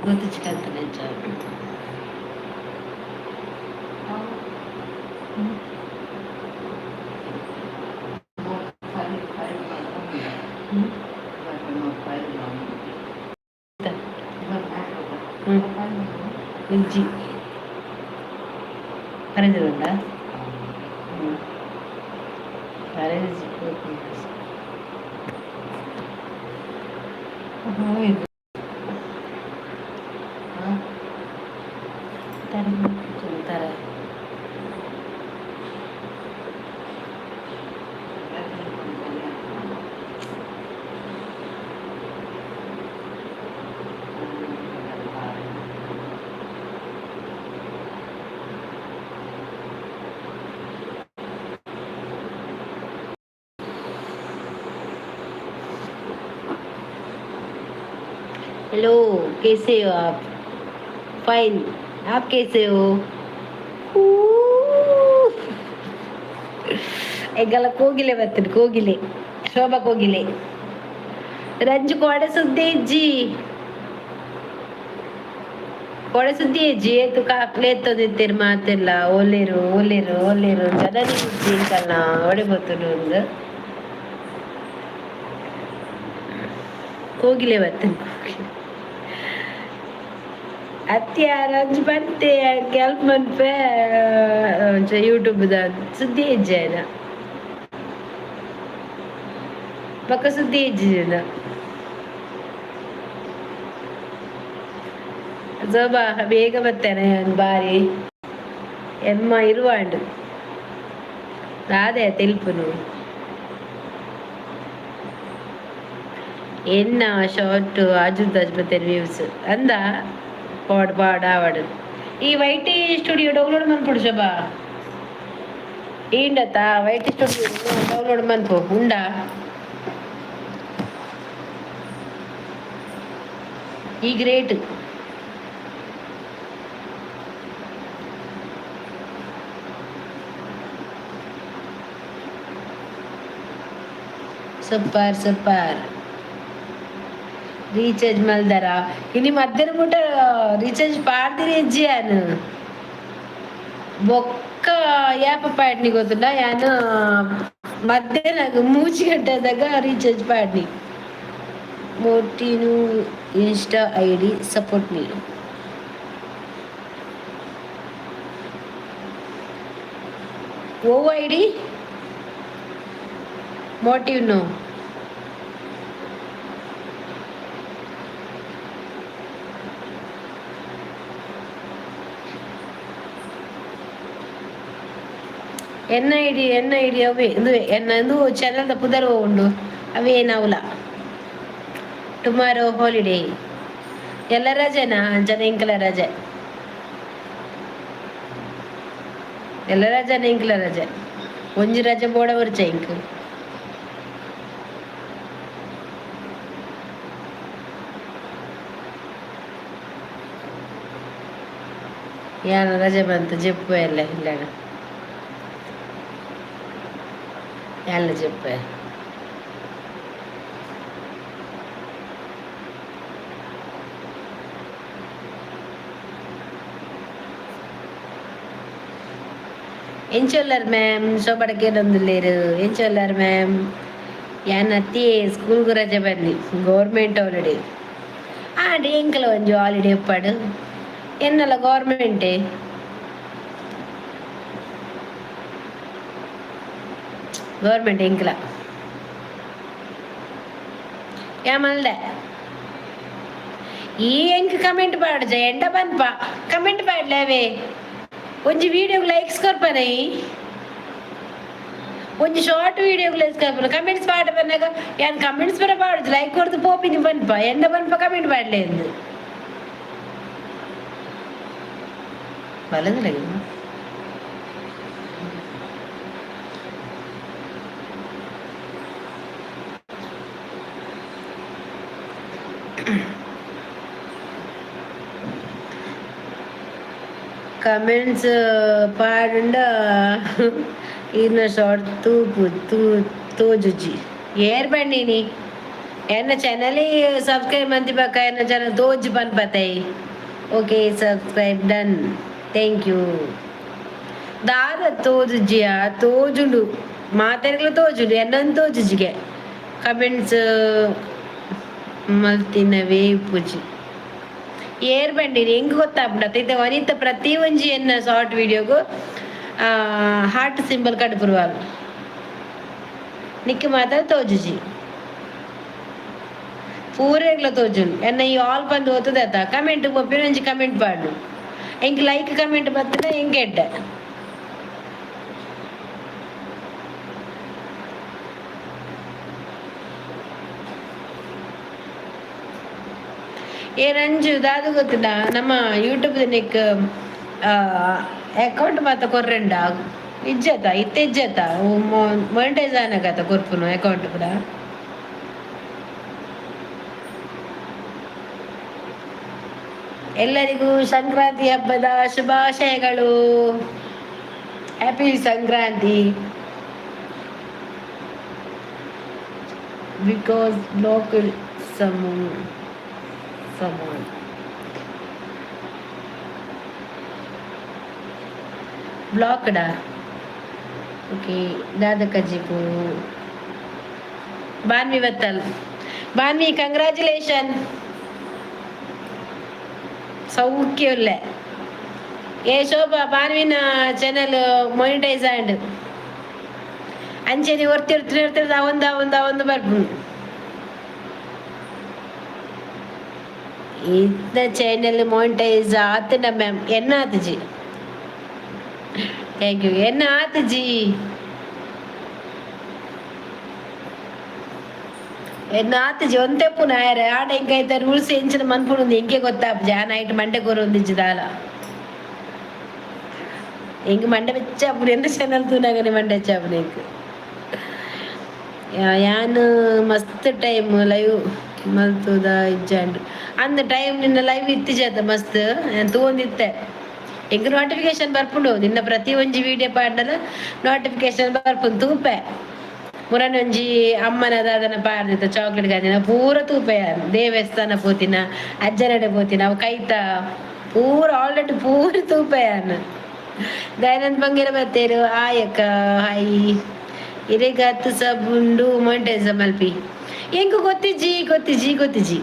ಗೊತ್ತಿಚ್ಕಂತ ನೆಂಚ. ಹ್ಮ್, ಇಜ್ಜಿ, ಕರೆದಿರುಂಡ. ಹ್ಮ್, ಕರೆದಿಜ್ಜಿ. ತರ. हेलो, कैसे हो आप? फाइन, आप कैसे हो? ಎಂಗಲ ಕೋಗಿಲೆ ಬರ್ತದೆ, ಕೋಗಿಲೆ, ಶೋಭಾ ಕೋಗಿಲೆ. ರಂಜು, ಕೋಡೆ ಸುದ್ದಿ ಇಜ್ಜಿ, ಕೋಡೆ ಸುದ್ದಿ ಇಜ್ಜಿ. ಏತು ಕಾಕ್ಲೆ ಎತ್ತೊಂದಿತ್ತೀರ್ ಮಾತೆಲ್ಲ. ಓಲೇರು, ಓಲೇರು, ಓಲೇರು, ಜನನಿ ಇಜ್ಜಿ ಇಂಕಲ್ನ, ಒಡೆ ಬತ್ತುಂಡು. ಒಂದು ಕೋಗಿಲೆ ಬರ್ತದೆ, ಕೋಗಿಲೆ. ಅತ್ಯ ರಂಜು ಬಂತೆ ಕೆಲ್ಪ್ ಮನ್ಪೆ. ಯೂಟ್ಯೂಬ್ ದ ಸುದ್ದಿ ಇಜ್ಜಿ ಬೊಕ್ಕ, ಸುದ್ದಿ ಇಜ್ಜಿ. ಶೋಭಾ, ಬೇಗ ಬತ್ತೇನೆ ಬಾರಿ ಎಮ್ಮ ಇರುವಾಂಡು ದಾದೆ ತೆಲ್ಪುನು. ಎನ್ನ ಶಾರ್ಟ್ ಆಜುದಾಜ್ ಬತ್ತೇನೆ ವ್ಯೂಸ್ ಅಂದ. ಪಾಡ್ ಪಾಡ್ ಆವಡ್. ಈ ವೈಟಿ ಸ್ಟುಡಿಯೋ ಡೌನ್ಲೋಡ್ ಮನ್ಪುಡು ಶೋಭಾ. ಈಂಡತ್ತ ವೈಟಿ ಸ್ಟುಡಿಯೋ ಡೌನ್ಲೋಡ್ ಮನ್ಪು ಉಂಡಾ? ಈ ಗ್ರೇಟ್. Super super. ರೀಚಾರ್ಜ್ ಮಲ್ದರ? ಇನಿ ಮಧ್ಯಾಹ್ನ ಮುಟ್ಟ ರೀಚಾರ್ಜ್ ಪಾಡ್ದಿರಿ ಇಜ್ಜಿ ಯಾನ್. ಬೊಕ್ಕ ಯಾಪ ಪಾಡ್ನಿ ಗೊತ್ತುಂಡ? ಯಾನ್ ಮಧ್ಯಾಹ್ನ 3 ಗಂಟೆದಾಗ ರೀಚಾರ್ಜ್ ಪಾಡ್ನಿ. ಮೋಟಿನು ಇನ್ಸ್ಟಾ ಐಡಿ, ಸಪೋರ್ಟ್ ಮೀ. O ID motive no. N ID, N ID ಅವೇ ಇಂದುವೆ. ಎನ್ನ ಇಂದು ಚಾನಲ್ದ ಪುದರ್ ಉಂಡು, ಅವೇ ನಾವುಲ. Tomorrow holiday. ಎಲ್ಲ ರಜೆನಾ? ಅಂಚನೆ ಇಂಕಲ ರಜೆ. ಎಲ್ಲ ರಜೆನ, ಇಂಕಲ ರಜೆ. ಒಂಜಿ ರಜೆ ಬೋಡ ಬರ್ಚ ಇಂಕ್. ಯಾನ ರಜೆ ಬಂತು ಜೆಪ್ಪು ಎಲ್ಲ ಇಲ್ಲಡ ಎಲ್ಲ ಜೆಪ್ಪು. ಎಂಚೊಲ್ಲರ್ ಮ್ಯಾಮ್? ಶೋಭಡಕ್ಕೆ ಎಂಚೊಲ್ಲರ್ ಮ್ಯಾಮ್? ಯಾನ್ ಅತ್ತಿ ಸ್ಕೂಲ್ಗು ರಜೆ ಬನ್ನಿ, ಗೌರ್ಮೆಂಟ್ ಹಾಲಿಡೇ. ಆಂಡ ಎಂಕಲ ಒಂಜಿ ಹಾಲಿಡೇ ಇಪ್ಪಡು. ಎನ್ನಲ ಗೌರ್ಮೆಂಟೇ, ಗೌರ್ಮೆಂಟ್ ಎಂಕಲ. ಯಾಮಲ್ದೆ ಈ ಎಂಕ್ ಕಮೆಂಟ್ ಪಾಡ್ಜ ಎಂಡ ಪನ್ಪ ಕಮೆಂಟ್ ಪಾಡ್ಲೇವೆ. ಒಂಜಿ ವಿಡಿಯೋಗ್ ಲೈಕ್ಸ್ ಕೊರ್ಪನೈ, ಒಂಜಿ ಶಾರ್ಟ್ ವಿಡಿಯೋಗ್ ಲೈಕ್ಸ್ ಕೊರ್ಪನ. ಕಮೆಂಟ್ಸ್ ಪಾಡ ಬನ್ನಾಗ ಯಾನ್ ಕಮೆಂಟ್ಸ್ ಪರ ಪಾಡುದು, ಲೈಕ್ ಕೊರ್ದು ಪೋಪಿನಿ ಪನ್ಪ. ಎಂಡ ಪನ್ಪ ಕಮೆಂಟ್ ಪಾಡ್ಲೆ ಎಂದು ಬಲದಲ್ಲ. ಕಮೆಂಟ್ಸ್ ಪಾಡುಂಡ ಈರ್ನ ಶಾರ್ಟ್ ತೂಪು ತೂ ತೋಜುಜಿ. ಏರ್ ಬಣ್ಣೀನಿ? ಎನ್ನ ಚಾನಲ್ ಸಬ್ಸ್ಕ್ರೈಬ್ ಮಂತಿ ಬಕ್ಕ ಎನ್ನ channel ತೋಜು ಪನ್ಪತೈ. Okay, subscribe done, thank you. ದಾದ ತೋಜುಜಿಯ? ತೋಜುಂಡು, ಮಾತೆರ್ಗ್ಲ ತೋಜುಂಡು, ಎನ್ನೊಂದು ತೋಜುಜಿಗೆ. ಕಮೆಂಟ್ಸ್ ಮಲ್ತಿನವೇ ಇಪ್ಪುಜಿ. ಏರ್ ಬಂಡಿನಿ ಎಂಕ್ ಗೊತ್ತಾಪುಂಡು ಇತ್ತೆ. ವನಿತ ಪ್ರತಿ ಒಂಜಿ ಎನ್ನ ಶಾರ್ಟ್ ವಿಡಿಯೋಗು ಹಾರ್ಟ್ ಸಿಂಬಲ್ ಕಡ್ಪುರುವಾಲ್. ನಿಕ್ಕ್ ಮಾತ್ರ ತೋಜುಜಿ, ಪೂರೆಗ್ಲ ತೋಜುಂಡು. ಎನ್ನ ಈ ಆಲ್ ಪಂದ್ ಓತುದತ್ತ, ಕಮೆಂಟ್ ಪೋಪಿನ, ಒಂಜಿ ಕಮೆಂಟ್ ಪಾಡು. ಎಂಕ್ ಲೈಕ್ ಕಮೆಂಟ್ ಬತ್ತುಂಡ ಎಂಕ್ ಎಡ್ಡೆ. ಏ ರಂಜು, ದಾದ ಗೊತ್ತಿಲ್ಲ, ನಮ್ಮ ಯೂಟ್ಯೂಬ್ ನಿಕ್ ಅಕೌಂಟ್ ಮಾತ ಕೊರ್ರೆಂಡ ಇಜ್ಜತ? ಇತ್ತೆ ಇಜ್ಜತ? ಮೊನಿಟೈಸ್ ಆನಗತ ಕೊರ್ಪುನು ಅಕೌಂಟ್ ಕೂಡ. ಎಲ್ಲರಿಗೂ ಸಂಕ್ರಾಂತಿ ಹಬ್ಬದ ಶುಭಾಶಯಗಳು. Happy Sankranti. Because block someone ಬ್ಲಾಕ್ಡಾ? Okay. ದಾದ ಕಜಿಪು? ಬಾನ್ವಿ ಬತ್ತಲ್. ಬಾನ್ವಿ, ಕಂಗ್ರ್ಯಾಚುಲೇಷನ್. ಸೌಖ್ಯ ಉಲ್ಲೆ. ಏ ಶೋಭಾ, ಬಾನ್ವಿನ ಚಾನಲ್ ಮೊನಿಟೈಸ್ ಆಂಡ್. ಅಂಚೆನೆ ಒರ್ತಿ ಒರ್ತಿ ಒರ್ತಿ ಅವೊಂದು ಅವೊಂದು ಅವೊಂದು ಬರ್ಪುಂಡು. ಇತ್ತ ಚಾನಲ್ ಮೊನಿಟೈಸ್ ಆತುಂಡ ಮ್ಯಾಮ್? ಎನ್ನ ಆತುಜಿ. Thank you. ಎನ್ನ ಆತುಜಿ, ಎನ್ನ ಆತುಜಿ. ಒಂತೆ ಪುನ ಆಯರೆ ಆಡ ಎಂಕ ಐತ ರೂಲ್ಸ್ ಎಂಚಿನ ಮನ್ಪುಂಡು ಎಂಕೆ ಗೊತ್ತಾಪುಜಿ. ಆ ನೈಟ್ ಮಂಡೆ ಕೊರೊಂದಿಜ್ಜಿ ದಾಲ. ಎಂಕ್ ಮಂಡೆ ಬೆಚ್ಚ ಆಪುಂಡು. ಎನ್ನ ಚಾನಲ್ ತೂನಗನೆ ಮಂಡೆ ಹೆಚ್ಚ ಆಪುಂಡು ಎಂಕ್. ಯಾನ್ ಮಸ್ತ್ ಟೈಮ್ ಲೈವ್ ಮಲ್ತುದ ಇಜ್ಜಾಂಡ್ ಅಂದ್. ಟೈಮ್ ನಿನ್ನ ಲೈವ್ ಇತ್ತಿಜತ ಮಸ್ತ್ ತೂವೊಂದಿತ್ತೆ. ಎಂಕ್ ನೋಟಿಫಿಕೇಶನ್ ಬರ್ಪುಂಡು. ನಿನ್ನ ಪ್ರತಿ ಒಂಜಿ ವಿಡಿಯೋ ಪಾಡ್ಂಡಲ ನೋಟಿಫಿಕೇಶನ್ ಬರ್ಪುಂಡು, ತೂಪೆ. ಮುರನ್ ಒಂಜಿ ಅಮ್ಮನ ದಾದನ ಪಾಡ್ದಿತ್ತ, ಚಾಕ್ಲೇಟ್ ಗಾಜಿನ ಪೂರ ತೂಪೆ. ದೇವಸ್ಥಾನ ಪೋತಿನ, ಅಜ್ಜನಡೆ ಪೋತಿನ, ಅವು ಕೈತ ಪೂರ ಆಲ್ರೆಡಿ ಪೂರ ತೂಪೆ ಯಾನ್. ದಯಾನಂದ್ ಬಂಗೇರ ಬತ್ತೇರು. ಆಯಕ್ಕ ಹಾಯ್. ಇರೆಗಾತ್ ಸಬ್ ಉಂಡು. ಮೊನಿಟೈಸ್ ಮಲ್ಪಿ. ಎಂಕ್ ಗೊತ್ತಿಜ್ಜಿ, ಗೊತ್ತಿಜ್ಜಿ, ಗೊತ್ತಿಜ್ಜಿ.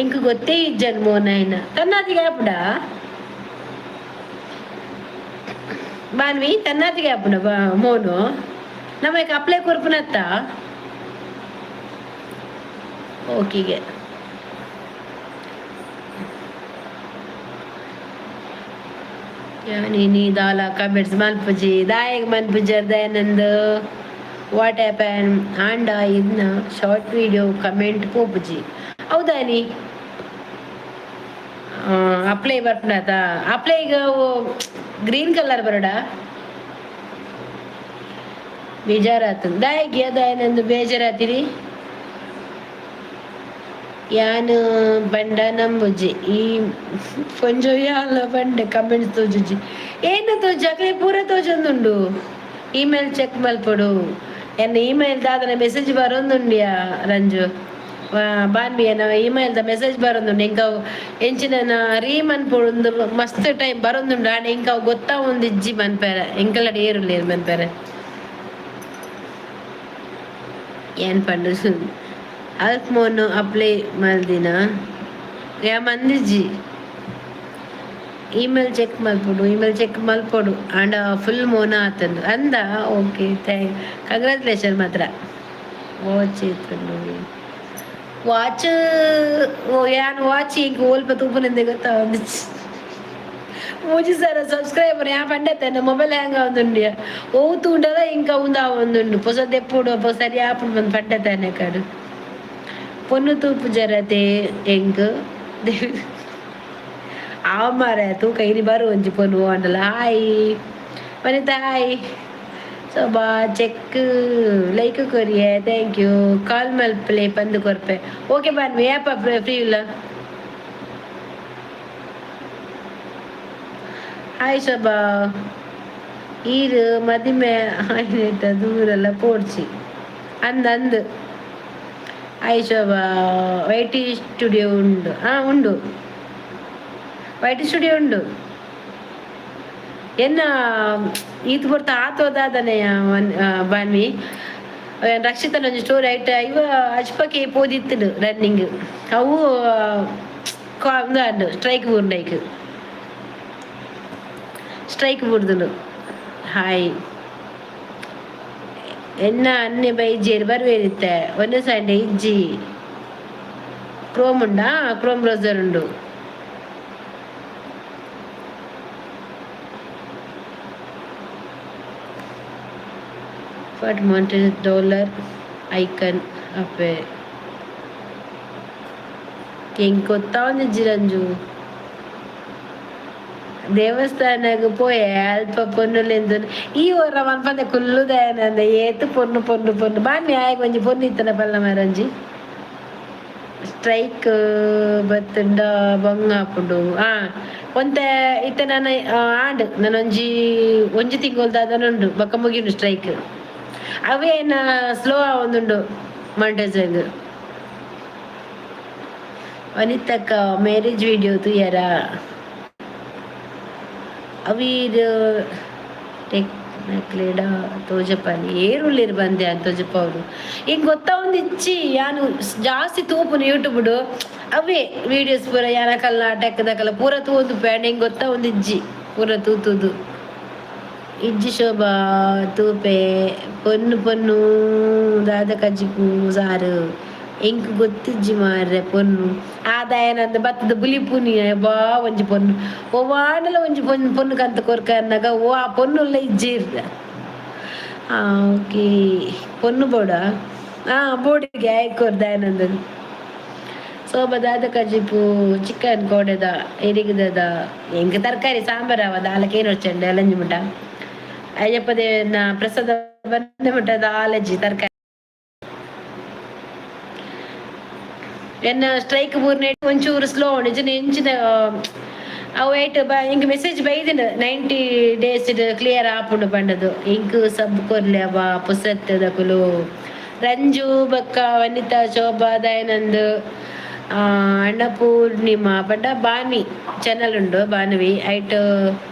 ಎಂಕ್ ಗೊತ್ತೇ ಇಜ್ಜನ್ ಮೋನಾಯ್ನ ತನ್ನಾತಿಗೆ ಆಪುಂಡ? ಬಾನ್ವಿ, ತನ್ನಾತಿಗೆ ಆಪುಂಡ ಮೋನು? ನಮಗೆ ಅಪ್ಲೈ ಕೊರ್ಪುನತ್ತ? ಓಕೆಗೆ. ನೀ ದಾಲ ಕಮೆಂಟ್ಸ್ ಮಲ್ಪುಜಿ, ದಾಯೆಗ್ ಮನ್ಪುಜರ್ ದಯಾನಂದ್? What happen? ಆಂಡ ಇನ್ನ ಶಾರ್ಟ್ ವಿಡಿಯೋ ಕಮೆಂಟ್ ಪೋಪುಜಿ. ಹೌದಾ? ನೀ ಅಪ್ಲೈ ಬರ್ಪುಂಡತ? ಅಪ್ಲೈಗ್ ಗ್ರೀನ್ ಕಲರ್ ಬರೋಡ. ಬೇಜಾರಾತು. ದಾಯೆಗ್ ದಯಾನಂದ್ ಬೇಜಾರಾತಿರಿ? ಯಾನ್ ಪಂಡ ನಂಬುಜಿ. ಈ ಪೊಂಜೊ ಯಾನ್ಲ ಪಂಡೆ, ಕಮೆಂಟ್ಸ್ ತೋಜುಜಿ. ಏನ ತೋಜು? ಅಕ್ಲೆ ಪೂರ ತೋಜೊಂದುಂಡು. ಇಮೇಲ್ ಚೆಕ್ ಮಲ್ಪೊಡು. ಎನ್ನ ಇಮೇಲ್ ದಾದನ ಮೆಸೇಜ್ ಬರೊಂದುಂಡ್ಯಾ ರಂಜು, ಬಾನ್ವಿ? ಎನ್ನ ಇಮೇಲ್ದ ಮೆಸೇಜ್ ಬರೊಂದುಂಡು. ಎಂಕ್ ಅವು ಎಂಚಿನ ರೀ ಮನ್ಪೊಡು ಮಸ್ತ್ ಟೈಮ್ ಬರೊಂದುಂಡು. ಆಂಡ ಎಂಕ್ ಅವು ಗೊತ್ತಾವೊಂದಿಜ್ಜಿ ಮನ್ಪೆರೆ. ಎಂಕಲಡ ಏರುಲ್ಲೆರ್ ಮನ್ಪೆರೆ? ಏನ್ ಪಂಡು? ಅಲ್ಪ್ ಮೋನು ಅಪ್ಲೈ ಮಲ್ದಿನ ಯಾ ಮಂದಿಜ್ಜಿ. ಇಮೇಲ್ ಚೆಕ್ ಮಲ್ಪೊಡು, ಇಮೇಲ್ ಚೆಕ್ ಮಲ್ಪೊಡು. ಆಂಡ ಫುಲ್ ಮೋನ ಆತಂದು ಅಂದ. ಓಕೆ, thank, congratulation ಮಾತ್ರ. ವಾಚ್ ಇತ್ತುಂಡು. ವಾಚ್ ಓ ಯಾನ್ ವಾಚ್ ಎಂಕ್ ಒಲ್ಪ ತೂಪುನೆಂದೆ ಗೊತ್ತಾವೊಂದಿಜ್ಜಿ. 3000 ಸಬ್ಸ್ಕ್ರೈಬರ್ ಯಾ ಪಂಡತ್ತೆ, ಮೊಬೈಲ್ ಹ್ಯಾಂಗ್ ಆವೊಂದುಂಡು. ಒವು ತೂಂಡಲ ಇಂಕ ಉಂದಾವೊಂದುಂಡು. ಪೊಸ ದೆಪ್ಪುಡು ಸರಿ ಆಪುಂಡು ಬಂದು ಪಂಡತಾನೆ ಕಾಡು. ಪೊನ್ನು ತೂಪುಜರತೆ ಎಂಕ್ ಆವ ಮಾರೆ. ತೂಕ, ಇನಿ ಬರು ಒಂಜಿ ಪೊನ್ನು ಅಂಡಲ. Hi Vanitha, hi Shobha. Check like ಕೊರಿಯೆ, thank you. ಕಾಲ್ ಮಲ್ಪಲೆ ಪಂದ್ ಕೊರ್ಪೆ. ಓಕೆ ಬಾನ್ವಿ, ಏಪ ಫ್ರೀ ಇಲ್ಲ? ಹಾಯ್ ಶೋಭಾ. ಈರ್ ಮದಿಮೆ ಆಯ್ನೆಟ ದೂರಲ್ಲ ಪೋಡ್ಚಿ ಅಂದ್ ಅಂದ್. ಹಾಯ್ ಶೋಭಾ. ವೈಟಿ ಸ್ಟುಡಿಯೋ ಉಂಡು? ಹಾಂ, ಉಂಡು, ವೈಟಿ ಸ್ಟುಡಿಯೋ ಉಂಡು. ಎನ್ನ ಈತ್ ಪೊರ್ತು ಆತೋದಾದನೆ ಬಾನ್ವಿ. ರಕ್ಷಿತನ ಒಂಜಿ ಸ್ಟೋರಿ ಐಟ್ ಇವ ಅಜ್ಪಕ್ಕೆ ಪೋದಿತ್ತುಂಡು ರನ್ನಿಂಗ್. ಅವು ಉಂದು ಸ್ಟ್ರೈಕ್ ಬೂರ್ಂಡೈಕ್, ಸ್ಟ್ರೈಕ್ ಬೂರ್ದುಂಡು. ಹಾಯ್. ಎನ್ನ ಅನ್ನೆ ಬೈಜೇರು ಬರ್ವೇರಿತ್ತೆ. ಒಂದೇ ಸಂಡೆ ಇಜ್ಜಿ. ಕ್ರೋಮ್ ಉಂಡಾ? ಕ್ರೋಮ್ ಬ್ರೌಸರ್ ಉಂಡು. ಫಟ್ ಮಾಂಟೇಜ್ ಡಾಲರ್ ಐಕನ್ ಅಪ್ಪೆ. ಎಂಕ್ ಗೊತ್ತಾವೊಂದಿಜ್ಜಿ ರಂಜು. ದೇವಸ್ಥಾನಗ್ ಪೋಯೆ, ಅಲ್ಪ ಪೊನ್ನುಲೆಂದು ಈ ಒರ ಮನ್ಪಂದೆ ಕುಲ್ಲುದಾಯನಂದ. ಏತ್ ಪೊನ್ನು ಪೊನ್ನು ಪೊನ್ನು ಬಾನ್ನಿ. ಆಯಗ್ ಒಂಜಿ ಪೊನ್ನು ಇತ್ತನ ಪಲ್ಲ ಮಾರಂಜಿ. ಸ್ಟ್ರೈಕ್ ಬತ್ತುಂಡ ಬಂಗ ಆಪುಂಡು. ಆ ಒಂತೆ ಇತ್ತೆ ನಾನು ಆಂಡ್ ನಾನೊಂಜಿ ಒಂಜಿ ತಿಂಗೊಲ್ ದಾದನ ಉಂಡು, ಬೊಕ್ಕ ಮುಗಿಯುಂಡು ಸ್ಟ್ರೈಕ್. ಅವೇನ ಸ್ಲೋ ಆವೊಂದುಂಡು ಮಾನಿಟೈಸಂಗ್. ವನಿತಕ್ಕ, ಮ್ಯಾರೇಜ್ ವಿಡಿಯೋ ತೂಯರ? ಅವೀರ್ ಟೆಕ್ನಕ್ಲೆಡ ತೋಜಪಾಲಿ ಏರುಲ್ಲೇರು ಬಂದೆ ಅಂತ ತೋಜಪ್ಪ. ಹಿಂಗೆ ಗೊತ್ತಾ ಒಂದು ಇಚ್ಚಿ. ಯಾನು ಜಾಸ್ತಿ ತೂಪುನು ಯೂಟ್ಯೂಬ್ಡು ಅವೇ ವೀಡಿಯೋಸ್ ಪೂರ. ಯಾನಕಲ್ನ ಟೆಕ್ಕದಕಲ್ಲ ಪೂರ ತೂದು ಪ್ಯಾನ್. ಹಿಂಗೆ ಗೊತ್ತಾ ಒಂದು ಇಜ್ಜಿ, ಪೂರ ತೂತುದು ಇಜ್ಜಿ. ಶೋಭಾ ತೂಪೆ. ಪೊನ್ನು ಪೊನ್ನು ದಾದ ಕಜ್ಜಿಪು ಸಾರು? ಎಂಕ್ ಗೊತ್ತಿಜ್ಜಿ ಮಾರ್ರೆ. ಪೊನ್ನು ಆದಾಯನಂದ ಬತ್ತದ ಬುಲಿಪುನಿ ಬಾ. ಒಂಜಿ ಪೊನ್ನು ಒವಾಂಡಲ ಒಂಜಿ ಪೊನ್ನು ಪೊನ್ನು ಕಂತ ಕೊರ್ಕ ಅನ್ನಗ ಓ ಆ ಪೊನ್ನುಲ್ಲ ಇಜ್ಜಿ ಇರ್ದ. ಓಕೆ, ಪೊನ್ನು ಬೋಡ? ಹಾಂ, ಬೋಡಿಗೆ ಆಯ್ಕೆ ಕೊರ್ದಾಯನಂದ. ಸೋಬ, ದಾದ ಕಜಿಪು? ಚಿಕನ್ ಕೋಡೆದ ಎರಿಗದ. ಎಂಕ್ ತರಕಾರಿ ಸಾಂಬಾರ್ ಅವ ದಾಲಕೇನು వచ్చండి ಅಲಂಜಿ ಮುಟ. ಅಯ್ಯಪ್ಪ ದೇವನ ಪ್ರಸಾದ ಬಂದ ಮುಟ್ಟ ದಾಲಜಿ ತರಕಾರಿ. ಎನ್ನ ಸ್ಟ್ರೈಕ್ ಬೂರ್ನೆ ಒಂಚೂರು ಸ್ಲೋ ನಿಜ ಎಂಚಿನ ಅವು ಏಟ್ ಬ. ಇಂಕ್ ಮೆಸೇಜ್ ಬೈದಿನ, 90 ಡೇಸ್ ಕ್ಲಿಯರ್ ಆಪುಂಡು ಪಂಡದು. ಇಂಕ್ ಸಬ್ ಕೊರ್ಲೆ ಅವ ಪುಸತ್ತದಕುಲು. ರಂಜು ಬಕ್ಕ ವನಿತಾ, ಶೋಭಾ, ದಯಾನಂದ್, ಅನ್ನಪೂರ್ಣಿಮಾ ಪಂಡ ಬಾನ್ವಿ ಚಾನಲ್ ಉಂಡು ಬಾನ್ವಿ. ಐಟ್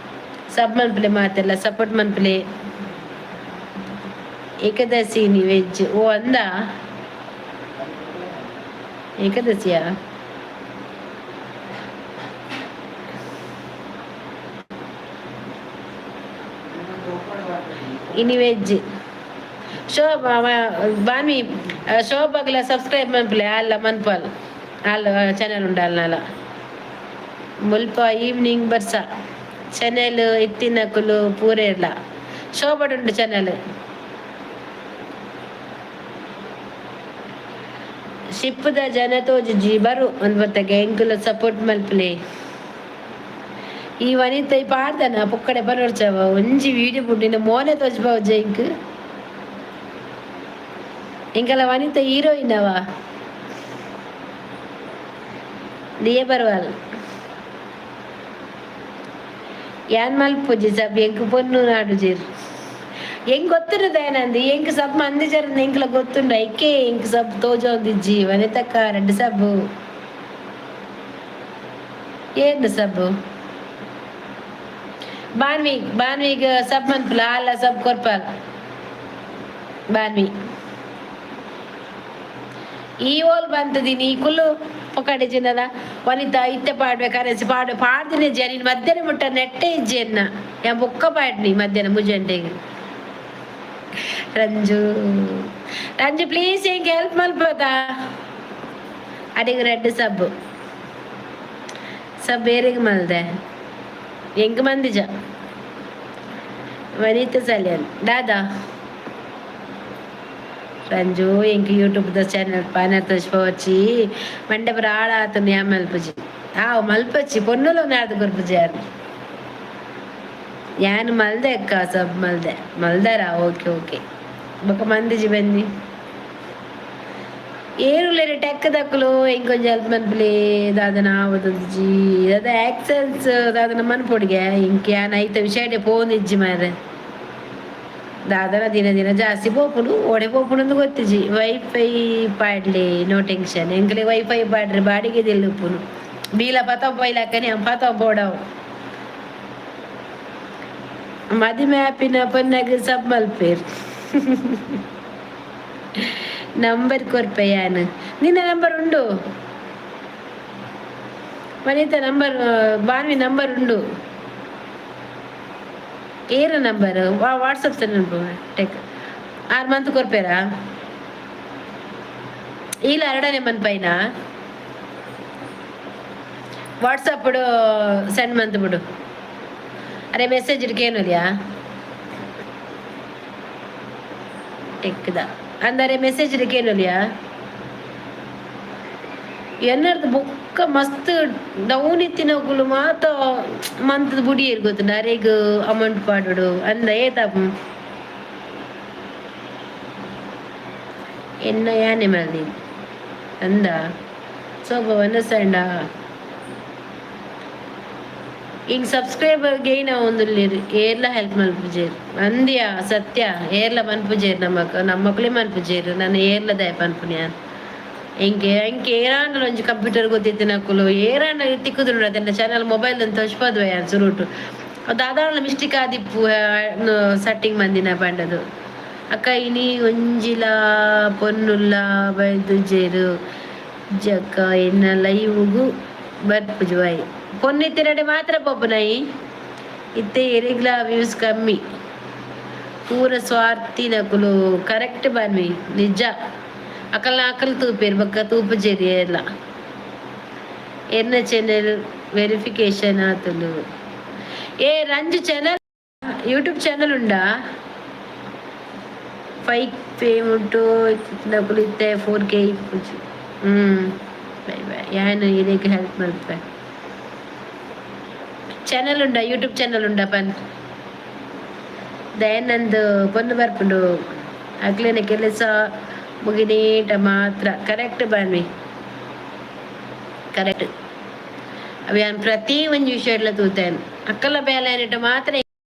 ಸಬ್ ಮನ್ಪುಲೆ, ಮಾತೆಲ್ಲ ಸಪೋರ್ಟ್ ಮನ್ಪುಲೆ. ಏಕದಶಿ ನಿ ವೆಜ್? ಓ ಅಂದ, ಏಕದಶಿಯಾ? ಇನಿ ವೆಜ್. ಶೋಭಾ, ಬಾನ್ವಿ, ಶೋಭಾಗ್ಲ ಸಬ್ಸ್ಕ್ರೈಬ್ ಮನ್ಪುಲೆ. ಅಲ್ಲ ಮನ್ಪಲ್ ಅಲ್ಲ ಚಾನಲ್ ಉಂಡು ಅಲ್ನಲ. ಮುಲ್ಪ ಈವ್ನಿಂಗ್ ಬರ್ಸ. Channel ಇತ್ತಿನಕುಲು ಪೂರೇರ್ಲ ಶೋಭಡುಂಡು channel. ಶಿಪ್ಪುದ ಜನ ತೋಜುಜಿ. ಬರು ಒಂದ್ ಬತ್ತಗೆ. ಎಂಕುಲ ಸಪೋರ್ಟ್ ಮಲ್ಪಲೆ. ಈ ವನಿತ ಈ ಪಾಡ್ದನ ಪೊಕ್ಕಡೆ ಬರೋರ್ಚವ. ಒಂಜಿ ವಿಡಿಯೋ ಬುಡ್ಡಿನ ಮೋನೆ ತೋಜ್ಬಾವ್ ಇಂಕ್. ಎಂಕಲ ವನಿತ ಹೀರೋಯಿನ್ ಅವ ದಿಯೆ ಬರವಲ್. ಯಾನ್ ಮಲ್ಪುಜಿ ಸಬ್. ಎಂಕ್ ಪೊನ್ನು ನಾಡುಜೆರ್. ಎಂಕ್ ಗೊತ್ತುಂಡು ದಯಾನಂದ್. ಎಂಕ್ ಸಬ್ ಮಂದಿಜರ್ ಎಂಕ್ಲ ಗೊತ್ತುಂಡು. ಐಕೆ ಎಂಕ್ ಸಬ್ ತೋಜೊಂದಿಜ್ಜಿ. ವನಿತಕ್ಕ, ರಡ್ಡ್ ಸಬ್ಬು ಏನು ಸಬ್ಬು? ಬಾನ್ವಿ, ಬಾನ್ವಿಗ್ ಸಬ್ ಮನ್ಪುಲ. ಅಲ್ಲ ಸಬ್ ಕೊರ್ಪಲ್ ಬಾನ್ವಿ. ಈ ಓಲ್ ಬಂತದೀನಿ ಕುಲ್ಲು ಪೊಕ್ಕಡೆ ಜಿನ್ನದ. ವನಿತಾ ಇತ್ತೆ ಪಾಡ್ವೆ ಕರೆಸಿ ಪಾಡ್ವೆ ಪಾಡ್ದಿನಿ ಜನ. ಮಧ್ಯಾಹ್ನ ಮುಟ್ಟ ನೆಟ್ಟೆ ಇಜ್ಜಿ ಎನ್ನ. ಯಾ ಬೊಕ್ಕ ಪಾಡ್ನಿ ಮಧ್ಯಾಹ್ನ ಮುಜಂಟೆಗ್. ರಂಜು, ರಂಜು, ಪ್ಲೀಸ್ ಎಂಕ್ ಹೆಲ್ಪ್ ಮಲ್ಪದ. ಅಡಿಗೆ ರೆಡ್ ಸಬ್ಬು. ಸಬ್ ಬೇರೆಗ್ ಮಲ್ದೆ? ಎಂಕ್ ಮಂದಿಜ. ವನಿತಾ ಸಲ್ಯಾನ್ ದಾದಾ? ರಂಜು, ಎಂಕ್ ಯೂಟ್ಯೂಬ್ ದ ಚಾನಲ್ ಪಾನ ತೋಜ್ಪವಚ್ಚಿ. ಮಂಡೆ ಪೂರ ಹಾಳಾತುಂಡು. ಯಾ ಮಲ್ಪುಜಿ. ಆವ್ ಮಲ್ಪಚ್ಚಿ, ಪೊನ್ನುಲು ನಾಡ್ದು ಕೊರ್ಪುಜಿ ಯಾರು. ಯಾನ್ ಮಲ್ದೆ ಅಕ್ಕ, ಸಬ್ ಮಲ್ದೆ. ಮಲ್ದಾರ? Okay okay. ಬೊಕ ಮಂದಿಜಿ ಬನ್ನಿ. ಏರುಲ್ಲೆರ್ ಟೆಕ್ಕದಕುಲು? ಎಂಕೊಂಜಿ ಹೆಲ್ಪ್ ಮನ್ಪುಲೆ. ದಾದನ ಆವೊಂದಿಜ್ಜಿ. ದಾದ ಆಕ್ಸೆನ್ಸ್ ದಾದನ ಮನ್ಪೊಡಿಗೆ. ಇಂಕ್ ಯಾನ್ ಐತ ವಿಷಯಡೆ ಪೋವೊಂದಿಜ್ಜಿ ಮಾರ್ರೆ. ದಾದನ ದಿನ ದಿನ ಜಾಸ್ತಿ ಪೋಪುಂಡು, ಓಡೆ ಪೋಪುಂಡು ಗೊತ್ತಿಜಿ. ವೈಫೈ ಪಾಡ್ಲಿ, ನೋ ಟೆನ್ಷನ್. ಎಂಕ್ಲೆ ವೈಫೈ ಪಾಡ್ರಿ ಬಾಡಿಗೆ ದಿಲ್ಲುಪ್ಪುನು ಬೀಲ ಪತ ಪೈಲಾಕನೆ ಪತ ಬೋಡವು. ಮದಿಮೆ ಆಪಿನ ಪೊನ್ನಗ ಸಬ್ ಮಲ್ಪೇರ್. ನಂಬರ್ ಕೊರ್ಪೆ ಯಾನ್. ನಿನ್ನ ನಂಬರ್ ಉಂಡು ವನಿತಾ? ನಂಬರ್, ಬಾನ್ವಿ ನಂಬರ್ ಉಂಡು. ಏರ ನಂಬರ್ ವಾಟ್ಸಪ್ ಸೆಂಡ್. ಟೆಕ್ 6 ಮಂತ್ ಕೊರ್ಪೇರಾ? ಇಲ್ಲ, ಅರಡನೆ ಮನ್ಪೈನ ವಾಟ್ಸಪ್ ಸೆಂಡ್ ಮಂತ್ ಬಿಡು. ಅರೆ, ಮೆಸೇಜ್ ಕೇನೋಲಿಯಾ? ಟೆಕ್ದ ಅಂದರೆ ಮೆಸೇಜ್ ಕೇನೋಲಿಯಾ? ಎನ್ನರ್ದು ಬೊಕ್ಕ ಮಸ್ತ್ ಡೌನ್ ಇತ್ತಿನಕುಲು ಮಾತ ಮಂತದ ಬುಡಿಯೇರು ಗೊತ್ತುಂಡು. ಅರೆಗ್ ಅಮೌಂಟ್ ಪಾಡೋಡು ಅಂದ ಏತಾಪ್ ಎನ್ನ ಯಾನೆ ಮಲ್ದಿ ಅಂದ ಸೋಪ ವನಸಂಡ. ಹಿಂಗ್ ಸಬ್ಸ್ಕ್ರೈಬರ್ ಗೈನ್ ಆವೊಂದುಲ್ಲೆರ್. ಏರ್ಲ ಹೆಲ್ಪ್ ಮಲ್ಪುಜೆರ್ ಅಂದ್ಯಾ? ಸತ್ಯ, ಏರ್ಲ ಮನ್ಪುಜೆರ್. ನಮಕ್ ನಮ್ಮಕ್ಲೇ ಮನ್ಪುಜೆರ್. ನನ ಏರ್ಲ ದಾಯೆ ಪನ್ಪುನಿ ಯಾನ್? ಎಂಕೆ ಎಂಕೆ ಏರಾಂಡಲ ಒಂಜಿ ಕಂಪ್ಯೂಟರ್ ಗೊತ್ತಿತ್ತಿನಕುಲು ಏರಾಂಡ ತಿಕ್ಕುದುಂಡು. ಅದನ್ನ ಚಾನಲ್ ಮೊಬೈಲ್ ಅಂತ ತೋಜ್ಪಾದುವೆ ಯಾನ್ ಸುರುಟು. ದಾದಾಂಡ ಮಿಸ್ಟೇಕ್ ಆದಿಪ್ಪು ಸೆಟ್ಟಿಂಗ್ ಮಂದಿನ ಪಂಡದು. ಅಕ್ಕ, ಇನಿ ಒಂಜಿಲ ಪೊನ್ನುಲ್ಲ ಬೈದುಜೆರ್ ಜಕ್ಕ. ಎನ್ನ ಲೈವುಗು ಬರ್ಪುಜು ಬಾಯ್. ಪೊನ್ನಿತ್ತಿನಡೆ ಮಾತ್ರ ಪೋಪುನೈ. ಇತ್ತೆ ಎರೆಗ್ಲ ವ್ಯೂಸ್ ಕಮ್ಮಿ, ಪೂರ ಸ್ವಾರ್ಥಿನಕುಲು. ಕರೆಕ್ಟ್ ಬನ್ವಿ, ನಿಜ. ಅಕಲ್ನ ಅಕಲ್ ತೂಪೇರು, ಬೊಕ್ಕ ತೂಪುಜೆರ್ ಏರ್ಲ. ಎನ್ನ ಚಾನೆಲ್ ವೆರಿಫಿಕೇಶನ್ ಆತುಂಡು. ಏ ರಂಜು, ಚಾನಲ್, ಯೂಟ್ಯೂಬ್ ಚಾನಲ್ ಉಂಡಾ? 5K ಉಂಟು ನಕುಲು, ಇತ್ತೆ 4K ಇಪ್ಪುಜಿ. ಹ್ಮ್ ಬೈ ಬೈ. ಯಾನ್ ಇರೆಗ್ ಹೆಲ್ಪ್ ಮಲ್ಪೆ. ಚಾನಲ್ ಉಂಡಾ? ಯೂಟ್ಯೂಬ್ ಚಾನಲ್ ಉಂಡಾ ಪನ್. ದಯಾನಂದ್ ಪೊನ್ನು ಬರ್ಪುಂಡು. ಅಕ್ಲೆನ ಕೆಲಸ ಮುಗಿನೇಟ ಮಾತ್ರ. ಕರೆಕ್ಟ್ ಬಾನ್ವಿ, ಕರೆಕ್ಟ್. ಅವು ಯಾನ್ ಪ್ರತಿ ಒಂಜಿ ವಿಷಯಡ್ಲ ತೂತೇನೆ. ಅಕ್ಕಲ ಬೇಲೆ ಆಯ್ನೆಟ ಮಾತ್ರ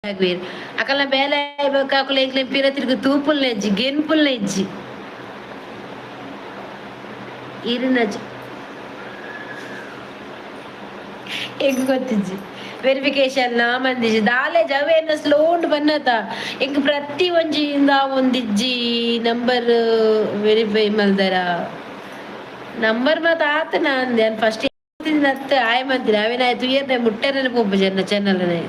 ಆಗುವೆರ್. ಅಕಲ್ನ ಬೇಲೆ ಆಯ್ಬೊಕ್ಕ ಅಕುಲು ಎಂಕ್ಲೆನ್ ಪಿರ ತಿರ್ಗ್ ತೂಪುಲ್ನ ಇಜ್ಜಿ, ಗೆನ್ಪುಲ್ನ ಇಜ್ಜಿ. ಇರಿನ ಎಂಕ್ ಗೊತ್ತಿಜ್ಜಿ. ವೆರಿಫಿಕೇಶನ್ ಮಂದಿಜಿ ದಾಲೆ ಜವೇನ ಸ್ಲೋ ಉಂಡು ಬನ್ನತ. ಎಂಕ್ ಪ್ರತಿ ಒಂಜಿ ಇಂದ ಒಂದಿಜ್ಜಿ. ನಂಬರ್ ವೆರಿಫೈ ಮಲ್ದರ? ನಂಬರ್ ಮಾತ ಆತನ ಅಂದೆ. ಫಸ್ಟ್ ನತ್ತು ಆಯ್ ಮಂತಿನ ಅವೇನ ಆಯ್ತು. ಏರ್ನೆ ಮುಟ್ಟೆರನೆ ಪೋಪುಜೆರ್ನ ಚಾನಲ್ನೆ.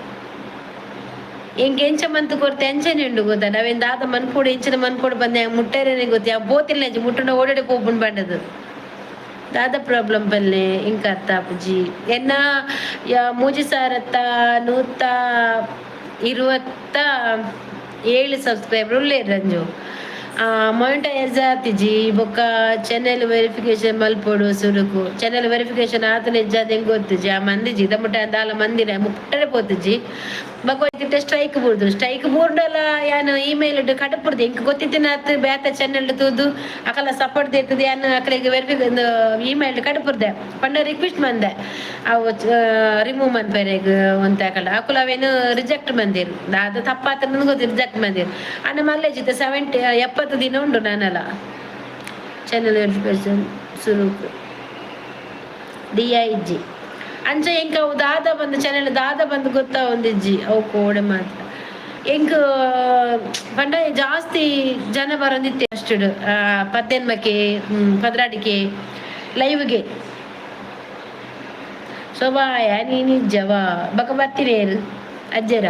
ಎಂಕ್ ಎಂಚ ಮಂತ್ ಕೊರ್ತೆ ಅಂಚನೆ ಉಂಡು ಗೊತ್ತಾ. ನಾವೇನ್ ದಾದ ಮನ್ಪೊಡು, ಎಂಚಿನ ಮನ್ಪೊಡು ಬಂದೆ ಮುಟ್ಟೆರನೆ ಗೊತ್ತಿ. ಆ ಬೋತಿಲ್ಲ ಮುಟ್ಟುಂಡ ಓಡೋಡೆ ಪೋಪುಂಡು ಬಂಡದು. ದಾದ ಪ್ರಾಬ್ಲಮ್ ಬಲ್ಲೆ, ಎಂಕ್ ಅರ್ಥ ಆಪುಜಿ. ಎನ್ನ 3127 ಸಬ್ಸ್ಕ್ರೈಬರ್ ಉಲ್ಲೇರ್ ರಂಜು. ಮಾನಿಟೈಸ್ ಆತಿಜಿ. ಬೊಕ್ಕ ಚಾನೆಲ್ ವೆರಿಫಿಕೇಶನ್ ಮಲ್ಪೊಡು ಸುರುಕು. ಚಾನೆಲ್ ವೆರಿಫಿಕೇಶನ್ ಆತನ ಇಜ್ಜಾದ ಎಂಕ್ ಗೊತ್ತಿಜಿ. ಆ ಮಂದಿಜಿ ದಮುಟ ದಾಲ ಮಂದಿರ ಮುಟ್ಟರೆ ಪೋತಿಜಿ. ಬೊಕ್ಕ ಸ್ಟ್ರೈಕ್ ಬೂರ್ದು. ಸ್ಟ್ರೈಕ್ ಬೂರ್ಡಲ ಯಾನ್ ಇಮೇಲ್ ಕಡಪುರ್ದು. ಎಂಕ್ ಗೊತ್ತಿತ್ತಿನ ಬೇತೆ ಚಾನೆಲ್ ತೂದು ಅಕಲ ಸಪೋರ್ಟ್ ದೇತದ. ಯಾನ್ ಅಕಲೆಗ್ ವೆರಿಫಿ ಇಮೇಲ್ ಕಡಪುರ್ದೆ ಪಂಡ ರಿಕ್ವೆಸ್ಟ್ ಮಂದೆ ಅವು ರಿಮೂವ್ ಮನ್ಪೆರೆಗ್ ಒಂತೆ. ಅಕಲ ಅಕುಲು ಅವೇನು ರಿಜೆಕ್ಟ್ ಮಂದಿರ್. ದಾದ ತಪ್ಪಾತ ಗೊತ್ತು, ರಿಜೆಕ್ಟ್ ಮಂದಿರ್. ಅನ್ನ ಮಲ್ಲೆ ಜಿತೆ 70 70 ದಿನ ಉಂಡು ನಾನಲ್ಲ. ಚಾನೆಲ್ ವೆರಿಫಿಕೇಶನ್ ಸುರುಕು ಡಿಐಜಿ ಅಂಚ ಎಂಕ್ ಅವು ದಾದ ಬಂದು ಚಾನೆಲ್ ದಾದ ಬಂದು ಗೊತ್ತಾ ಒಂದಿಜ್ಜಿ. ಅವು ಕೋಡೆ ಮಾತ್ರ ಎಂಕ್ ಪಂಡ ಜಾಸ್ತಿ ಜನ ಬರೋದಿತ್ತೆ ಅಷ್ಟು ಪತ್ತೆನ್ಮಕ್ಕೆ 12ಕ್ಕೆ ಲೈವ್ಗೆ. ಶೋಭಾಯ ನೀನಿಜ್ಜವ ಬಕ ಬರ್ತಿರೇರು ಅಜ್ಜರ.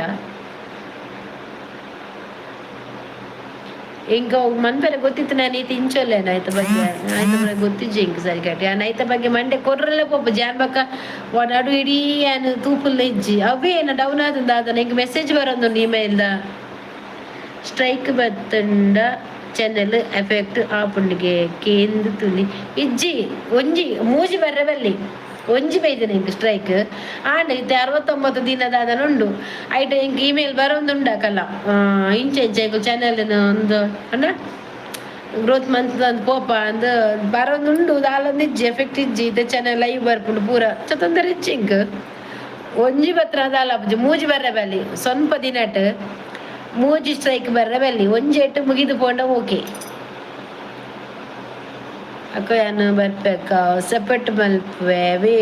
ಎಂಕ್ ಅವು ಮನ್ಪೆರೆ ಗೊತ್ತಿತ್ತು. ನಾನು ಈತ ಇಂಚೊಲ್ಲೇನ ಆಯ್ತ ಬಗ್ಗೆ ಆಯ್ತ ಬಗ್ಗೆ ಗೊತ್ತಿಜ್ಜಿ ಎಂಕ್ ಸರಿಕಟ್ಟಿ. ಆನ್ ಐತ ಬಗ್ಗೆ ಮಂಡೆ ಕೊರ್ರಲೆ ಪೋಪು ಜಾನ್. ಬಕ್ಕ ನಡು ಇಡೀ ಯಾನ್ ತೂಪುಲ್ಲ ಇಜ್ಜಿ. ಅವೇ ಏನ ಡೌನ್ ಆತಂದ ದಾದನ. ಎಂಕ್ ಮೆಸೇಜ್ ಬರೊಂದುಂಡು ಇಮೇಲ್ದ. ಸ್ಟ್ರೈಕ್ ಬತ್ತಂಡ ಚಾನೆಲ್ ಎಫೆಕ್ಟ್ ಆಪುಂಡಿಗೆ ಕೇಂದ್ ತುಲಿ. ಇಜ್ಜಿ, ಒಂಜಿ ಮೂಜಿ ಬರ್ರೆ ಬಲ್ಲಿ. ಒಂಜಿ ಬೈದಿನ ಎಂಕ್ ಸ್ಟ್ರೈಕ್. ಆಂಡ ಇತ್ತೆ 69 ದಿನದ ಉಂಡು. ಐಟ್ ಎಂಕ್ ಇಮೇಲ್ ಬರೊಂದುಂಡು ಅಕಲ್ಲ. ಇಂಚ ಇಂಚ ಎಂಕುಲು ಚಾನೆಲ್ ಒಂದು ಪಂಡ ಗ್ರೋತ್ ಮಂತ್ ಅಂದ್ ಪೋಪ ಅಂದ್ ಬರೊಂದುಂಡು. ದಾಲೊಂದು ಇಜ್ಜಿ, ಎಫೆಕ್ಟ್ ಇಜ್ಜಿ. ಇತ್ತೆ ಚಾನೆಲ್ ಲೈವ್ ಬರ್ಪುಂಡು ಪೂರ. ಚ ತೊಂದರೆ ಇಜ್ಜಿ ಎಂಕ್. ಒಂಜಿ ಬತ್ರ ದಾಲ ಆಪುಜಿ, ಮೂಜಿ ಬರ್ರೆ ಬಲ್ಲಿ ಸ್ವಲ್ಪ ದಿನಟ್. ಮೂಜಿ ಸ್ಟ್ರೈಕ್ ಬರ್ರ ಬಲ್ಲಿ, ಒಂಜಿ ಎಟ್ಟು ಮುಗಿದು ಪೋಂಡ ಓಕೆ. ಅಕ್ಕ, ಯಾನ್ ಬರ್ಪೆ ಅಕ್ಕ, ಸಪೋರ್ಟ್ ಮಲ್ಪುವೆ ವೇ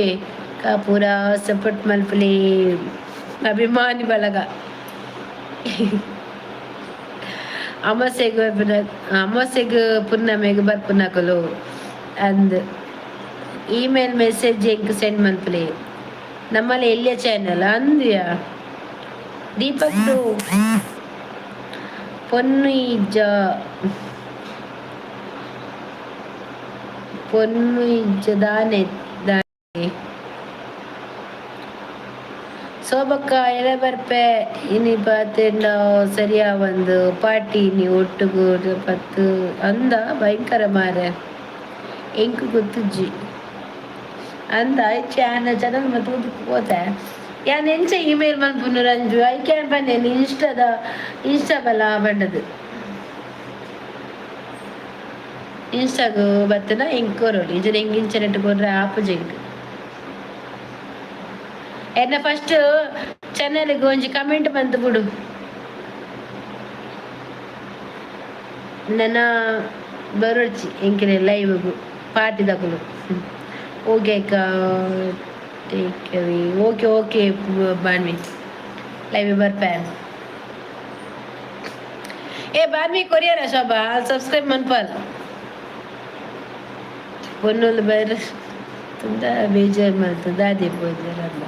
ಅಕ್ಕ, ಪೂರ ಸಪೋರ್ಟ್ ಮಲ್ಪಲಿ ಅಭಿಮಾನಿ ಬಳಗ. ಅಮಾಸೆಗ್ ಬರ್ಪುನ, ಅಮಾಸೆಗ್ ಪುನ್ನಮೆಗ್ ಬರ್ಪುನಕುಲು ಅಂದ್ ಇಮೇಲ್ ಮೆಸೇಜ್ ಎಂಕ್ ಸೆಂಡ್ ಮಲ್ಪುಲೆ. ನಮ್ಮಲ್ಲಿ ಎಲ್ಯ ಚಾನೆಲ್ ಅಂದ್ಯಾ. ದೀಪಕ್ ಬ್ರೋ, ಪೊನ್ನು ಇಜ್ಜ, ಪೊನ್ನು ಇಜ್ಜ ದಾನೆ ದಾನೆ? ಶೋಭಕ್ಕ, ಎಡೆ ಬರ್ಪೆ? ಇನಿ ಪಾತೆಂಡ ಸರಿಯಾವಂದು, ಪಾರ್ಟಿ ಇನಿ ಒಟ್ಟುಗು ಪತ್ತು ಅಂದ. ಭಯಂಕರ ಮಾರೆ, ಎಂಕ್ ಗೊತ್ತುಜ್ಜಿ ಅಂದ. ಚಾನಲ್ ಚಾನಲ್ ಮತ್ತೆ ಪೋತೆ. ಯಾನ್ ಎಂಚ ಇಮೇಲ್ ಮನ್ಪುನು ರಂಜು? I can ಪನ್ನೇನು ಇನ್ಸ್ಟಾದ, ಇನ್ಸ್ಟಾ ಬಲ ಬಂಡದು. ಇನ್ಸ್ಟಾಗ್ ಬತ್ತನ ಎಂಕ್ ಕೊರೊಡು ಇಜ್ಜಂಡ ಎಂಕ್ ಇಂಚನೆಟ್ ಕೊರ್ರೆ ಆಪುಜಿ ಎಂಕ್. ಎನ್ನ ಫಸ್ಟ್ ಚಾನೆಲ್ಗೆ ಒಂಜಿ ಕಮೆಂಟ್ ಬಂತು ಬಿಡು. ನನ್ನ ಬರೊಡ್ಚಿ ಎಂಕಿನ ಲೈವ್ಗು ಪಾರ್ಟಿದಕುಲು. ಓಕೆ ಅಕ್ಕ, ಟೇಕ್. ಓಕೆ ಓಕೆ ಬಾನ್ವಿ, ಲೈವ್ ಬರ್ಪೆ. ಏ ಬಾನ್ವಿ, ಕೊರಿಯರ ಶೋಭಾ ಸಬ್ಸ್ಕ್ರೈಬ್ ಮನ್ಪಾಲ್. ಪೊನ್ನೊಂದು ಬೈರ್ ತುಂಬ ಬೇಜಾರು ಮಲ್ತು ದಾದೆ ಪೋಜಾರಲ್ಲ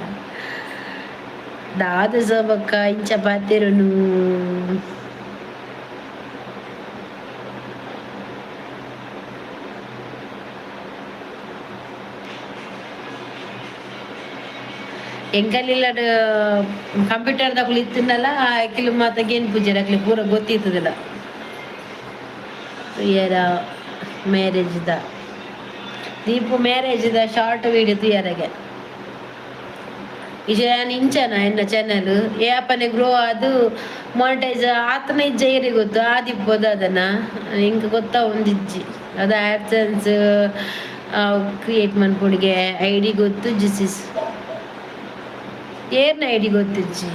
ದಾದ ಶೋಭಕ್ಕ ಇಂಚ ಪಾತೆರುನು? ಎಂಕಲಿಲ್ಲಡ್ ಕಂಪ್ಯೂಟರ್ ದಕುಲು ಇತ್ತಿನಲ್ಲ, ಅಕಿಲು ಮಾತ ಗೆನ್ಪುಜೆರ್, ಅಕ್ಲೆ ಪೂರ ಗೊತ್ತಿತ್ತದಿಲ್ಲ. ತೂಯರ ಮ್ಯಾರೇಜ್ದ ದೀಪು ಮ್ಯಾರೇಜ್ದ ಶಾರ್ಟ್ ವೀಡಿಯೋ ತೂಯರಗೆ. ಇಜ ಯಾನ್ ಇಂಚನ ಎನ್ನ ಚಾನಲ್ ಏಪನೆ ಗ್ರೋ ಅದು ಮಾನಿಟೈಸ್ ಆತನ ಇಜ್ಜ ಏರಿ ಗೊತ್ತು ಆದಿಪ್ಪೋದು. ಅದನ್ನ ಎಂಕ್ ಗೊತ್ತಾ ಒಂದಿಜ್ಜಿ. ಅದು ಆ್ಯಡ್ಸೆನ್ಸ್ ಕ್ರಿಯೇಟ್ ಮನ್ಪುಡಿಗೆ ಐಡಿ ಗೊತ್ತುಜ್ಜಿ ಸಿಸ್. ಏರ್ನ ಐಡಿ ಗೊತ್ತಿಜ್ಜಿ?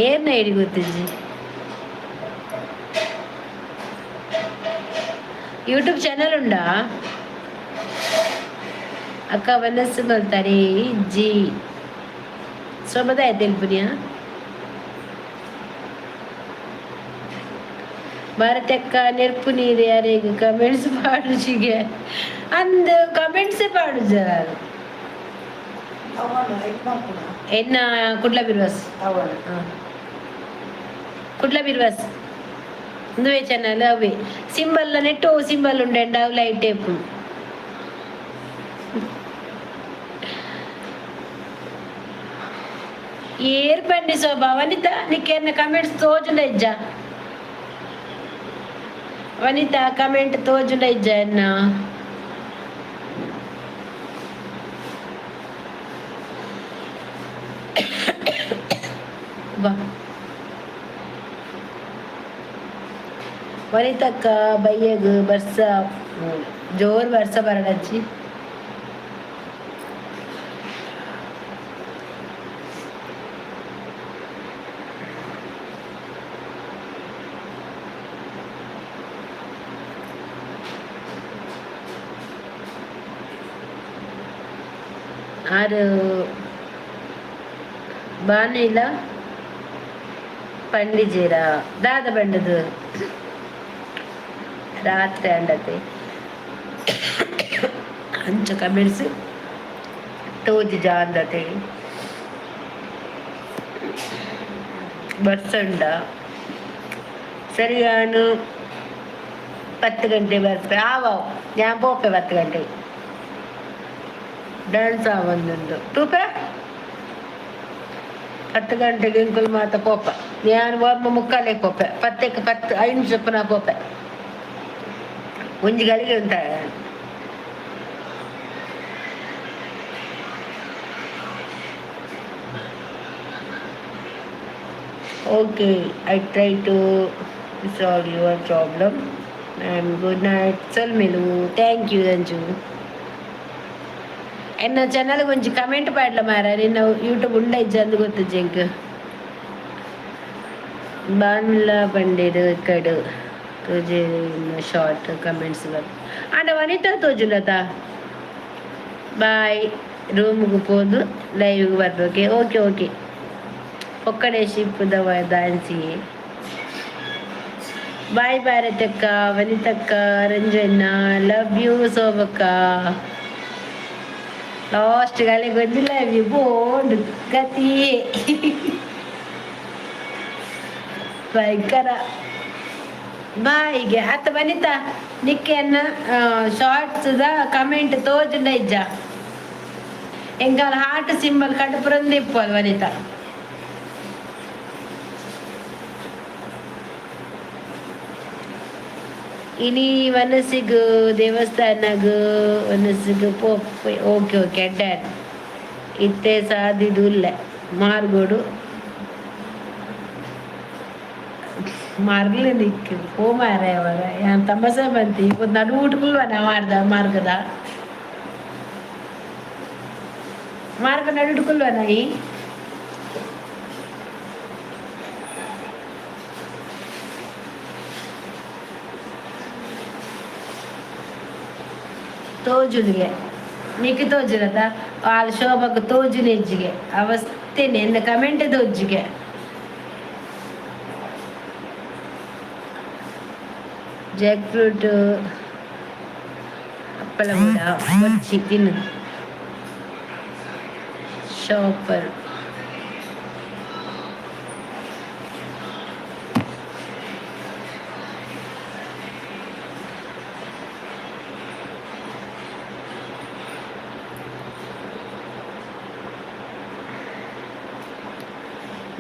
ಏರ್ನ ಐಡಿ ಗೊತ್ತಿಜ್ಜಿ? ಯೂಟ್ಯೂಬ್ ಚಾನಲ್ ಉಂಡಾ ಅಕ್ಕ? ವನಸ್ಸು ಮಲ್ತಾರೆ ಇಜ್ಜಿ. ಶೋಭದ ತೆಲ್ಪುನಿಯ ಭಾರತಕ್ಕ ನೆರ್ಪು ನೀರು ಯಾರಿಗೆ ಕಮೆಂಟ್ಸ್ ಪಾಡುಜಿಗೆ ಅಂದ್ ಕಮೆಂಟ್ಸ್ ಪಾಡುಜ. ಎನ್ನ ಕುಡ್ಲ ಬಿರ್ವಾಸ್, ಕುಡ್ಲ ಬಿರ್ವಾಸ್ ಇಂದುವೇ ಚಾನಲ್. ಅವೇ ಸಿಂಬಲ್ ನೆಟ್ಟು ಸಿಂಬಲ್ ಉಂಡೆ, ಅವು ಲೈಟ್ ಟೇಪ್. ಏರ್ ಪಂಡಿ ಶೋಭಾ? ವನಿತಾ, ನಿಕ್ಕೆನ್ನ ಕಮೆಂಟ್ಸ್ ತೋಜುಂಡ ಇಜ್ಜ? ವನಿತಾ, ಕಮೆಂಟ್ ತೋಜುಂಡ ಇಜ್ಜ ಎನ್ನ? ಬಾ ವನಿತಕ್ಕ, ಬಯ್ಯಗ್ ಬರ್ಸ, ಜೋರ್ ಬರ್ಸ ಬರಡಚ್ಚಿ. ಆರು ಬಾನಿಲ ಪಂಡಿಜೇರ ದಾದ ಬಂಡದು ರಾತ್ರಿ ಅಂಡತೆ. ಅಂಚ ಕಮೆಂಟ್ಸ್ ತೋಜಿ ಜಾಂದತೆ. ಬರ್ಸಂಡ ಸರಿ, ನಾನು 10 ಗಂಟೆ ಬರ್ಪೆ. ಆವ ഞാൻ ಪೋಪೆ 10 ಗಂಟೆ. ಡ್ಯಾನ್ಸ್ ಆವೊಂದುಂಡು ತೂಪೆ. 10 ಗಂಟೆಗೆ ಎಂಕುಲು ಮಾತ ಪೋಪ. ಯಾನ್ ಒಮ್ಮ ಮುಕ್ಕಾಲೆ ಪೋಪೆ, ಪತ್ತೆಕ್ ಪತ್ತು ಐದು ನಿಮಿಷ ಪೋಪೆ. ಒಂಜಿ ಗಳಿಗೆ ಉಂಟ. Okay, I try to solve your problem and good night. ಸೊಲ್ಮೆಲು, thank you Anju. ಎನ್ನ ಚಾನಲ್ ಒಂಜಿ ಕಮೆಂಟ್ ಪಾಡ್ಲ ಮಾರ. ನಿನ್ನ ಯೂಟ್ಯೂಬ್ ಉಂಡ ಇಜ್ಜ ಅಂದ್ ಗೊತ್ತಿಜ್ಜಿ ಎಂಕ್. ಬಾನ್ಲ ಪಂಡೆರ್ ಕಡು ತೋಜೆ ಶಾರ್ಟ್ ಕಮೆಂಟ್ಸ್. ಆಂಡ ವನಿತಾ ತೋಜುಲತ. ಬಾಯ್, ರೂಮ್ಗೆ ಪೋದು ಲೈವ್ಗೆ ಬರ್ಬೇಕು. Okay okay. ಒಕ್ಕಡೆ ಶಿಪ್ಪುದ ದಾನ್ಸಿ. ಬಾಯ್ ಭಾರತಕ್ಕ, ವನಿತಕ್ಕ, ರಂಜಣ್ಣ, ಲವ್ you. ಸೋಬಕ್ಕ ಲಾಸ್ಟ್ ಗಾಲಿ ಗೊಂಜಿ ಲವ್ you ಬೋಂಡು ಗತಿ. ಭಯಂಕರ ಬಾಯಿಗೆ ಅತ್ತ. ವನಿತಾ, ನಿಕ್ಕೆನ್ನ ಶಾರ್ಟ್ಸ್ the comment ತೋಜುಂಡ ಇಜ್ಜ? ಎಂಕಾಲ ಹಾರ್ಟ್ ಸಿಂಬಲ್ ಕಡುಪುರಂದು ಇಪ್ಪದು ವನಿತಾ. ಇನಿ ವನಸಿಗು ದೇವಸ್ಥಾನಗ್ ವನಸಿಗು ಪೋಪ್. ಓಕೆ ಓಕೆ, ಅಡ್ಡ ಇತ್ತೆ ಸಾದಿದುಲ್ಲೆ ಮಾರ್ಗೋಡು ಮಾರ್ಗಲೆ ನಿಕ್ ಪೋ ಮಾರ. ಯಾನ್ ತಮಸೆ ಬಂತಿ ನಡು ಊಟకుಲ್ವನ ಮಾರ್ದ ಮಾರ್ಗದ ಮಾರ್ಗ ನಡುಟುಕುಲ್ವನ ಈ ತೋಜುನಿಗೆ ನಿಕ್ ತೋಜುನತ ಆಲ್ ಶೋಭಕ್ ತೋಜುನ ಹೆಜ್ಜಿಗೆ ಅವಸ್ಥೆನೆ ಎನ್ನ ಕಮೆಂಟ್ ತೋಜ್ಜಿಗೆ. ಜಾಕ್ ಫ್ರೂಟ್ ಹಪ್ಪಳ ಕೂಡ ಬೊಚ್ಚಿ ತಿನ್ನು. ಶಾಪರ್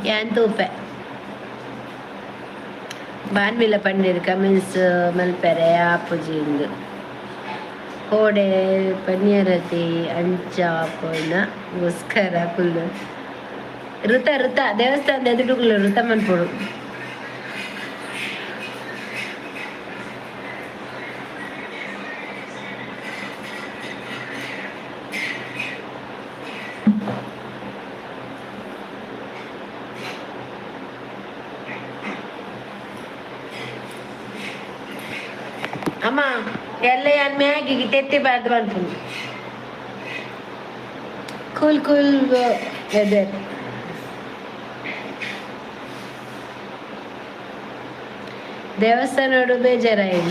ಯಾನ್ ತೂಪೆ. ಬಾನ್ವಿಲ ಪನ್ನೀರ್ ಕಮೆಂಟ್ಸ್ ಮಲ್ಪೆರೆ ಆಪುಜಿಂದು. ಕೋಡೆ ಪನ್ನೀರತಿ ಅಂಚಾಪುನ ಗೋಸ್ಕರ ಕುಲ್ಲು ಋತ ಋತ ದೇವಸ್ಥಾನದ ಎದುರುಗುಲು ಋತ ಮನ್ಪೊಡು. ಅಮ್ಮ ಎಲ್ಲ ಯಾನ್ ಮ್ಯಾಗಿಗೆ ತೆತ್ತಿ ಬಾರ್ದು ಮನ್ಪುನು. Cool cool weather. ದೇವಸ್ಥಾನೋಡು ಬೇಜಾರಾಯಿ.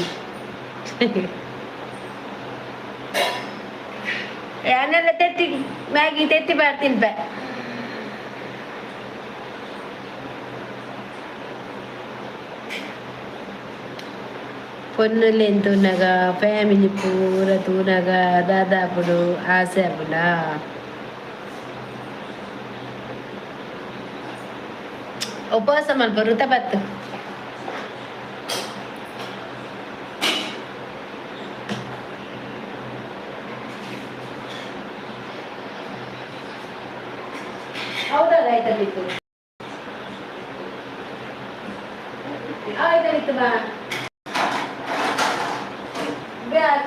ಯಾನೆಲ್ಲ ತೆತ್ತಿ ಮ್ಯಾಗಿ ತೆತ್ತಿ ಬಾರ್ ತಿನ್ಪೆ. ಪೊನ್ನುಲೆನ್ ತೂನಗ, ಫ್ಯಾಮಿಲಿ ಪೂರ ತೂನಗ ದಾದಾಪುಡು ಆಸೆ ಆಪುಂಡಾ? ಉಪವಾಸ ಮಲ್ಪ ಋತ ಬತ್ತು. ಹೌದಲ್ಲ? ಆಯ್ತಲ್ಲಿತ್ತು, ಆಯ್ತಲ್ಲಿತ್ತು ಬಾ.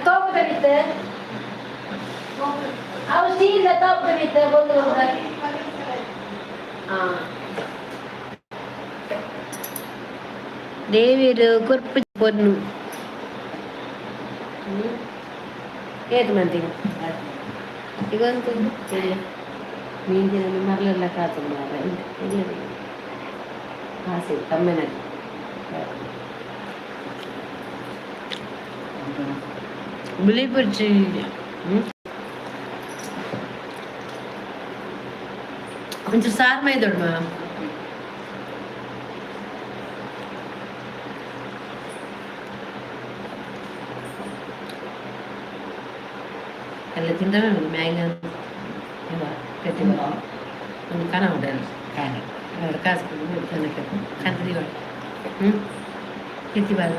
ತೋಪುದಲ್ಲಿತ್ತು ಅವು ಸ್ಟೀಲ್ ತೋಪುದಲ್ಲಿತ್ತು ಬಂದು. ಹಾಂ, ದೇವಿರು ಕೊರ್ಪು ಪೊನ್ನು ಏತ್ ಮಂತಿಗೆ ಈಗ ಇಲ್ಲ. ಮೀನಿನ ಮರಳೆಲ್ಲ ಕಾತು ಮಾರ ಇಲ್ಲ. ಆಸೆ ತಮ್ಮೆನ. ಬಿಳಿ. ಒಂಚೂರು ಸಾರು ಮೈದೊಡ್ಮ. ಎಲ್ಲ ತಿಂದರೆ ಮ್ಯಾಗಿ ಒಂದು ಕನ ಉಂಟಲ್ಲ ಕಾಸು ಕಂತದಿ. ಹ್ಞೂ, ಕೆತ್ತಿ ಬಾರ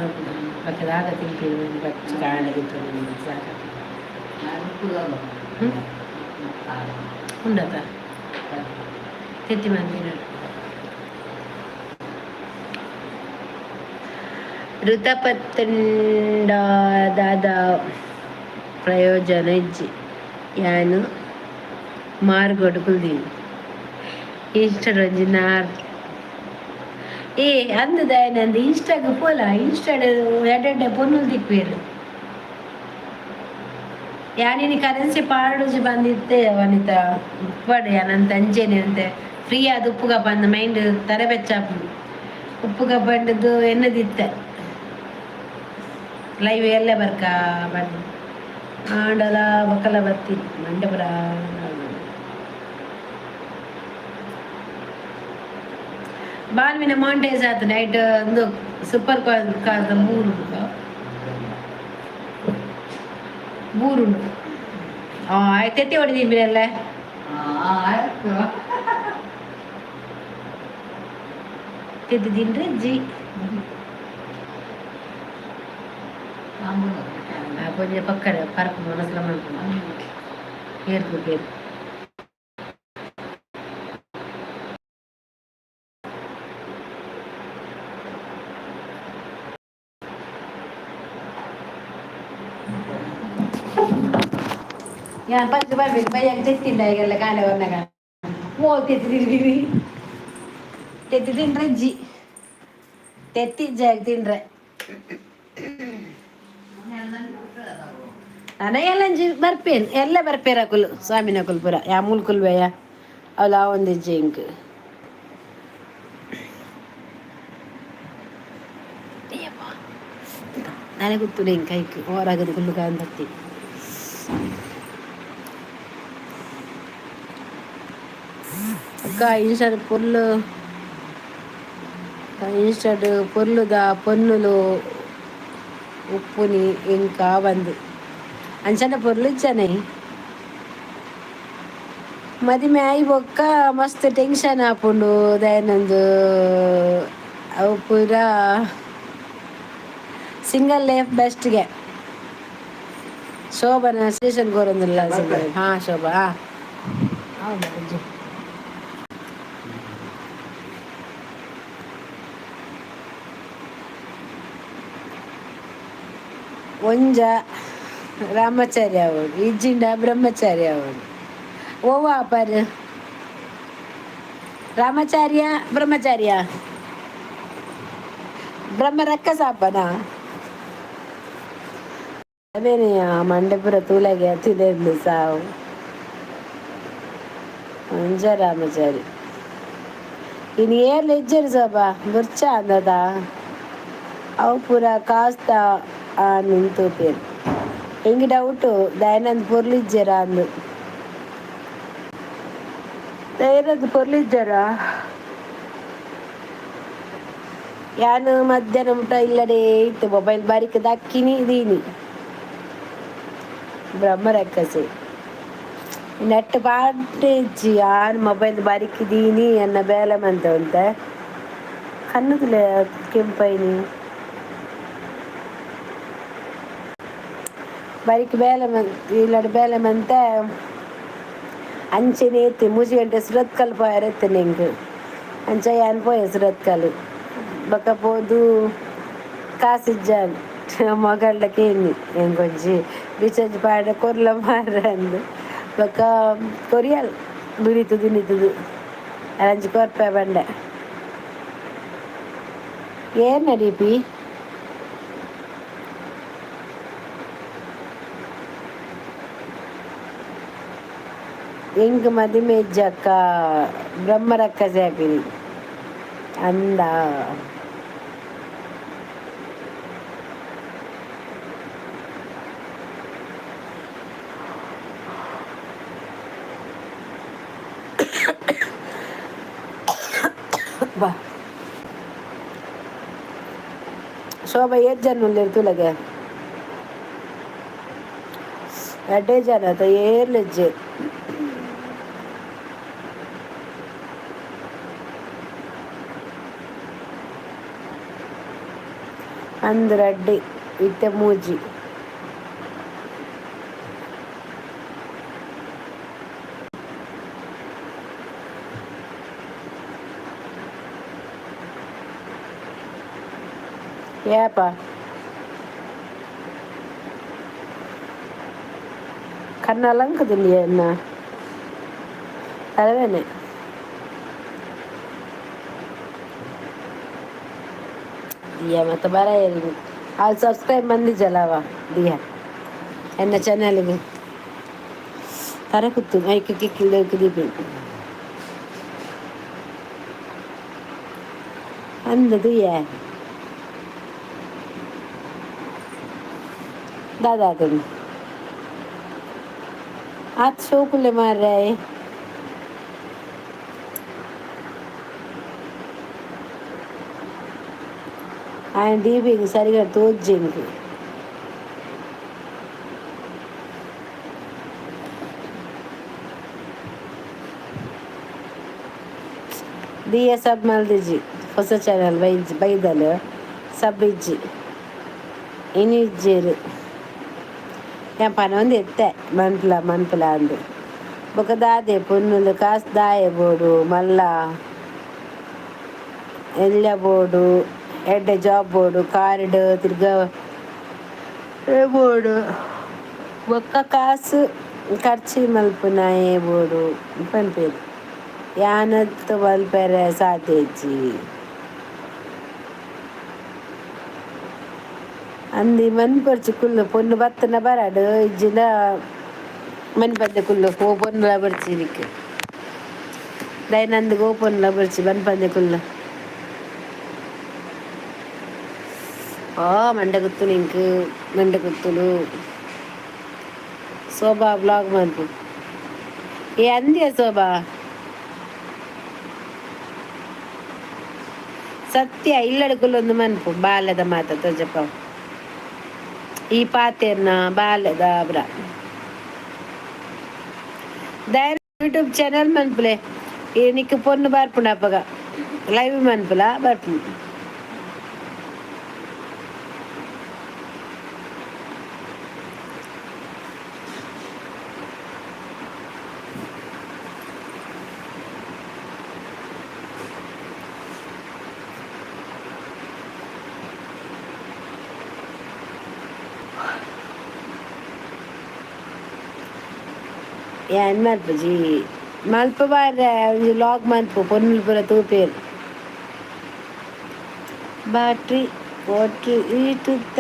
ಬಕ್ಕದಾಗ ತಿಂತೀವಿ. ಬಚ್ಚ ಕಾಣ ಸಾಕ. ಹ್ಞೂ, ಉಂಡತ ತೆತ್ತಿ ಮಂದಿನ. ಋತಪತ್ತಂಡ ದಾದ ಪ್ರಯೋಜನ ಇಜ್ಜಿ. ಯಾನು ಮಾರ್ಗೋಡು ಕುಲ್ದೀನಿ. ಇಷ್ಟರೊಂಜಿ ನಾರ್ ಏ ಅಂದ್ ದಾಯೆನಂದ್ ಇನ್ಸ್ಟಾಗ್ ಪೋಲ, ಇನ್ಸ್ಟಾಡ್ ಎಡ್ಡೆ ಪೊನ್ನುಲು ತಿಕ್ವೇರು. ಯಾನಿನಿ ಕರೆನ್ಸಿ ಪಾಡುಜಿ ಬಂದಿತ್ತೆ ವನಿತಾ. ಉಪ್ಪಡ್ ಯಾನಂತ ಅಂಚೆನೆ ಅಂತೆ ಫ್ರೀ ಆದ್ ಉಪ್ಪುಗ ಪಂದ್ ಮೈಂಡ್ ತರೆ ಬೆಚ್ಚ ಆಪುಂಡು. ಉಪ್ಪುಗ ಪಂಡ್ದು ಎನ್ನದಿತ್ತೆ ಲೈವ್ ಎಲ್ಲೆ ಬರ್ಕ ಪಂದ್ ಆಂಡಲ ಬೊಕಲ ಬತ್ತಿ ಮಂಡೆ ಪುರ. ಬಾಲ್ಮಿನ ಮಾಂಟೇಜ್ ಆತು ನೈಟ್ ಒಂದು ಸೂಪರ್ ಕಾದ ಮೂರು ಬೂರುಂಡು. ಆಯ್ತು, ತೆತ್ತಿ ಹೊಡಿದೀನಿ. ಆಯ್ತು. ತೆತ್ತಿ ತಿಂದ್ರೆ ಜಿ. ಕೊಂಚ ಪಕ್ಕಡೆ ಪರಪು ಮನಸ್ಸುಲ ಮನ್ಪುನು ಏರ್ಪು ಪೇರು. ಯಾನ್ ಪಂಚ ಬರ್ಬೇಕು ಬಯ್ಯಾಗ ತೆತ್ತಿಂಡ ಈಗೆಲ್ಲ ಕಾಂಡೆ ಬರ್ನಾಗ ಮೋಲ್ ತೆತ್ತಿ ತಿರ್ಗಿರಿ. ತೆತ್ತಿ ತಿಂಡ್ರೆ ಜಿ, ತೆತ್ತಿ ಜಾಗ ತಿಂಡ್ರೆ ನನ ಎಲ್ಲಂಜಿ ಬರ್ಪೇನ್ ಎಲ್ಲ ಬರ್ಪೇರ ಅಕುಲು ಸ್ವಾಮಿನಕುಲು ಪೂರ. ಯಾ ಮೂಲ್ಕುಲ್ ಬೇಯ ಅವಳು ಆ ಒಂದಿಜ್ಜಿ ಇಂಕ್. ನನಗೆ ಗೊತ್ತಿಲ್ಲ ಇಂಕ ಐಕ್ ಹೊರಗದು ಕುಲ್ಲು ಕಾಂದತ್ತಿ. ಅಕ್ಕ, ಇನ್ಸ್ಟಾಡ್ ಪೊರ್ಲು, ಇನ್ಸ್ಟಾಡ್ ಪೊರ್ಲುದ ಪೊನ್ನುಲು ಉಪ್ಪುನಿ ಇಂಕ ಬಂದು ಅಂಚನೆ ಪೊರ್ಲು ಇಜ್ಜನೆ. ಮದಿಮೆ ಆಯಿ ಬೊಕ್ಕ ಮಸ್ತ್ ಟೆನ್ಷನ್ ಆಪುಂಡು ದಯನಂದು. ಅವು ಪೂರ ಸಿಂಗಲ್ ಲೈಫ್ ಬೆಸ್ಟ್ಗೆ. ಶೋಭನ ಸ್ಟೇಷನ್ ಕೊರೊಂದುಲ್ಲ. ಹಾ ಶೋಭಾ, ಹೌದು. ಒಂಜ ರಾಮಚಾರಿ ಆವೊಡು, ಇಜ್ಜಿಂಡ ಬ್ರಹ್ಮಚಾರಿ ಆವೊಡು. ಓವ ಪರ್ ರಾಮಚಾರ್ಯ ಬ್ರಹ್ಮಚಾರ್ಯ ಬ್ರಹ್ಮ ರಕ್ಕಸ ಅಪ್ಪನ ಅವೇನೆ ಮಂಡೆಪುರ ತೂಲಗೆ ಅತಿದೆ ಸಾವು. ಒಂಜ ರಾಮಚಾರಿ ಇನ್ನು ಏರ್ಲ ಇಜ್ಜರು ಸೋಬಾ ಬುರ್ಚ ಅಂದದ ಅವು ಪೂರ ಕಾಸ್ತ ನಿಂತೂಪೇರು. ಎಂಕ್ ಡೌಟು ದಯಾನಂದ್ ಪೊರ್ಲು ಅಂದು. ದಯಾನಂದ್ ಪೊರ್ಲು. ಯಾನ್ ಮಧ್ಯಾಹ್ನ ಮುಟ ಇಲ್ಲಡೆ ಇತ್ತು. ಮೊಬೈಲ್ ಬಾರಿಕ್ ದಕ್ಕಿನಿ ದೀನಿ. ಬ್ರಹ್ಮ ರಕ್ಕಸೆ ನೆಟ್ ಪಾಡ್ಡಿಜ್ಜಿ. ಯಾನ್ ಮೊಬೈಲ್ ಬಾರಿಕ್ ದೀನಿ ಎನ್ನ ಬೇಲೆ ಮಂತ ಉಂತೆ ಕಣ್ಣುದುಲೆ ಕೆಂಪೈನಿ. ಬರಿಕ್ ಬೇಲೆ ಮನ್ ಇಲ್ಲಡ್ ಬೇಲೆ ಮಂತೆ ಅಂಚೆನೆ ಇತ್ತೆ. 3 ಗಂಟೆ ಸುರತ್ಕಲ್ ಪೋಯೆರೆ ಇತ್ತುಂಡು ಎಂಕ್. ಅಂಚ ಯಾನ್ ಪೋಯೆ ಸುರತ್ಕಲ್. ಬೊಕ ಪೋದು ಕಾಸ್ ಇಜ್ಜಾಂಡ್. ಮಗಲ್ಡ ಕೇನ್ನಿ ಎಂಕೊಂಜಿ ರೀಚಾರ್ಜ್ ಪಾಡ ಕೊರ್ಲ ಮಾರ್ರೆ ಅಂದ್. ಬೊಕ ಕೊರಿಯಲ್ ದುನಿತು ದುನಿತುದು ಅಂಚ ಕೊರ್ಪೆ ಪಂಡೆ. ಏರ್ನ ಡಿಪಿ? ಎಂಕ್ ಮದಿಮೆ ಇಜ್ಜಕ್ಕ, ಬ್ರಹ್ಮರಕ್ಕಸೆ ಆಪಿನಿ ಅಂದ. ಬಾ ಶೋಭಾ, ಏತ್ ಜನ ಉಲ್ಲೆರ್ ತೂಲಗೆ. ರಡ್ಡೆ ಜನ ಅತ ಏರ್ಲ ಇಜ್ಜೆರ್. ಅಂದ್ ರಡ್ಡ್ ಇತ್ತೆ ಮೂಜಿ. ಏಪ ಕಣ್ಣಲಂಕುದುಲ್ಲೆ ಎನ್ನ ತಲೆಬೇನೆ. ದಿಯಾ ಮತ್ತೆ ಬರ ಅಲ್ಲಿ ಸಬ್ಸ್ಕ್ರೈಬ್ ಮಂದಿಜಲ್ಲವ ದಿಯಾ ಎನ್ನ ಚಾನಲ್ಗೆ ತರೆ ಕುತ್ತು ಐಕ್ ಕಿಕ್ಕಿಲ್ ದೀಪ ಅಂದದು ದಾದಾ तुम आज शोकुले मार रहे. ఆయన డీపీకి సరిగా తోచింది. ದಿಯ ಸಬ್ ಮಲ್ದಿಜಿ ಹೊಸ ಚಾನಲ್ ಬೈಜ್ ಬೈದಲ್ ಸಬ್ ಇಜ್ಜಿ ಇನಿ ಇಜ್ಜೇರು. ಯಾನ್ ಪನೊಂದು ಇತ್ತೆ ಮನ್ಪುಲ ಮನ್ಪುಲ ಅಂದ್. ಬೊಕ ದಾದೆ ಪೊನ್ನುಲು ಕಾಸ್ ದಾಯೆ ಬೋಡು, ಮಲ್ಲ ಎಲ್ಯ ಬೋಡು, ಎಡ್ಡೆ ಜಾಬ್ ಬೋಡು, ಕಾರ್ ತಿರ್ಗ ಬೋಡು, ಬೊಕ್ಕ ಕಾಸ್ ಖರ್ಚು ಮಲ್ಪುನಾಯೆ ಬೋಡು ಪನ್ಪೆರ್. ಯಾನತ್ ಮಲ್ಪೆರೆ ಸಾಧ್ಯ ಇಜ್ಜಿ. ಅಂದು ಮನ್ಪೊರ್ಚಿ ಕುಲ್ಲು ಪೊನ್ನು ಬತ್ತನ ಬರಡ್, ಇಜ್ಜಿಂಡ ಮನ್ಪಂದೆ ಕುಲ್ಲು. ಓ ಪೊನ್ನುಲ ಬೊರ್ಚಿ ನಿಕ್ಕ್ ದಯನಂದ್ ಓ ಪೊನ್ನುಲ ಬೊರ್ಚಿ ಮನ್ಪಂದೆ ಕುಲ್ಲು. ಆ ಮಂಡೆ ಗುತ್ತು ನಿಂಕ್ ಮಂಡೆ ಗುತ್ತುಲು. ಶೋಭಾ ಬ್ಲಾಗ್ ಮನ್ಪು. ಏ ಅಂದ್ಯ ಶೋಭಾ ಸತ್ಯ ಇಲ್ಲಡ್ ಕುಲ್ಲೊಂದು ಮನ್ಪು ಬಾಲ್ಯದ ಮಾತ ತೋಜಪ್ಪ ಈ ಪಾತೆರ್ನ ಬಾಲ್ಯದ ಬ್ರ ದಯ ಯೂಟ್ಯೂಬ್ ಚಾನಲ್ ಮನ್ಪುಲೆ. ಈ ನಿಕ್ಕ್ ಪೊನ್ನು ಬರ್ಪುಂಡು ಅಪಗ ಲೈವ್ ಮನ್ಪುಲ ಬರ್ಪುಂಡು. ಯಾನ್ ಮನ್ಪುಜಿ, ಮಲ್ಪ ಬಾರ್ರೆ ಒಂಜಿ ಲಾಗ್ ಮನ್ಪು. ಪೊನ್ನುಲು ಪೂರ ತೂಪೆರ್. ಬಾಟ್ರಿ ಕೋಟ್ರಿ ಈಟುತ್ತ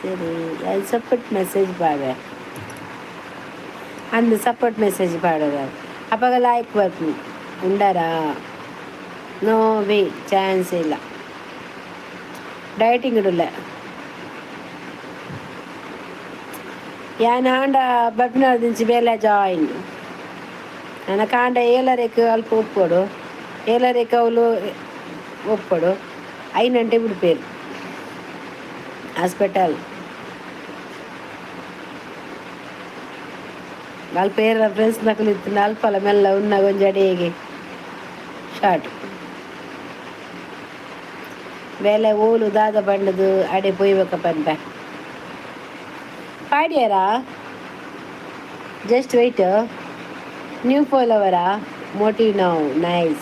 ಸರಿ. ಸಪೋರ್ಟ್ ಮೆಸೇಜ್ ಪಾಡ್ವೆ ಅಂದ್, ಸಪೋರ್ಟ್ ಮೆಸೇಜ್ ಪಾಡೋದು ಅಪಗ ಲೈಕ್ ಬರ್ಪುಂಡು. ಉಂಡರಾ? ನೋ ವೇ, ಚಾನ್ಸ್ ಇಲ್ಲ. ಡಯಟಿಂಗ್ ಇಡುಲ್ಲ. ಯಾನ್ ಆಂಡ ಬರ್ಪಿನದಿಂಚಿ ಬೇಲೆ ಜಾಯಿನ್. ನನ ಕಾಂಡ ಏಳರೆಕ್ ಅಲ್ಪ ಉಪ್ಪೊಡು, ಏಳರೆಕ್ ಅವ್ಲು ಒಪ್ಪೊಡು, 5 ಗಂಟೆ ಬಿಡ್ಪೇರು ಹಾಸ್ಪಿಟಲ್. ಅಲ್ಪ ಏರ ಫ್ರೆಂಡ್ಸ್ ನಕಲು ಇತ್ತು ಅಲ್ಪಲ ಮೆಲ್ಲ ಉನ್ನಾಗ ಒಂಜಿ ಅಡಿಗೆ ಶಾರ್ಟ್ ಬೇಲೆ ಓಲು ದಾದ ಬಂಡದು ಅಡೆ ಪೊಯ್ಬೇಕ ಪನ್ಪೆ ಪಾಡ್ಯಾರಾ. Just wait. ನ್ಯೂ ಫಾಲೋವರಾ? Motive now, nice.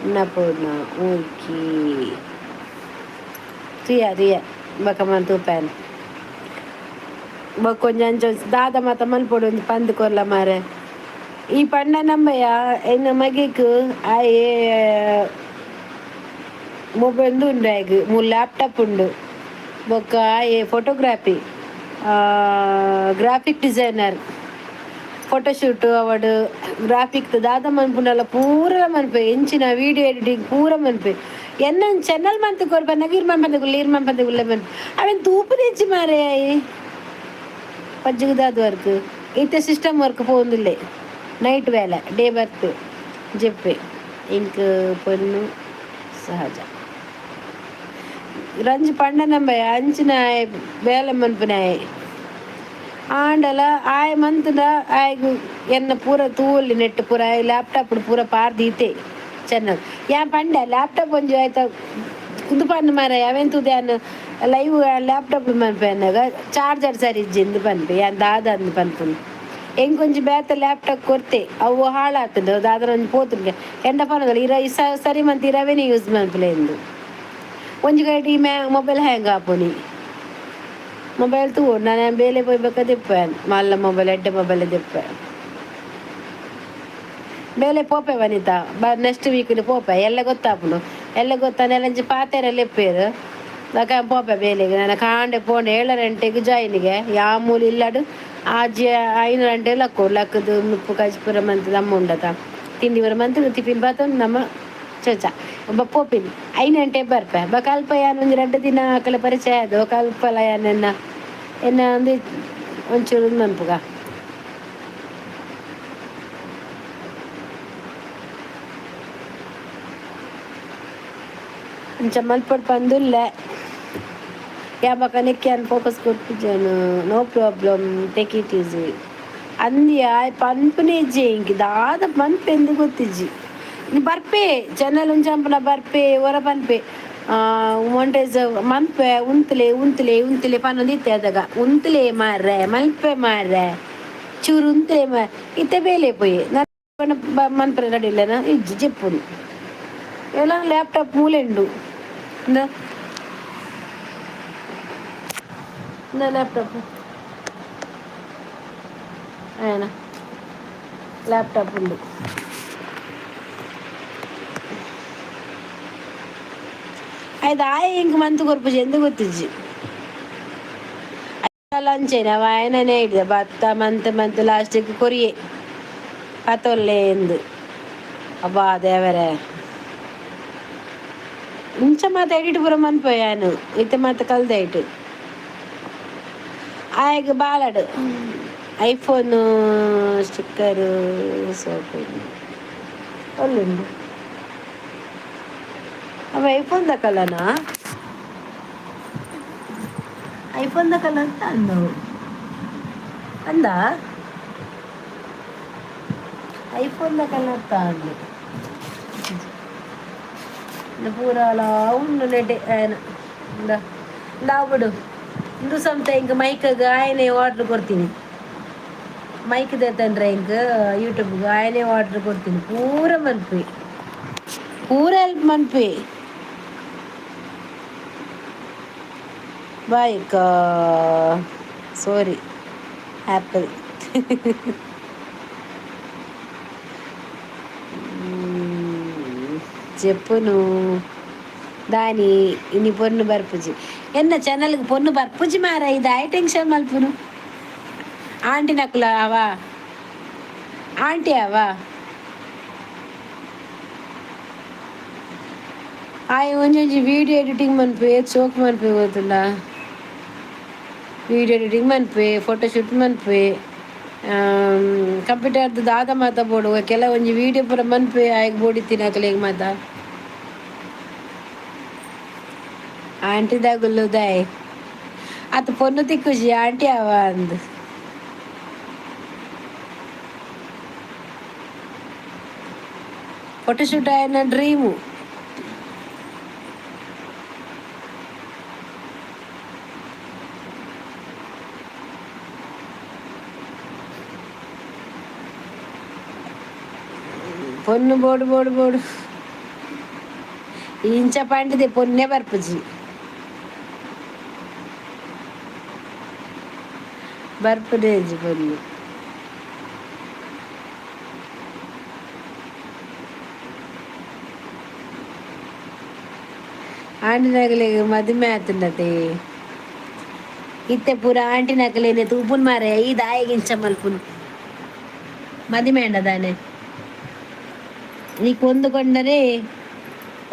Annapurna okay. ತೂಯ ತೂಯ ಬೊಕ ಮನ್ ತೂಪೇನ್. ಬೊಕ್ಕ ಒಂಜಿ ಅಂಚ ದಾದ ಮಾತ ಮನ್ಪೊಡು ಒಂಜಿ ಪಂದ್ ಕೊರ್ಲ ಮಾರೆ. ಈ ಪಂಡ ನಮ್ಮಯ್ಯ ಎನ್ನ ಮಗೆಕ್ ಆಯೆ ಮೊಬೈಲ್ ಉಂಡು, ಆಯ್ಗ್ ಮೂಲು ಲ್ಯಾಪ್ಟಾಪ್ ಉಂಡು. ಬೊಕ್ಕ ಆಯೆ ಫೋಟೋಗ್ರಫಿ, ಗ್ರಾಫಿಕ್ ಡಿಸೈನರ್, ಫೋಟೋಶೂಟ್ ಅವಡ್, ಗ್ರಾಫಿಕ್ ದಾದ ಮನ್ಪುಂಡಲ ಪೂರ ಮನ್ಪೆ, ಎಂಚಿನ ವೀಡಿಯೋ ಎಡಿಟಿಂಗ್ ಪೂರ ಮನ್ಪೆ. ಎನ್ನ ಚಾನಲ್ ಮಂತ್ ಕೊರ್ಪನ್ನಗ ಇರ್ ಮನ್ಪಂದೆ ಗುಲ್ಲ, ಇರ್ ಮನ್ಪಂದೆ ಗುಲ್ಲ ಮನ್ಪೆ. ಅವೆನ್ ತೂಪುನೆಂಚಿ ಮಾರೆ? ಆಯೆ ಪಜ್ಜುಗುದಾದ ವರ್ಕ್ ಇತ್ತೆ ಸಿಸ್ಟಮ್ ವರ್ಕ್ ಪೋವೊಂದುಲ್ಲೆ. ನೈಟ್ ಬೇಲೆ, ಡೇ ಬರ್ತ್ ಜೆಪ್ಪೆ. ಇಂಕ್ ಪೊನ್ನು ಸಹಜ ರಂಜ್ ಪಂಡ ನಂಬೆ ಅಂಚಿನ ಬೇಲೆ ಮನ್ಪುನಾಯೆ. ಆಂಡಲ ಆಯೆ ಮಂತ್ಂಡ ಆಯಗ್ ಎನ್ನ ಪೂರ ತೂವೊಲಿ ನೆಟ್ ಪೂರ ಆಯೆ ಲ್ಯಾಪ್ಟಾಪ್ ಪೂರ ಪಾರ್ದೀತೆ ಚೆನ್ನಗ್. ಯಾನ್ ಪಂಡೆ ಲ್ಯಾಪ್ಟಾಪ್ ಒಂಜಿ ಆಯ್ತ ಉಂದು ಪಂದ್ ಮಾರಾಯ, ಅವೆನ್ ತೂದು ಯಾನ್ ಲೈವ್ ಲ್ಯಾಪ್ಟಾಪ್ ಮನ್ಪೆ ಅನ್ನಗ ಚಾರ್ಜರ್ ಸರಿ ಇಜ್ಜಿ ಇಂದ್ ಪನ್ಪೆ. ಯಾನ್ ದಾದ ಅಂದ್ ಪನ್ಪುನು? ಎಂಕ್ ಒಂಜಿ ಬೇತೆ ಲ್ಯಾಪ್ಟಾಪ್ ಕೊರ್ತೆ, ಅವು ಹಾಳಾತುಂಡು. ದಾದನ ಒಂಜಿ ಪೋತುಂಡು ಎಂಡ ಪನೊಂದುಲ್ಲ ಇರ ಸರಿ ಮಂತ್ ಇರವೇನೆ ಯೂಸ್ ಮನ್ಪುಲೆ ಇಂದ್. ಒಂಜಿ ಕೈಟ್ ಈ ಮ್ಯಾ ಮೊಬೈಲ್ ಹ್ಯಾಂಗ್ ಆಪುನಿ. ಮೊಬೈಲ್ ತೂವೊಡು ನನ ಬೇಲೆ ಪೋಯ್ಬೇಕ ದೆಪ್ಪೆ ಮಲ್ಲ ಮೊಬೈಲ್, ಎಡ್ಡೆ ಮೊಬೈಲ್ ದೆಪ್ಪೆ. ಬೇಲೆ ಪೋಪೆ ವನಿತಾ, ಬ ನೆಕ್ಸ್ಟ್ ವೀಕ್ ಪೋಪೆ. ಎಲ್ಲ ಗೊತ್ತಾಪುಂಡು, ಎಲ್ಲ ಗೊತ್ತಾನೆ ನೆಲಂಚಿ ಪಾತೆರೆಲ್ಲ ಎಪ್ಪೇರು ದಕ ಪೋಪೆ ಬೇಲೆಗೆ. ನಾನು ಕಾಂಡೆ ಪೋಂಡೆ 7 ಗಂಟೆಗೆ ಜಾಯಿನಿಗೆ. ಯಾ ಮೂಲ ಇಲ್ಲಡು ಆಜಿ 5 ಗಂಟೆ ಲಕ್ಕು ಲಕ್ಕದು ನುಪ್ಪು ಕಜ್ಪುರ ಮಂತ್ ದಮ್ಮ ಉಂಡತ ತಿಂಡಿ ಬರ ಮಂತ್ ಟಿಫಿನ್ ಬಾತೊಂದು ನಮ್ಮ ಚೊಚ ಒಬ್ಬ ಪೋಪಿನಿ 5 ಗಂಟೆ ಬರ್ಪೆ. ಬೊಕ ಅಲ್ಪ ಯಾನ್ ಒಂಜಿ 2 ದಿನ ಅಕಲೆ ಪರಿಚಯ ಆದ್ ಬೊಕ ಅಲ್ಪಲ ಯಾನ್ ಎನ್ನ ಎನ್ನ ಒಂದು ಒಂಚೂರು ಮನ್ಪುಗ. ಅಂಚ ಮಲ್ಪೊಡು ಪಂದುಲ್ಲೆ. ಯಾ ಬೊಕ ನೆಕ್ಕ್ ಯಾನ್ ಫೋಕಸ್ ಕೊರ್ಪುಜೆನ್. No problem, take it easy. ಅಂದ್ಯಾ ಪನ್ಪುನೆ ಇಜ್ಜೆ ಎಂಕ್ ದಾದ ಪನ್ಪೆಂದ್ ಗೊತ್ತಿಜ್ಜಿ. ಬರ್ಪೆ ಚಾನಲ್ ಒಂಜಂಪನ ಬರ್ಪೆ ಒರ ಪನ್ಪೆ ಮೊಂಟೈಸ್ ಮನ್ಪೆ ಉಂತುಲೆ ಉಂತುಲೆ ಉಂತುಲೆ ಪನೊಂದಿತ್ತೆ. ಅದಗ ಉಂತುಲೆ ಮಾರ್ರೆ, ಮಲ್ಪೆ ಮಾರ್ರೆ, ಚೂರು ಉಂತುಲೆ ಮಾರ್. ಇತ್ತೆ ಬೇಲೆ ಪೋಯಿ ಮನ್ಪರೆ ನಡಿಲ್ಲನ ಇಜ್ಜಿ ಜೆಪ್ಪುನು ಎಲ್ಲ ಲ್ಯಾಪ್ಟಾಪ್ ಮೂಲೆ ಉಂಡು. ಇಂದ ಇಂದ ಲ್ಯಾಪ್ಟಾಪ್ ಆಯನ ಲ್ಯಾಪ್ಟಾಪ್ ಉಂಡು. ಆಯ್ತು, ಆಯೆ ಇಂಕ್ ಮಂತ್ ಕೊರ್ಪುಜಿ ಎಂದು ಗೊತ್ತಿಜ್ಜಿ. ಅಂಚೆನೆ ಅವ ಆಯನನೇ ಹಿಡಿದ ಬತ್ತ ಮಂತ್ ಮಂತ್ ಲಾಸ್ಟಿಗೆ ಕೊರಿಯೆ ಪತೊಲ್ಲೆ ಎಂದು. ಅಬ್ಬಾ ದೇವರೇ, ಇಂಚ ಮಾತ ಎಡಿಟ್ ಪೂರ ಮನ್ಪೆ ಯಾನು. ಇತ್ತೆ ಮಾತ ಕಲ್ದಾಯ್ತು. ಆಯಗ್ ಬಾಲಡ್ ಐಫೋನ್ ಸ್ಟಿಕ್ಕರ್ ಸೋಪ್ ಒಳ್ಳುಂಡು. ಅವ ಐಫೋನ್ ದಕಲನಾ? ಐಫೋನ್ ದಕಲ ಅಂತ ಅಂದವು ಅಂದ. ಐಫೋನ್ ದಕಲ ಅಂತ ಅಂದು. ಪೂರಾಲ ಉಂಡು ನೆಟೆ ಆಯನ. ಇಂದ ಇಂದಾಬಿಡು. ಇಂದು ಸಂತ ಇಂಕ್ ಮೈಕ್ಗ್ ಆಯನೆ ಆರ್ಡ್ರ್ ಕೊರ್ತೀನಿ. ಮೈಕ್ ದೇತಂಡ್ರೆ ಇಂಕ್ ಯೂಟ್ಯೂಬ್ಗೆ ಆಯನೆ ಆರ್ಡ್ರ್ ಕೊರ್ತೀನಿ. ಪೂರ ಮನ್ಪಿ, ಪೂರ ಹೆಲ್ಪ್ ಮನ್ಪಿ. Bye sorry apple. ಚೆಪ್ಪುನು ದಾನಿ ಇನಿ ಪೊನ್ನು ಬರ್ಪುಜಿ ಎನ್ನ ಚಾನಲ್ಗೆ. ಪೊನ್ನು ಬರ್ಪುಜಿ ಮಾರ, ಇದು ಆಯ್ ಟೆನ್ಷನ್ ಮಲ್ಪುನು. ಆಂಟಿ ನಕುಲ ಅವ ಆಂಟಿ ಅವ ಆಯ್ ಒಂಜೊಂಜಿ ವೀಡಿಯೋ ಎಡಿಟಿಂಗ್ ಮನ್ಪೆ ಚೋಕ್ ಮನ್ಪೆ ಗೊತ್ತುಂಡ. ವೀಡಿಯೋ ಎಡಿಟಿಂಗ್ ಮನ್ಪೆ, ಫೋಟೋಶೂಟ್ ಮನ್ಪೆ, ಕಂಪ್ಯೂಟರ್ದು ದಾದ ಮಾತ ಬೋಡು ಕೆಲವೊಂಜಿ ವೀಡಿಯೋ ಪೂರ ಮನ್ಪೆ. ಆಯ್ಗ್ ಬೋಡಿತ್ತಿನ ಅಕಲೆಗ್ ಮಾತ ಆಂಟಿ ದಾಗುಲ್ಲು ದಾಯ್ ಅತ್ ಪೊನ್ನು ತಿಕ್ಕುಜಿ ಆಂಟಿ ಅವ ಅಂದ್. ಫೋಟೋಶೂಟ್ ಆಯನ ಡ್ರೀಮು. ಪೊನ್ನು ಬೋಡು ಬೋಡು ಬೋಡು. ಇಂಚ ಪಂಡಿದೆ ಪೊನ್ನೆ ಬರ್ಪುಜಿ, ಬರ್ಪುನೇಜಿ ಪೊನ್ನು. ಆಂಟಿನಗಲಿಗೆ ಮದುವೆ ಆತುಂಡತೆ. ಇತ್ತೆ ಪೂರ ಆಂಟಿನಕಲೇನೆ ತೂಪುನ್ ಮಾರೆ. ಈ ದಾಯಿಗಿಂಚ ಮಲ್ಪುನು ಮದಿಮೆ ದಾನೆ. ನೀಕ್ ಒಂದು ಕೊಂಡರೆ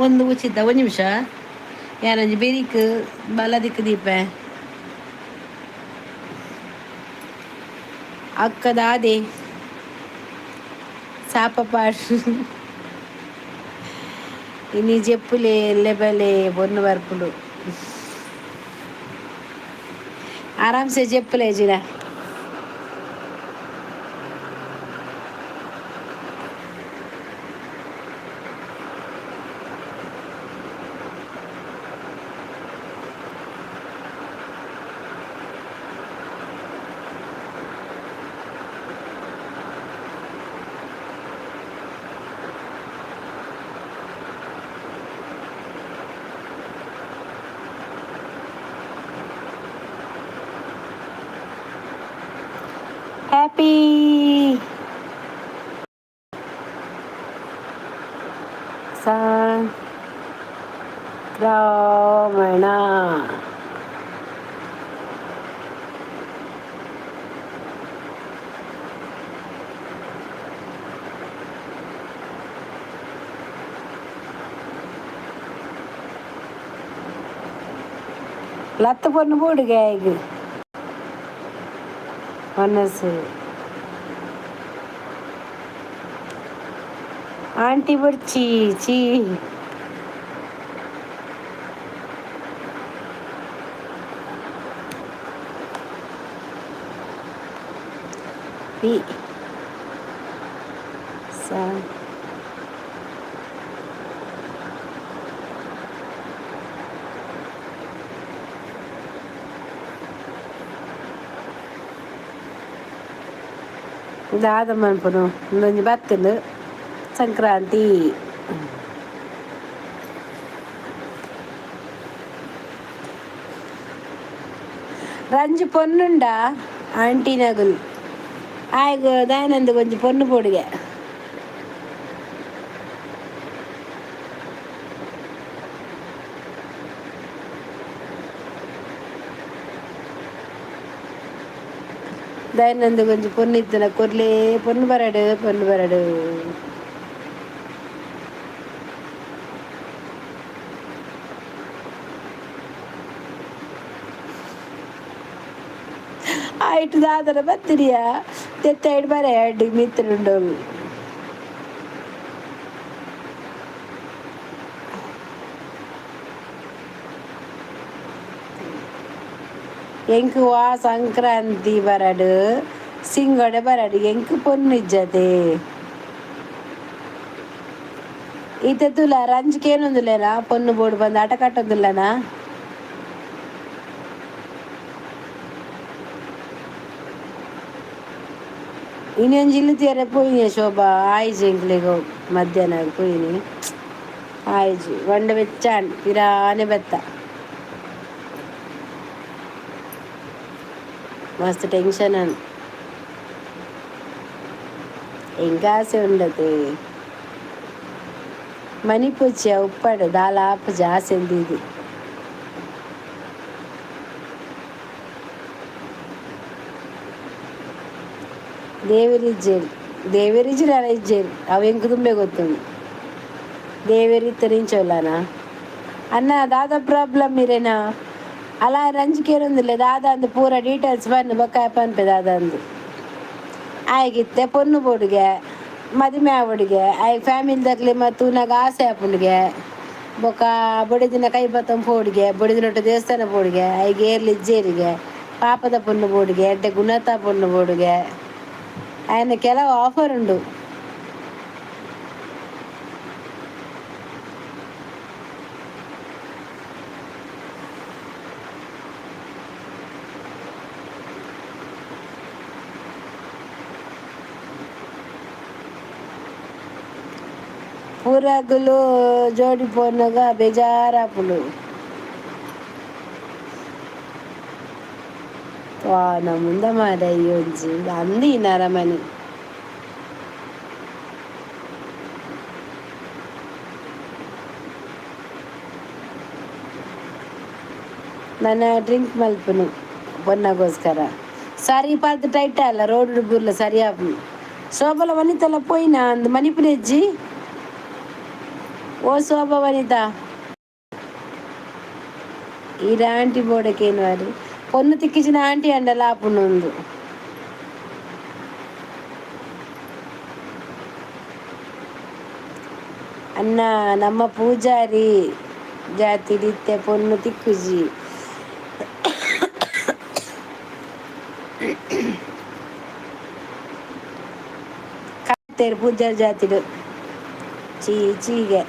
ಒಂದು ಉಚಿತ. ಒಂದು ನಿಮಿಷ, ಯಾರೊಂಜಿ ಬೆರಿಕ್ ಬಲದಿಕ್ಕು ದೀಪೆ ಅಕ್ಕ ದಾದೆ ಸಾಪ ಪಾಡ್. ಇನಿ ಜೆಪ್ಪುಲೆ ಎಲ್ಲೆ ಬಲೆ ಪೊನ್ನು ಬರ್ಪುಂಡು. ಆರಾಮ್ಸೆ ಜೆಪ್ಪುಲೆ ಜಿರ. ಹ್ಯಾಪಿ. ರಾವಣ. ಲತ್ತ ಪೊಣ್ಣು ಬೋಡುಗೆ ಈಗ ಮನಸ್ಸು. ಆಂಟಿ ಬಡ್ಚಿ ಚೀ. ಪಿ ಸ ದಾದ ಮನ್ಪುನು? ಉಂದೊಂಜಿ ಬತ್ತುಂಡು ಸಂಕ್ರಾಂತಿ. ರಂಜು ಪೊನ್ನುಂಡ ಆಂಟಿನಗುಲ್ ಆಯ್ಗ ದಾಯನಂದು ಒಂಜಿ ಪೊನ್ನು ಪೋಡಿಗೆ. ದಯನಂದು ಒಂಜಿ ಪೊನ್ನು ಇತ್ತನ ಕೊರ್ಲೆ. ಪೊನ್ನು ಬರಡು, ಪೊನ್ನು ಬರಡು. ಆಯ್ತು, ದಾದನ ಬತ್ತಿರಿಯಾ ತೆತ್ತೈಡ್ ಬರ ಅಡ್ಡಿ ಮಿತ್ರುಂಡು. ಎಂಕ್ ವಾ ಸಂಕ್ರಾಂತಿ ಬರಡು, ಸಿಂಗಡೆ ಬರಡು, ಎಂಕ್ ಪೊನ್ನು ಇಜ್ಜತೆ. ಈತೆ ತುಲ ರಂಜಿಕೇನೊಂದುಲ್ಲೇನಾ? ಪೊನ್ನು ಬೋಡು ಬಂದು ಆಟ ಕಟ್ಟೊಂದುಲ್ಲನಾ? ಇನ್ನೊಂಜಿ ಇಲ್ಲು ತೀರೆ ಪೋಯಿನಿ ಶೋಭಾ. ಆಯ್ಜಿ ಎಂಕ್ಲೆಗ್ ಮಧ್ಯಾಹ್ನ ಪೋಯಿನಿ, ಆಯ್ಜಿ. ವಂಡ ಬೆಚ್ಚಾಂಡ್, ಪಿರಾನೆ ಬೆತ್ತ. ಮಸ್ತ್ ಟೆನ್ಷನ್ ಆಂಡ್. ಎಂಕ್ ಆಸೆ ಉಂಡತೆ. ಮನಿಪುಜ್ಜಿ ಉಪ್ಪಡ್ ದಾಲ ಆಪುಜಿ ಆಸೆ ದೀದ್. ದೇವೆರಿಜ್ಜೆರ್, ದೇವೆರಿಜ್ಜೆರ್, ಅಲ ಇಜ್ಜೆರ್. ಅವು ಎಂಕ್ ದುಂಬೆ ಗೊತ್ತುಂಡು. ದೇವೆರ್ ಇತ್ತೆರ್ ಇಂಚ ಅಣ್ಣ, ದಾದ ಪ್ರಾಬ್ಲಮ್ ಇರೇನಾ? ಅಲ ರಂಜಿ ಕೇರೊಂದಿಲ್ಲ. ದಾದ ಅಂದ್ ಪೂರ ಡೀಟೇಲ್ಸ್ ಬನ್ನಿ, ಬೊಕ್ಕ ಪನ್ಪೆ ದಾದ ಅಂದ್. ಆಯ್ಗಿತ್ತೆ ಪೊನ್ನು ಬೋಡುಗೆ, ಮದಿಮೆ ಆವೊಡುಗೆ. ಆಯ್ ಫ್ಯಾಮಿಲಿ ದಕ್ಲೆ ತೂನಾಗ ಆಸೆ ಆಪುಂಡುಗೆ. ಬೊಕ್ಕ ಬೊಡೆದಿನ ಕೈ ಬತ್ತೊಂದು ಪೋಡಿಗೆ, ಬೊಡೆದಿನೊಟ್ಟು ದೇವಸ್ಥಾನ ಪೋಡಿಗೆ. ಐಗೆ ಏರ್ಲ ಇಜ್ಜೇರಿಗೆ. ಪಾಪದ ಪೊನ್ನು ಬೋಡುಗೆ, ಎಡ್ಡೆ ಗುಣತ ಪೊನ್ನು ಬೋಡುಗೆ. ಆಯ್ನ ಕೆಲವು ಆಫರ್ ಉಂಡು. ಪೂರಗುಲು ಜೋಡಿ ಪೋನಗ ಬೇಜಾರಾಪುಂಡು. ವಾ ಮುಂದ ಮಾರ ಒಂಜಿ ಅಂದಿ ನರಮನಿ. ನನ್ನ ಡ್ರಿಂಕ್ ಮಲ್ಪುನು ಪೊನ್ನಗೋಸ್ಕರ. ಸರಿ ಪಾತ್ ಟೈಟ್ ಅಲ್ಲ ರೋಡ್ ಬುರ್ಲ ಸರಿ ಆಪುಂಡು. ಶೋಭಲ ವನಿತಲ ಪೋಯಿನ ಅಂದ್ ಮನಿಪುನೆಜ್ಜಿ. ಓ ಶೋಭಾ ವನಿತಾ, ಈರ ಆಂಟಿ ಬೋಡಕೇನು ವಾರಿ ಪೊನ್ನು ತಿಕ್ಕಿಜಿನ ಆಂಟಿ ಅಂಡಲ ಆಪುಂಡು ಉಂದು. ಅಣ್ಣ, ನಮ್ಮ ಪೂಜಾರಿ ಜಾತಿ ಇತ್ತೆ ಪೊನ್ನು ತಿಕ್ಕುಜಿ. ಕಾತೇರು ಪೂಜಾರಿ ಜಾತಿಡು ಚೀ ಚೀಗೆ.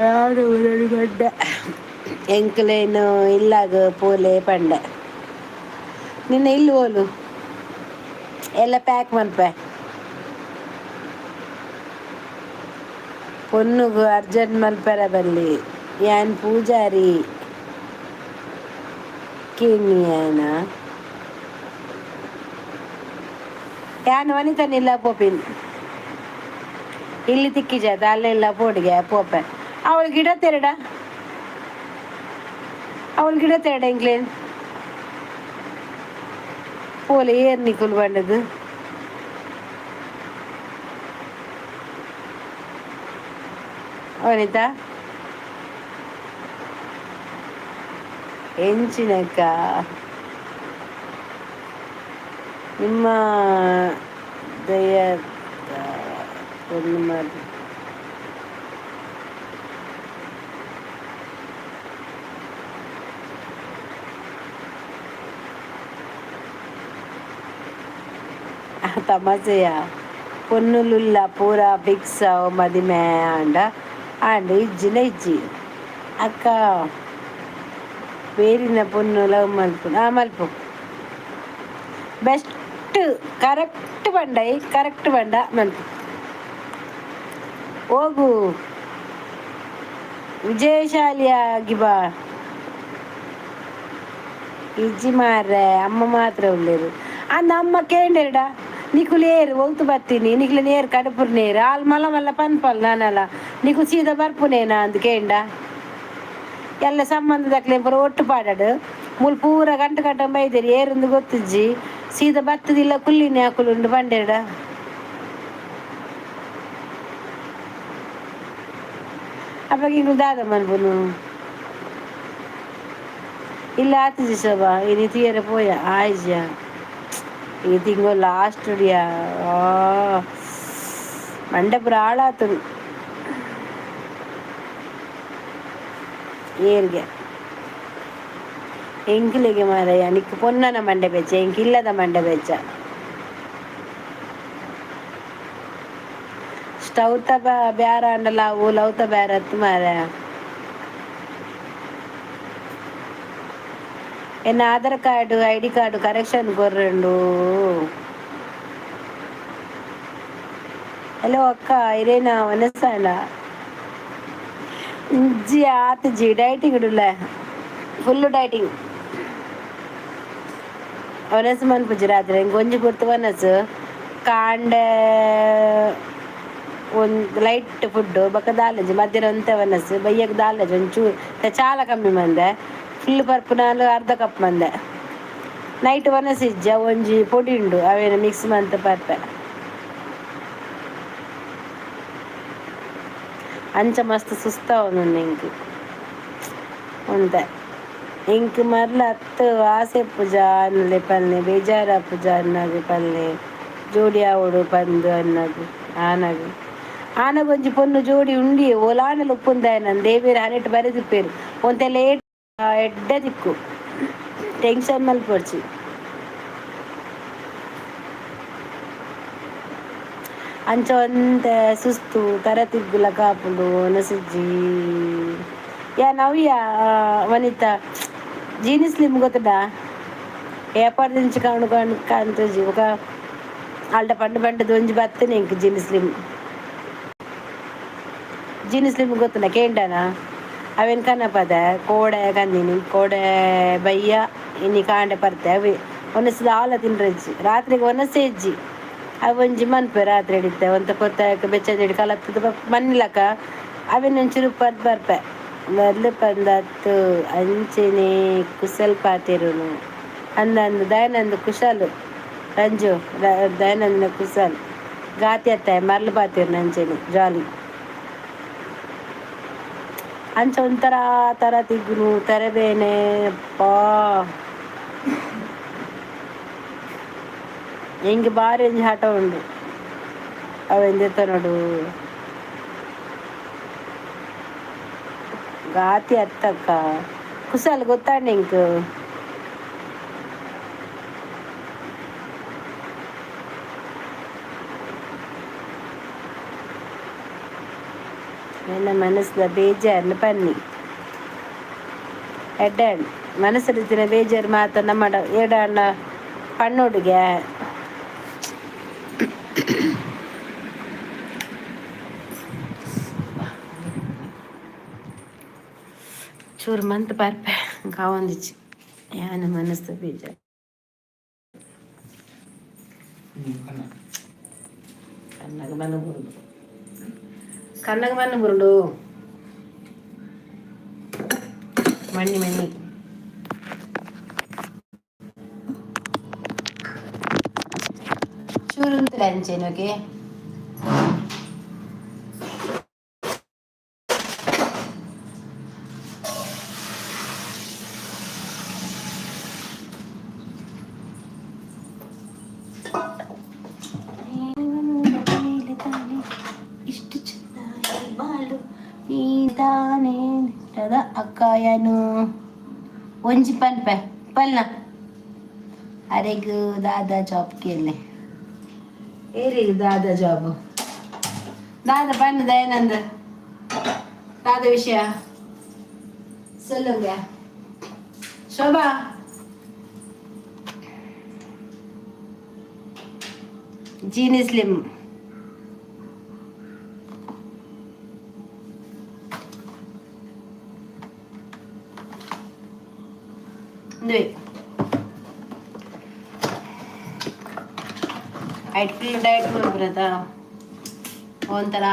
ಯಾರು ಗಡ್ಡೆ ಎಂಕ್ಲೇನು ಇಲ್ಲಾಗ ಪೋಲೆ ಪಂಡೆ. ನಿನ್ನ ಇಲ್ಲಿ ಓಲು ಎಲ್ಲ ಪ್ಯಾಕ್ ಮನ್ಪೆ. ಪೊನ್ನುಗು ಅರ್ಜೆಂಟ್ ಮಲ್ಪೆರ ಬಲ್ಲಿ. ಯಾನ್ ಪೂಜಾರಿ ಕೇನಿಯಾನ? ಯಾನ್ ವನಿತನ ಇಲ್ಲ ಪೋಪಿನ್. ಇಲ್ಲಿ ತಿಕ್ಕಿಜಾತ ಅಲ್ಲೆಲ್ಲ ಪೋಡಿಗೆ ಪೋಪೆ. ಅವಳು ಗಿಡ ತೆರಡ, ಅವಳು ಗಿಡ ತೆರಡ ಎಂಕ್ಲೇನ್ ಪೋಲೆ ಏರ್ ನಿಕುಲು ಬಂಡದು. ವನಿತಾ ಎಂಚಿನಕ್ಕ ನಿಮ್ಮ ದಯದ ಪೊಣ್ಣು ಮಾಡಿ. ತಮಾಸೆಯ ಪೊನ್ನುಲುಲ್ಲ ಪೂರ ಫಿಕ್ಸ್ ಮದಿಮೆ ಆಂಡ ಆಂಡ ಇಜ್ಜಿನ ಇಜ್ಜಿ ಅಕ್ಕ. ಬೇರಿನ ಪೊಣ್ಣು ಲವ್ ಮಲ್ಪು ಆ ಮಲ್ಪು ಬೆಸ್ಟ್. ಕರೆಕ್ಟ್ ಬಂಡೈ, ಕರೆಕ್ಟ್ ಬಂಡ ಮಲ್ಪು. ಹೋಗು, ವಿಜಯಶಾಲಿಯಾಗಿ ಬಾ. ಇಜ್ಜಿ ಮಾರ್ರೆ, ಅಮ್ಮ ಮಾತ್ರ ಉಳ್ಳೇರು. ಅಂದ ಅಮ್ಮ ಕೇಂಡೆರಡ ನಿಕುಲು ಏರು ಒಲ್ತು ಬರ್ತೀನಿ, ನಿಕ್ಲೆ ನೇರು ಕಡುಪುರ್ ನೇರು ಆಲ್ ಮಲ್ಲ ಮಲ್ಲ ಪನ್ಪಲ್ ನಾನಲ್ಲ ನಿಕು ಸೀದಾ ಬರ್ಪುನೇನಾ ಅಂದ್ ಕೇಂಡ. ಎಲ್ಲ ಸಂಬಂಧದಕ್ಲೆ ಪೂರ ಒಟ್ಟು ಪಾಡಡು ಮುಲ್ ಪೂರ ಗಂಟು ಕಟ್ಟ ಬೈದೇರಿ ಏರುಂದು ಗೊತ್ತಿಜ್ಜಿ, ಸೀದಾ ಬತ್ತದಿಲ್ಲ ಕುಲ್ಲಿನಿ ಅಕುಲುಂಡು ಬಂಡೆರಡ. ಅವಾಗ ಇಂಗ್ಲು ದಾದ ಮನ್ಪುನು? ಇಲ್ಲ ಆತಿಜಿ ಶೋಭಾ, ಇನಿ ತೂಯರೆ ಪೋಯ ಆಯ್ಜ. ಈ ತಿಂಗಳು ಲಾಸ್ಟ್ ಡಿಯಾ ಮಂಡೆ ಪೂರ ಹಾಳಾತುಂಡು. ಏರ್ಗೆ ಎಂಕ್ಲೆಗೆ ಮಾರಾಯ, ನಿಕ್ಕ್ ಪೊನ್ನನ ಮಂಡೆ ಬೆಚ್ಚ, ಎಂಕ್ ಇಲ್ಲದ ಮಂಡೆ ಬೆಚ್ಚ. ಸ್ಟೌತ ಬ್ಯಾರ ಆಂಡಲ ಅವು ಲವ್ತ ಬ್ಯಾರತ್ ಮಾರಾಯ. ಎನ್ನ Aadhaar card I D card correction ಕೊರ್ರಂಡು. Hello ಅಕ್ಕ, ಇರೇನಾ ವನಸಾಂಡ? ಇಜ್ಜಿ, ಆತಿಜಿ. ಡೈಟಿಂಗ್ ಉಲ್ಲ, ಫುಲ್ ಡೈಟಿಂಗ್. ವನಸ್ ಮನ್ಪುಜಿ ರಾತ್ರಿ ಎಂಕ್ ಒಂಜಿ ಪೊರ್ತು ವನಸ್. ಕಾಂಡೆ ಒಂದು ಲೈಟ್ ಫುಡ್, ಬೊಕ್ಕ ದಾಲಜಿ ಮಧ್ಯಾಹ್ನ ಒಂತೆ ವನಸ್, ಬಯ್ಯಗ್ ದಾಲಜಿ ಒಂಚೂರು ಚಾಲ ಕಮ್ಮಿ ಮಂದೆ. ಫುಲ್ ಪರ್ಪುನಾಲ್ ಅರ್ಧ ಕಪ್ ಮಂದೆ. ನೈಟ್ ವನಸ್ ಇಜ್ಜ, ಒಂಜಿ ಪೊಡಿ ಉಂಡು, ಅವೇನು ಮಿಕ್ಸ್ ಮಂತ್ ಪರ್ಪೆ. ಅಂಚ ಮಸ್ತ್ ಸುಸ್ತಾವೊಂದುಂಡು ಎಂಕ್ ಒಂತೆ. ಎಂಕ್ ಮರ್ಲ ಅತ್ತ್ ಆಸೆ ಪೂಜ ಅನ್ನಲೆ ಪನ್ಲೆ, ಬೇಜಾರ ಪೂಜ ಅನ್ನಾಗ ಪನ್ಲೆ, ಜೋಡಿ ಆವೊಡು ಪಂದ್ ಅನ್ನಾಗ ಆನಗ. ಆನಗ ಒಂಜಿ ಪೊನ್ನು ಜೋಡಿ ಉಂಡಿ ಓಲಾಂಡಲ ಉಪ್ಪುಂದಾಯನ ದೇವೆರ್ ಹನೆಟ್ ಬರೆದಿಪ್ಪೆರ್. ಒಂತೆ ಲೇಟ್ ಎಡ್ಡೆ ದಿಕ್ಕು, ಟೆನ್ಷನ್ ಮಲ್ಪೊಡ್ಚಿ. ಅಂಚ ಒಂತೆ ಸುಸ್ತು ತರೆ ತಿಗ್ಗುಲ ಕಾಪುಂಡು ಒನಸಿಜ್ಜಿ. ಯಾ ನವ್ಯ ವನಿತಾ, ಜೀನಿ ಸ್ಲಿಮ್ ಗೊತ್ತುಂಡಾ? ಏಪರ್ದಿಂಚಿ ಕಾಣು ಕಾಣು ಕಾಂತುಜಿ. ಬೊಕ ಅಲ್ಟ ಪಂಡ್ ಪಂಡ್ದ್ ಒಂಜಿ ಬತ್ತಿನಿ ಎಂಕ್. ಜೀನಿ ಸ್ಲಿಮ್, ಜೀನಿ ಸ್ಲಿಮ್ ಗೊತ್ತುಂಡ? ಕೇಂಡನಾ? ಅವೆನ್ ಕನಪದ ಕೋಡೆ ಕಂದಿನಿ ಕೋಡೆ ಬಯ್ಯ ಇನಿ ಕಾಂಡೆ ಪರ್ತೆ. ಅವೆ ಒನಸ್ ದಾಲ ತಿನ್ರೆಜ್ಜಿ, ರಾತ್ರಿಗೆ ಒನಸೇ ಇಜ್ಜಿ. ಅವು ಒಂಜಿ ಮನ್ಪೆ ರಾತ್ರಿ ಹಿಡಿತೆ ಒಂತೆ ಪೊತ್ತ ಬೆಚ್ಚದಿಡಿ ಕಲತ್ತದ ಮನ್ನಿಲಕ ಅವೆನ್ ಒಂಚೂರು ಪರ್ದ್ ಬರ್ಪೆ. ಮರ್ಲು ಪಂದತ್ತು ಅಂಚೆನೆ ಕುಸಲ್ ಪಾತೆರುನು ಅಂದಂದು ದಯಾನಂದ ಕುಶಲ್ ರಂಜು ದಯಾನಂದನ ಕುಸಲ್ ಗಾತಿ ಅತ್ತ ಮರ್ಲು ಪಾತೆರುನು ಅಂಚೆನೆ ಜಾಲಿ. ಅಂಚ ಒಂಥರ ತರ ತಿಗ್ಗುನು ತರಬೇನೆ ಅಪ್ಪಾ. ಎಂಕ್ ಬಾರಿ ಒಂಜಿ ಹಠ ಉಂಡು, ಅವೆನ್ ದೆತೊನೊಡು. ಗಾತಿ ಅತ್ತಕ್ಕ ಕುಸಲ್ ಗೊತ್ತಾಂಡ್ ಎಂಕ್. ಎನ್ನ ಮನಸ್ದ ಬೇಜಾರ್ನ್ ಪನ್ನಿ ಎಡ್ಡೆ ಮನಸ್ಸಿನ ಬೇಜಾರು ಮಾತ ನಮ್ಮಡ ಏಡಾಂಡ ಪಣ್ಣೊಡುಗೆ. ಚೂರು ಮಂತ್ ಪರ್ಪೆ ಕಾವೊಂದಿಜ್ಜಿ ಯಾನ್ ಮನಸ್ದ ಬೇಜಾರ್. ಕಣ್ಣಗ್ ಬನ ಬೂರುಂಡು. ಕಣ್ಣಗೆ ಮಣ್ಣು ಬುರುಡು ಮಣ್ಣಿ ಮಣ್ಣಿ. ಚೂರುಂತಲೆ ಅಂಚೆನೋಕೆ. ಇಷ್ಟು ಚೆನ್ನಾಗಿ ಬಾಳು ನೀತಾನೆ ಅಕ್ಕಾಯನು ಒಂಜಿ ಪನ್ಪೆ ಪಲ್ನ ಅರೆಗ್ ದಾದಾ ಜಾಬ್ ಕೇಳಿ. ಏರಿಗ್ ದಾದಾ ಜಾಬ್? ದಾದಾ ಪನ್ನ ದಯಾನಂದ, ದಾದ ವಿಷಯ சொல்லுங்க. ಶೋಭಾ, ಜೀನಿ ಸ್ಲಿಮ್. ಇಂದುವೆ ಐಟ್ ಫುಲ್ ಡಯಟ್ ಮಾಡ್ಬರದ ಒಂಥರ.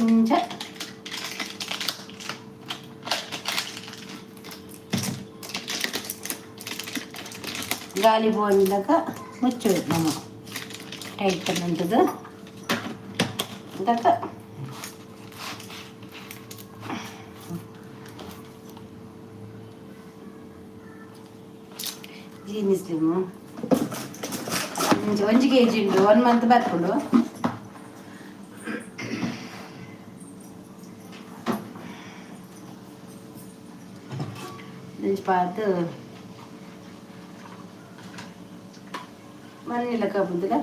ಇಂಚ ಗಾಳಿ ಬೋಂದಾಗ ಮುಚ್ಚಬೇಕು ನಮ್ಮ ಟೈಟ್ ಬಂತದ್ದು ದಕ್ಕ. ಜೀನಿ ಸ್ಲಿಮ್ಮು ಒಂಜಿ 1 ಕೆಜಿ ಉಂಟು. ಒನ್ ಮಂತ್ ಬರ್ಪುಂಡು. ಒಂಜಿ ಪಾರ್ದ್ ಮಣ್ಣಿಲ ಕಬ್ಬುದಿಲ್ಲ.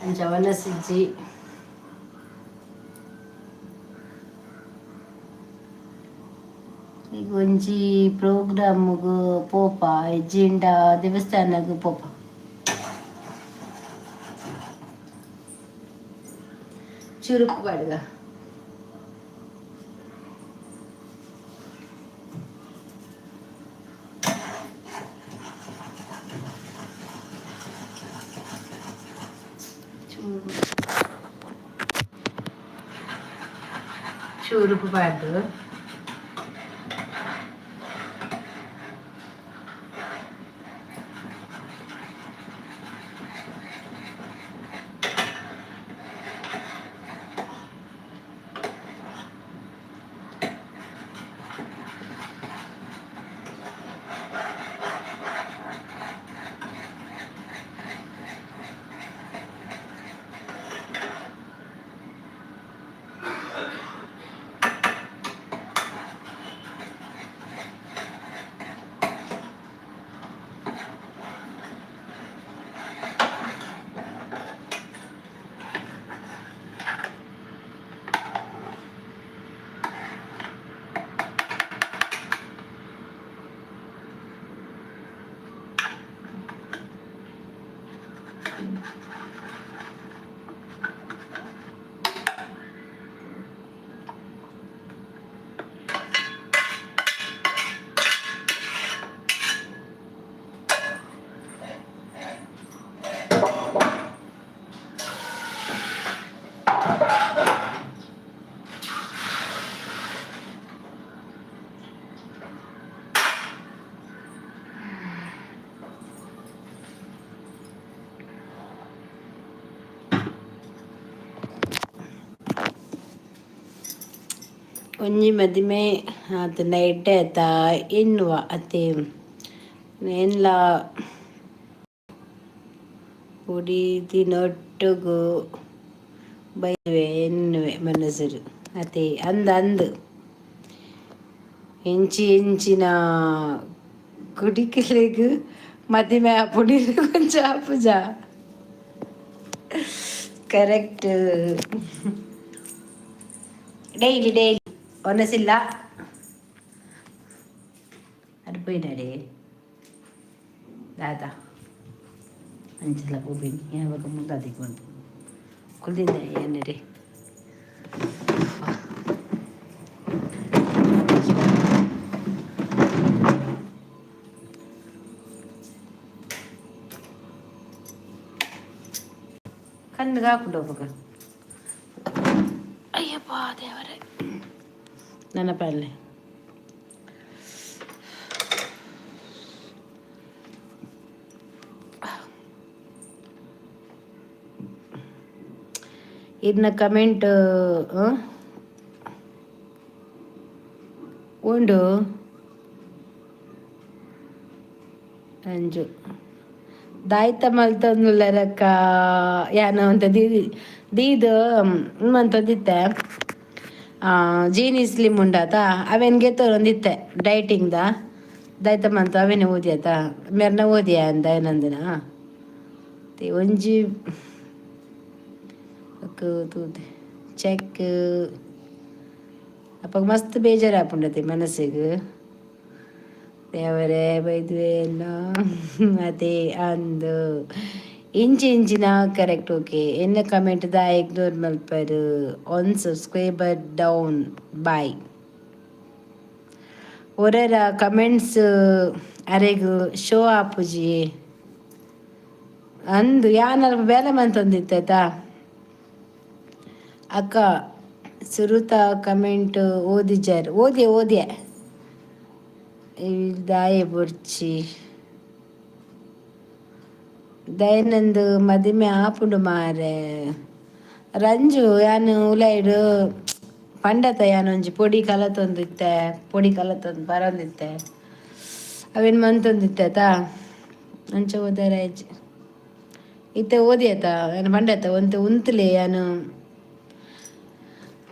ಅಂಚ ಒಣಸಿಜ್ಜಿ. ಈಗ ಒಂಜಿ ಪ್ರೋಗ್ರಾಮ್ಗ್ ಪೋಪ, ಇಜ್ಜಿಂಡ ದೇವಸ್ಥಾನಗ್ ಪೋಪ. ಚುರುಕು ಪಾಡ್ಗ. ಚೂರು ಚೂರುಪು ಪಾಡ್ದು. ಒಂಜಿ ಮದಿಮೆ ಆತಂಡ ಎಡ್ಡೆ ಆತ ಎನ್ನುವ ಅತ್ತೆ. ಏನ್ಲ ಬುಡೆದಿನೊಟ್ಟುಗು ಬೈವೆ ಎನ್ನುವೆ ಮನಸ್ಸುಡು ಅತೆ. ಅಂದ್ ಅಂದ್, ಎಂಚಿ ಎಂಚಿನ ಕುಡಿಕಲೆಗ್ ಮದಿಮೆ ಆಪುಂಡು ಕೊಂಚ ಆಪುಜ. ಕರೆಕ್ಟ್. ಡೈಲಿ ಡೈಲಿ ಒನಸಿಲ್ಲ ಅದು ಪೋಯಿನಡೆ ದಾದ ಅಂಚಲ ಪೋಪಿನಿ ಯಾವಾಗ ಮುಂದಾದಿಕ್ ಬಂತು ಕುಲ್ದಿಂದ ಏನಡೆ. ಕಣ್ಣಿಗೆ ಹಾಕೊಂಡು ಹೋಗ್ಬೇಕ. ಅಯ್ಯಪ್ಪ ದೇವರೇ, ನನ್ನ ಪಲ್ಲೆ. ಇದನ್ನ ಕಮೆಂಟ್ ಉಂಡು. ಅಂಜು ದಾಯ್ತ ಮಲ್ತೊಂದುಲ್ಲೆರಕ್ಕ ಯಾನ ಒಂತೆ ದೀದ್ ದೀದ್ ಮಂತೊಂದಿತ್ತೆ. ಜೀನಿ ಸ್ಲಿಮ್ ಉಂಡಾತ, ಅವೇನ್ ಗೆತ್ತೊಂದಿತ್ತೆ ಡೈಟಿಂಗ್ದ. ದಾಯ್ತ ಮಂತ ಅವೇನೆ ಓದಿಯಾತ ಮೆರ್ನ ಓದಿಯ ಅಂದ ಏನಂದಿನ ಒಂಜಿ ತೂತೆ ಚೆಕ್. ಅಪ್ಪಗ ಮಸ್ತ್ ಬೇಜಾರಾಪುಂಡತಿ ಮನಸ್ಸಿಗೆ. ದೇವರೇ ಬೈದ್ವೆ ಎಲ್ಲ ಅದೇ ಅಂದು ಇಂಚಿ ಇಂಚಿನ. Correct, okay. ಎನ್ನ ಕಮೆಂಟ್ ದ ಇಗ್ನೋರ್ ಮಲ್ಪರು. One subscriber down bye. ಒರರ ಕಮೆಂಟ್ಸ್ ಅರೆಗ್ ಶೋ ಆಪುಜಿ ಅಂದು. ಯಾನ್ ಅಲ್ಪ ಬೇಲೆ ಮಂತೊಂದಿತ್ತಾಯ್ತಾ. ಅಕ್ಕ, ಸುರುತ ಕಮೆಂಟ್ ಓದಿಜಾರ್? ಓದಿಯ ಓದಿಯ. ದಾಯೆ ಬೊರ್ಚಿ? ದಯನಂದು ಮದಿಮೆ ಆಪುಂಡು ಮಾರೆ. ರಂಜು, ಯಾನ್ ಉಲೈಡ್ ಪಂಡತ, ಯಾನ್ ಒಂಜಿ ಪೊಡಿ ಕಲತೊಂದಿತ್ತೆ, ಪೊಡಿ ಕಲತೊಂದು ಬರೊಂದಿತ್ತೆ, ಅವೇನು ಮಂತೊಂದಿತ್ತೆ ಆತಾ. ಅಂಚ ಓದಾರ ಆಯ್ಚಿ. ಇತ್ತೆ ಓದಿ ಆತ. ಯಾನ್ ಪಂಡತ, ಒಂತೆ ಉಂತುಲೆ, ಯಾನು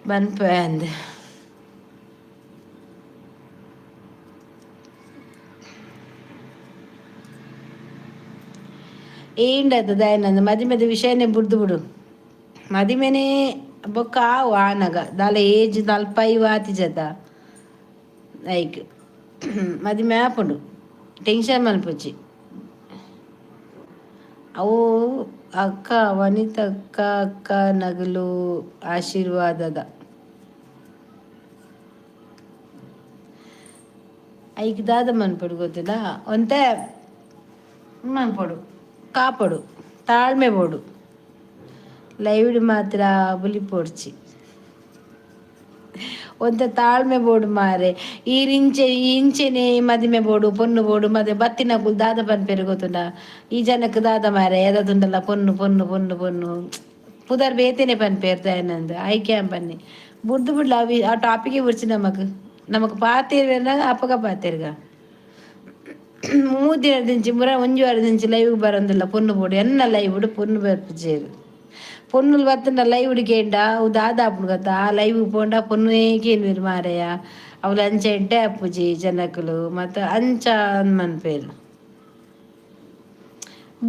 ಬನ್ಪೆ ಅಂದ್. ಏಂಡದ ದಯನಂದ ಮದಿಮೆದ ವಿಷಯನೇ ಬುಡ್ದು ಬಿಡು. ಮದಿಮೆನೇ ಬೊಕ್ಕ ಆವು ಆನಗ. ದಾಲ ಏಜ್ ನಲ್ಪೈವ ಆತಿಜತ, ಐಕ್ ಮದಿಮೆ ಆಪುಂಡು. ಟೆನ್ಷನ್ ಮಲ್ಪೊಚ್ಚಿ. ಅವು ಅಕ್ಕ, ವನಿತಕ್ಕ, ಅಕ್ಕ ನಗಲು ಆಶೀರ್ವಾದದ ಐಕ್ ದಾದ ಮನ್ಪೊಡು ಗೊತ್ತಿಲ್ಲ. ಒಂತೆ ಮನ್ಪೊಡು, ಕಾಪೊಡು, ತಾಳ್ಮೆ ಬೋಡು. ಲೈವ್ಡ್ ಮಾತ್ರ ಬುಲಿಪೊಡ್ಚಿ. ಒಂತೆ ತಾಳ್ಮೆ ಬೋಡು ಮಾರೆ. ಈ ಇಂಚೆ ಇಂಚೆನೆ ಮದಿಮೆ ಬೋಡು, ಪೊನ್ನು ಬೋಡು. ಮದೆ ಬತ್ತಿನಕುಲು ದಾದ ಪನ್ಪೆರ್ ಗೊತ್ತುಂಡ? ಈ ಜನಕ್ಕೆ ದಾದ ಮಾರೆ, ಎದದುಂಡಲ್ಲ ಪೊನ್ನು ಪೊನ್ನು ಪೊನ್ನು ಪೊನ್ನು, ಪುದರ್ ಬೇತೆನೆ ಪನ್ಪೇರ್ ದಯನಂದ್. ಆಯ್ಕೆ ಪನ್ನಿ ಬುಡ್ದು ಬಿಡ್ಲ. ಅವಿ ಆ ಟಾಪಿಗೆ ಬುಡ್ಚಿ. ನಮಕ್ ನಮಕ್ ಪಾತೆರ್ವೆರ್ನಾಗ ಅಪಗ ಪಾತೆರ್ಗ. ಮೂದಿನ ಮುರ ಒಂಜಿ ವಾರದಿಂಚಿ ಲೈವ್ ಬರಂದಿಲ್ಲ. ಪೊನ್ನು ಬೋಡು, ಎನ್ನ ಲೈವ್ ಪೊನ್ನು ಬರ್ಪುಜೆರ್. ಪೊನ್ನುಲು ಬತ್ತಂಡ ಲೈವ್ ಕೇಂಡ ಅವು ದಾದ ಆಪುಂಡು ಗೊತ್ತಾ? ಆ ಲೈವ್ ಪೋಂಡ ಪೊನ್ನುವೇ ಕೇನ್ವೆರ್ ಮಾರಾಯ, ಅವ್ಲು ಅಂಚ ಎಡ್ಡೆ ಆಪುಜಿ ಜನಕುಲು ಮತ್ತು ಅಂಚ ಮನ್ಪೇರು.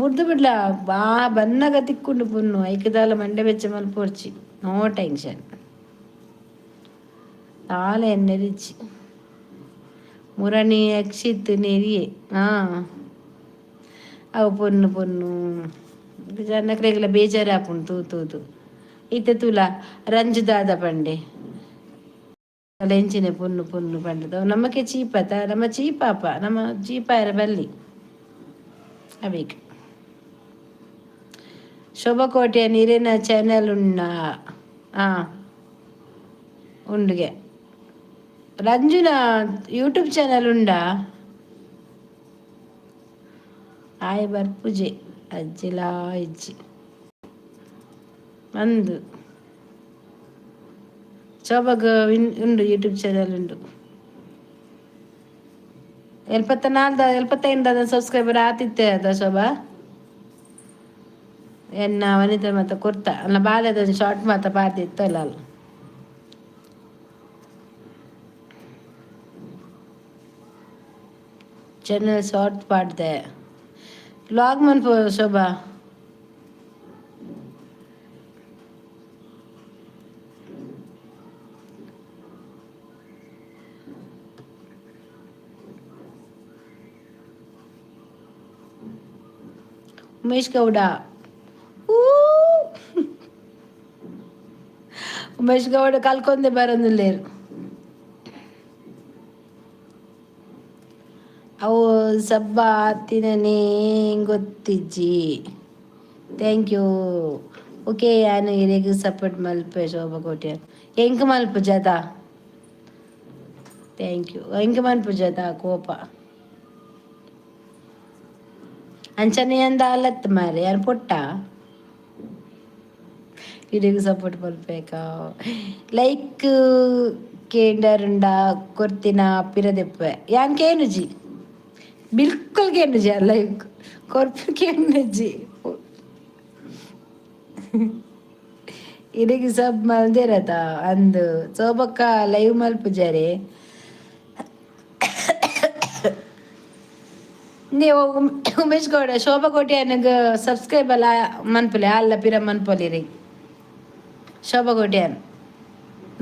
ಬುಡ್ದು ಬಿಡ್ಲ. ಬಾ ಬನ್ನಗ ತಿಕ್ಕುಂಡು ಪೊನ್ನು. ಐಕ್ ದಾಲ ಮಂಡೆ ಬೆಚ್ಚ ಮಲ್ಪೊರ್ಚಿ. No tension. ದಾಲ ಎನ್ನೆರಿಜ್ಜಿ. ಮುರಣಿ ಅಕ್ಷಿತ್ ನೆರಿಯೆ. ಹಾಂ, ಅವು ಪೊನ್ನು ಪೊನ್ನು ಜನಕ್ಲೆಗ್ಲ ಬೇಜಾರು ಆಪುಂಡು ತೂ ತೂದು. ಇತ್ತೆ ತೂಲ, ರಂಜು ದಾದ ಪಂಡೆ? ಎಂಚಿನ ಪೊನ್ನು ಪೊನ್ನು ಪಂಡದ. ನಮಕ್ಕೆ ಚೀಪತ, ನಮ್ಮ ಚೀಪಾಪ, ನಮ್ಮ ಚೀಪಾಯರ ಬಲ್ಲಿ ಅವೇಕ್. ಶೋಭಕೋಟೆಯ ನೀರಿನ ಚಾನೆಲ್ ಉಂಡ? ಹಾಂ, ಉಂಡುಗೆ. ರಂಜುನ ಯೂಟ್ಯೂಬ್ ಚಾನೆಲ್ ಉಂಡಾ? ಆಯ್ ಬರ್ಪುಜೆ, ಅಜ್ಜಿಲಾ ಇಜ್ಜಿ. ಅಂದು ಶೋಭಾಗ್ ಉಂಡು ಯೂಟ್ಯೂಬ್ ಚಾನಲ್ ಉಂಡು. 74 75 ಸಬ್ಸ್ಕ್ರೈಬರ್ ಆತಿತ್ತೆ ಅದ ಶೋಭಾ. ಎನ್ನ ವನಿತ ಮಾತ ಕೊರ್ತ ಅಲ್ಲ ಬಾಲ್ಯದ ಶಾರ್ಟ್ ಮಾತ ಪಾರ್ದಿತ್ತಲ್ಲ ಅಲ್ಲ. ಚಾನಲ್ ಶಾರ್ಟ್ ಪಾಡ್ದೆ ವ್ಲಾಗ್ ಮನ್ಪು ಶೋಭಾ. ಉಮೇಶ್ ಗೌಡ, ಉಮೇಶ್ ಗೌಡ ಕಲ್ಕೊಂದೆ ಬರೋದಿಲ್ಲೇರು. ಅವು ಸಬ್ಬ ತಿನ್ನನೇ ಗೊತ್ತಿಜ್ಜಿ. Thank you. Okay, ಯಾನು ಇರೆಗ್ ಸಪೋರ್ಟ್ ಮಲ್ಪೆ ಶೋಭಾ ಕೋಟ್ಯಾನ್. ಎಂಕ್ ಮಲ್ಪು ಜಾತ. Thank you. ಎಂಕ್ ಮನ್ಪು ಜಾತ ಕೋಪ. ಅಂಚನೆ ಅಂದ ಅಲ್ಲತ್ ಮಾರೆ ಯಾರು ಪೊಟ್ಟ ಇರೆಗ್ ಸಪೋರ್ಟ್ ಮಲ್ಪೇಕ. ಲೈಕ್ ಕೇಂಡರುಂಡ ಕೊರ್ತಿನ ಪಿರದೆಪ್ಪೆ. ಯಾನ್ ಕೇನುಜಿ, ಬಿಲ್ಕುಲ್ ಕೇನುಜಿ. ಲೈಕ್ ಕೊರ್ಪು ಕೇನುಜಿ. ಇರೆಗ್ ಸಬ್ ಮಲ್ದಿರತ ಅಂದು ಸೋಬಕ್ಕ ಲೈವ್ ಮಲ್ಪುಜಾರೆ ನೀವು. ಉಮೇಶ್ ಗೌಡ, ಶೋಭಾ ಕೋಟ್ಯಾನ್ಗ್ ಸಬ್ಸ್ಕ್ರೈಬ್ ಅಲ್ಲ ಮನ್ಪುಲೆ ಅಲ್ಲ ಪಿರ ಮನ್ಪೊಲಿರಿ. ಶೋಭಾ ಕೋಟ್ಯಾನ್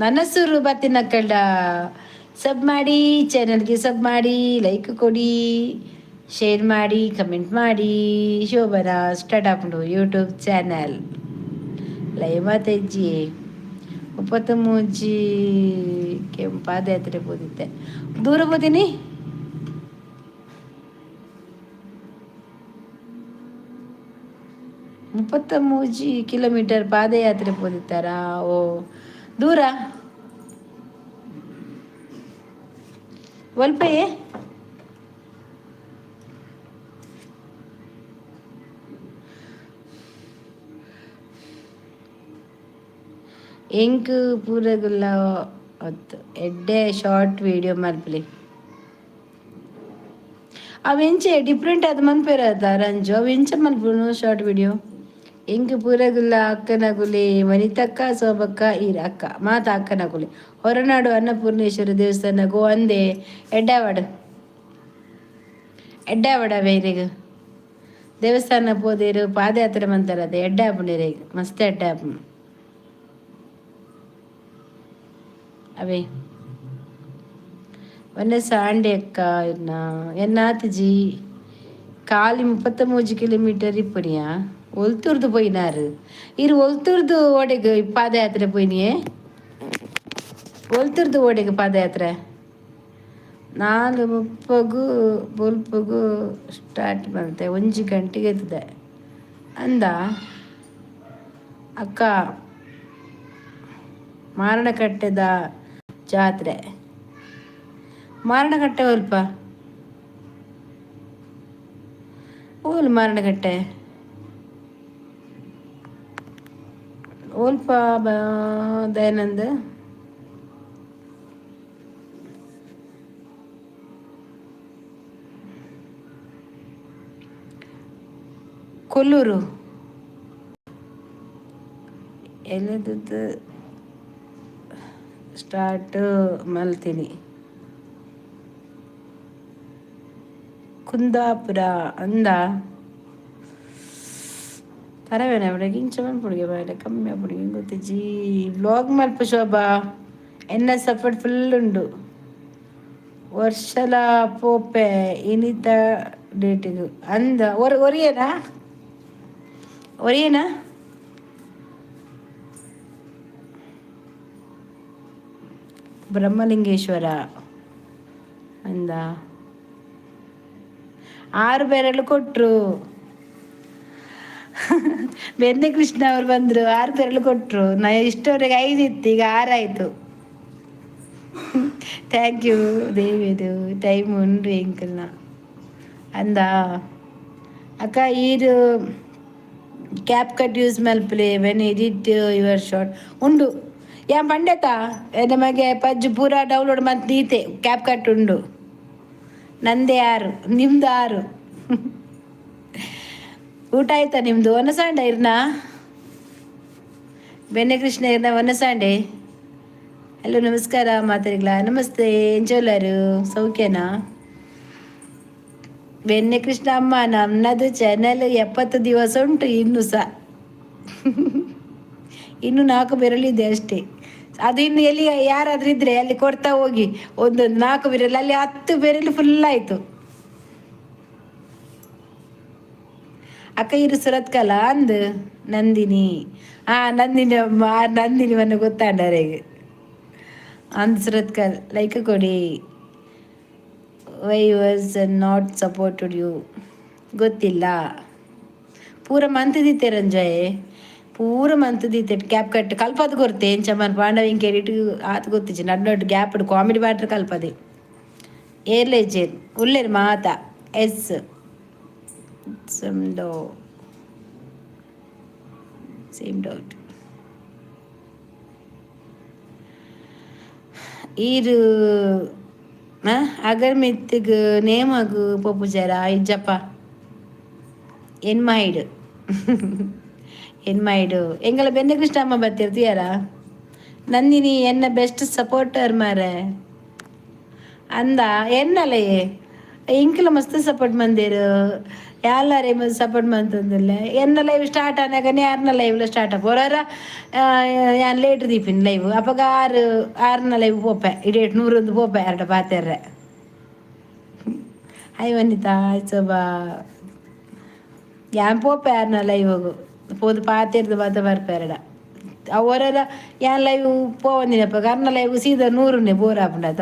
ನನ್ನ ಸುರು ಬತ್ತಿನಕ್ಕಲ್ಡ ಸಬ್ ಮಾಡಿ, ಚಾನಲ್ಗೆ ಸಬ್ ಮಾಡಿ, ಲೈಕ್ ಕೊಡಿ, ಶೇರ್ ಮಾಡಿ, ಕಮೆಂಟ್ ಮಾಡಿ. ಶೋಭನಾ ಸ್ಟಾರ್ಟ್ ಆಪುಂಡು ಯೂಟ್ಯೂಬ್ ಚಾನಲ್. ಲೈವ್ ಮಾತೆಜ್ಜಿ. 33 ಕೆಂಪಾದಯಾತ್ರೆ ಪೋದಿತ್ತೆ. ದೂರ ಪೋತೀನಿ. 33 ಕಿಲೋಮೀಟರ್ ಪಾದಯಾತ್ರೆ ಪೋದಿತ್ತಾರಾ? ಓ, ದೂರ ಒಲ್ಪಯೇ. ಎಂಕ್ ಪೂರಗುಲ್ಲ ಅತ್ ಎಡ್ಡೆ ಶಾರ್ಟ್ ವಿಡಿಯೋ ಮಲ್ಪಲಿ. ಅವು ಎಂಚೆ ಡಿಫ್ರೆಂಟ್ ಆದ್ ಮನ್ಪೆರ್ ರಂಜು. ಅವು ಎಂಚ ಮನ್ಪುನು ಶಾರ್ಟ್ ವಿಡಿಯೋ? ಎಂಕ್ ಪೂರಗುಲ್ಲ ಅಕ್ಕನಗುಲೆ ವನಿತಕ್ಕ, ಸೋಬಕ್ಕ, ಈರ್ ಅಕ್ಕ ಮಾತ ಅಕ್ಕನಗುಲೆ. ಹೊರನಾಡು ಅನ್ನಪೂರ್ಣೇಶ್ವರ ದೇವಸ್ಥಾನಗು ಅಂದೆ. ಎಡ್ಡಾವಡ್ ಎಡ್ಡಾವಡ ಬೇರೆಗ್ ದೇವಸ್ಥಾನ ಪೋದೇರು, ಪಾದಯಾತ್ರೆ ಮಂತಾರ. ಅದೇ ಎಡ್ಡೆ ಆಪುಂಡು, ಮಸ್ತ್ ಎಡ್ಡೆ ಆಪುಂಡು ಅವೇ. ಒನ್ನೆ ಅಕ್ಕ ಇರ್ನ ಎನ್ನಾತಜಿ. ಖಾಲಿ 33 ಕಿಲೋಮೀಟರ್ ಇಪ್ಪುನಿಯಾ? ಒಲ್ತುರ್ದು ಪೋಯಿನಾರು ಇರು. ಒಲ್ತುರ್ದು ಓಡೆಗ್ ಪಾದಯಾತ್ರೆ ಪೋಯಿನಿಯೇ? ಒಲ್ತುರ್ದು ಓಡೆಗ್ ಪಾದಯಾತ್ರೆ? 4:30ಗೂ ಬೊಲ್ಪುಗು ಸ್ಟಾರ್ಟ್ ಮಲ್ತೆ, 1 ಗಂಟೆಗೆ ಎತ್ತದೆ ಅಂದ ಅಕ್ಕ. ಮಾರಣಕಟ್ಟೆದ ಜಾತ್ರೆ. ಮಾರಣಕಟ್ಟೆ ಒಲ್ಪ? ಓಲ್ ಮಾರಣಕಟ್ಟೆ? ಒಲ್ಪ ದಯಾನಂದ? ಕೊಲ್ಲೂರು ಎಲ್ಲದದ್ದು ಸ್ಟಾರ್ಟ್ ಮಲ್ತೀನಿ. ಕುಂದಾಪುರ ಅಂದ ತರವೇನ ಅವಳಿಗೆ. ಇಂಚ ಮನ್ಪುಡಿಗೆ ಬಾಯ್ಲೆ ಕಮ್ಮಿ ಆಪುಂಡು ಗೊತ್ತಿಜ್ಜಿ. ವ್ಲಾಗ್ ಮಲ್ಪ ಶೋಭಾ. ಎನ್ನ ಸಪೋರ್ಟ್ ಫುಲ್ ಉಂಡು. ವರ್ಷಲ ಪೋಪೆ ಇನಿತ ಡೇಟಿಗೆ ಅಂದ. ಒರಿಯನಾ ಒರಿಯನಾ? ಬ್ರಹ್ಮಲಿಂಗೇಶ್ವರ ಅಂದ. ಆರು ಬೆರಳು ಕೊಟ್ಟರು. ಬೆನ್ನೆ ಕೃಷ್ಣ ಅವರು ಬಂದರು, ಆರು ಬೆರಳು ಕೊಟ್ಟರು. ನಾ ಇಷ್ಟವರೆಗೆ ಐದು ಇತ್ತು, ಈಗ ಆರಾಯಿತು. Thank you ದೇವಿದು. ಟೈಮ್ ಉಂಡು ಎಂಕಲ್ನ ಅಂದ. ಅಕ್ಕ, ಈರು ಕ್ಯಾಪ್ ಕಟ್ ಯೂಸ್ ಮಲ್ಪಲೆ when edit your short. ಉಂಡು. ಯಾನ್ ಪಂಡೆತ ನಮಗೆ ಪಜ್ಜು ಪೂರ ಡೌನ್ಲೋಡ್ ಮಂತ್ ದೀತೆ. ಕ್ಯಾಪ್ ಕಟ್ ಉಂಡು. ನಂದೇ ಆರು, ನಿಮ್ದು ಆರು. ಊಟ ಆಯ್ತಾ ನಿಮ್ದು? ಒನಸಾಂಡ ಇರ್ನಾ? ಬೆನ್ನೆ ಕೃಷ್ಣ ಇರ್ನ ಒನಸಾಂಡೆ? ಹಲೋ, ನಮಸ್ಕಾರ ಮಾತರಿಗ್ಲ. ನಮಸ್ತೆ. ಎಂಚೊಲ್ಲರು? ಸೌಖ್ಯನಾ? ಬೆನ್ನೆ ಕೃಷ್ಣ ಅಮ್ಮ, ನನ್ನದು ಚಾನೆಲ್ 70 ದಿವಸ ಉಂಟು ಇನ್ನು ಸಹ. ಇನ್ನು ನಾಲ್ಕು ಬೆರಳಿದೆ ಅಷ್ಟೇ. ಅದು ಇನ್ನು ಎಲ್ಲಿ ಯಾರಾದ್ರೂ ಇದ್ರೆ ಅಲ್ಲಿ ಕೊಡ್ತಾ ಹೋಗಿ ಒಂದೊಂದು. ನಾಲ್ಕು ಬೆರಳು ಅಲ್ಲಿ, 10 ಬೆರಳು ಫುಲ್ ಆಯ್ತು. ಅಕ್ಕ, ಇರು ಸುರತ್ಕಲ ಅಂದ್ ನಂದಿನಿ. ಹಾ, ನಂದಿನಿ ಅಮ್ಮ, ನಂದಿನಿ ಮನ್ನ ಗೊತ್ತಾಂಡರೆಗ್ ಅಂದ್. ಸುರತ್ಕಲ್ ಲೈಕ್ ಕೊಡಿ. Why was not supported you? ಗೊತ್ತಿಲ್ಲ. ಪೂರ ಮಂತದಿತ್ತೆ ರಂಜಾಯೆ, ಪೂರ ಮಂತದಿತ್ತೆ. ಕ್ಯಾಪ್ ಕಟ್ ಕಲ್ಪದ ಕೊರ್ತೆ ಎಂಚ ಮನ್ ಪಾಂಡವ ಇಂಕ ಎಡಿಟ್ ಆತ್ ಗೊತ್ತಿಜ್ಜಿ. ನಡ್ ನಡ್ ಗ್ಯಾಪ್ ಕಾಮಿಡಿ ಬಾಟ್ರ್ ಕಲ್ಪದೆ. ಏರ್ಲೆ ಇಜ್ಜೇರ್ ಉಲ್ಲೇರ್ ಮಾತ. ಎಸ್ ಡೋ ಸೇಮ್ ಡೌಟ್. ಈರು ಅಗರ್ಮಿತ್ತಿಗ್ ನೇಮಗ್ ಪೋಪುಜಾರ? ಇಜ್ಜಪ್ಪ. ಎನ್ಮಾಯಿಡು ಎನ್ಮಾಯಿಡು ಎಂಗಲ ಬೆನ್ನೆ ಕೃಷ್ಣ ಅಮ್ಮ ಬತ್ತಿರ್ತೀಯಾರ? ನಂದಿನಿ ಎನ್ನ ಬೆಸ್ಟ್ ಸಪೋರ್ಟರ್ ಮಾರೆ ಅಂದ. ಎನ್ನಲಯೇ, ಇಂಕಲ ಮಸ್ತ್ ಸಪೋರ್ಟ್ ಮಂದಿರು. ಯಾಲ್ಲಾರೆ ಸಪೋರ್ಟ್ ಮಂತಂದಿಲ್ಲ. ಎನ್ನ ಲೈವ್ ಸ್ಟಾರ್ಟ್ ಆನಾಗನೆ ಯಾರನ್ನ ಲೈವ್ಲ ಸ್ಟಾರ್ಟ್ ಆಪ. ಹೊರ ಯಾನ್ ಲೇಟ್ ದೀಪಿನ ಲೈವ್. ಅಪಗ ಆರು ಆರ್ನ ಲೈವ್ ಪೋಪೆ, ಇಡೀ ನೂರೊಂದು ಪೋಪೆ ಎರಡ ಪಾತೆರ್ರೆ. ಹಾಯ್ ವನಿತಾ, ಹಾಯ್ ಶೋಭಾ. ಯಾನ್ ಪೋಪೆ ಆರ್ನ ಲೈವ್ ಪೋದು ಪಾತೆರ್ದು ಮಾತ ಬರ್ಪೆರಡ. ಅವರ ಯಾನ್ ಲೈವ್ ಪೋವಂದಿನಪ್ಪ ಅರ್ನ ಲೈವ್ ಸೀದಾ ನೂರುನೆ ಬೋರ್ ಆಪುಂಡತ.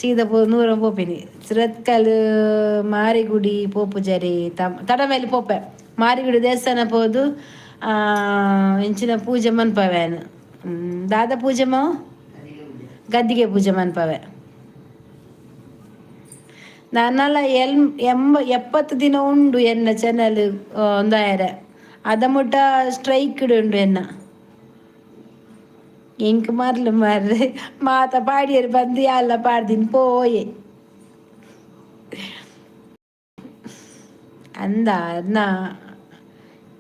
ಸೀದಾ ಪೋ ನೂರ ಪೋಪಿನಿ. ಸುರತ್ಕಲ್ ಮಾರಿಗುಡಿ ಪೋಪುಜರಿ ತಮ್ ತಡಮೇಲೆ ಪೋಪೆ. ಮಾರಿಗುಡಿ ದೇವಸ್ಥಾನ ಪೋದು ಇಂಚಿನ ಪೂಜೆ ಮನ್ಪವೇನು? ದಾದ ಪೂಜೆ ಮಾವು? ಗದ್ದಿಗೆ ಪೂಜೆ ಮನ್ಪವೆ. ನಾನಲ್ಲ ಎಲ್ ಎಂಬ 70 ದಿನ ಉಂಡು ಎನ್ನ ಚಾನಲ್ ಒಂದಾಯರೆ. ಅದ ಮುಟ್ಟ ಸ್ಟ್ರೈಕ್ ಉಂಡು ಎನ್ನ. ಎಂಕ್ ಮರ್ಲು ಮಾರ್ರೆ ಮಾತ ಪಾಡಿಯರು ಬಂದು ಎಲ್ಲ ಪಾಡ್ದಿನಿ ಪೋಯೆ ಅಂದ. ಅನ್ನ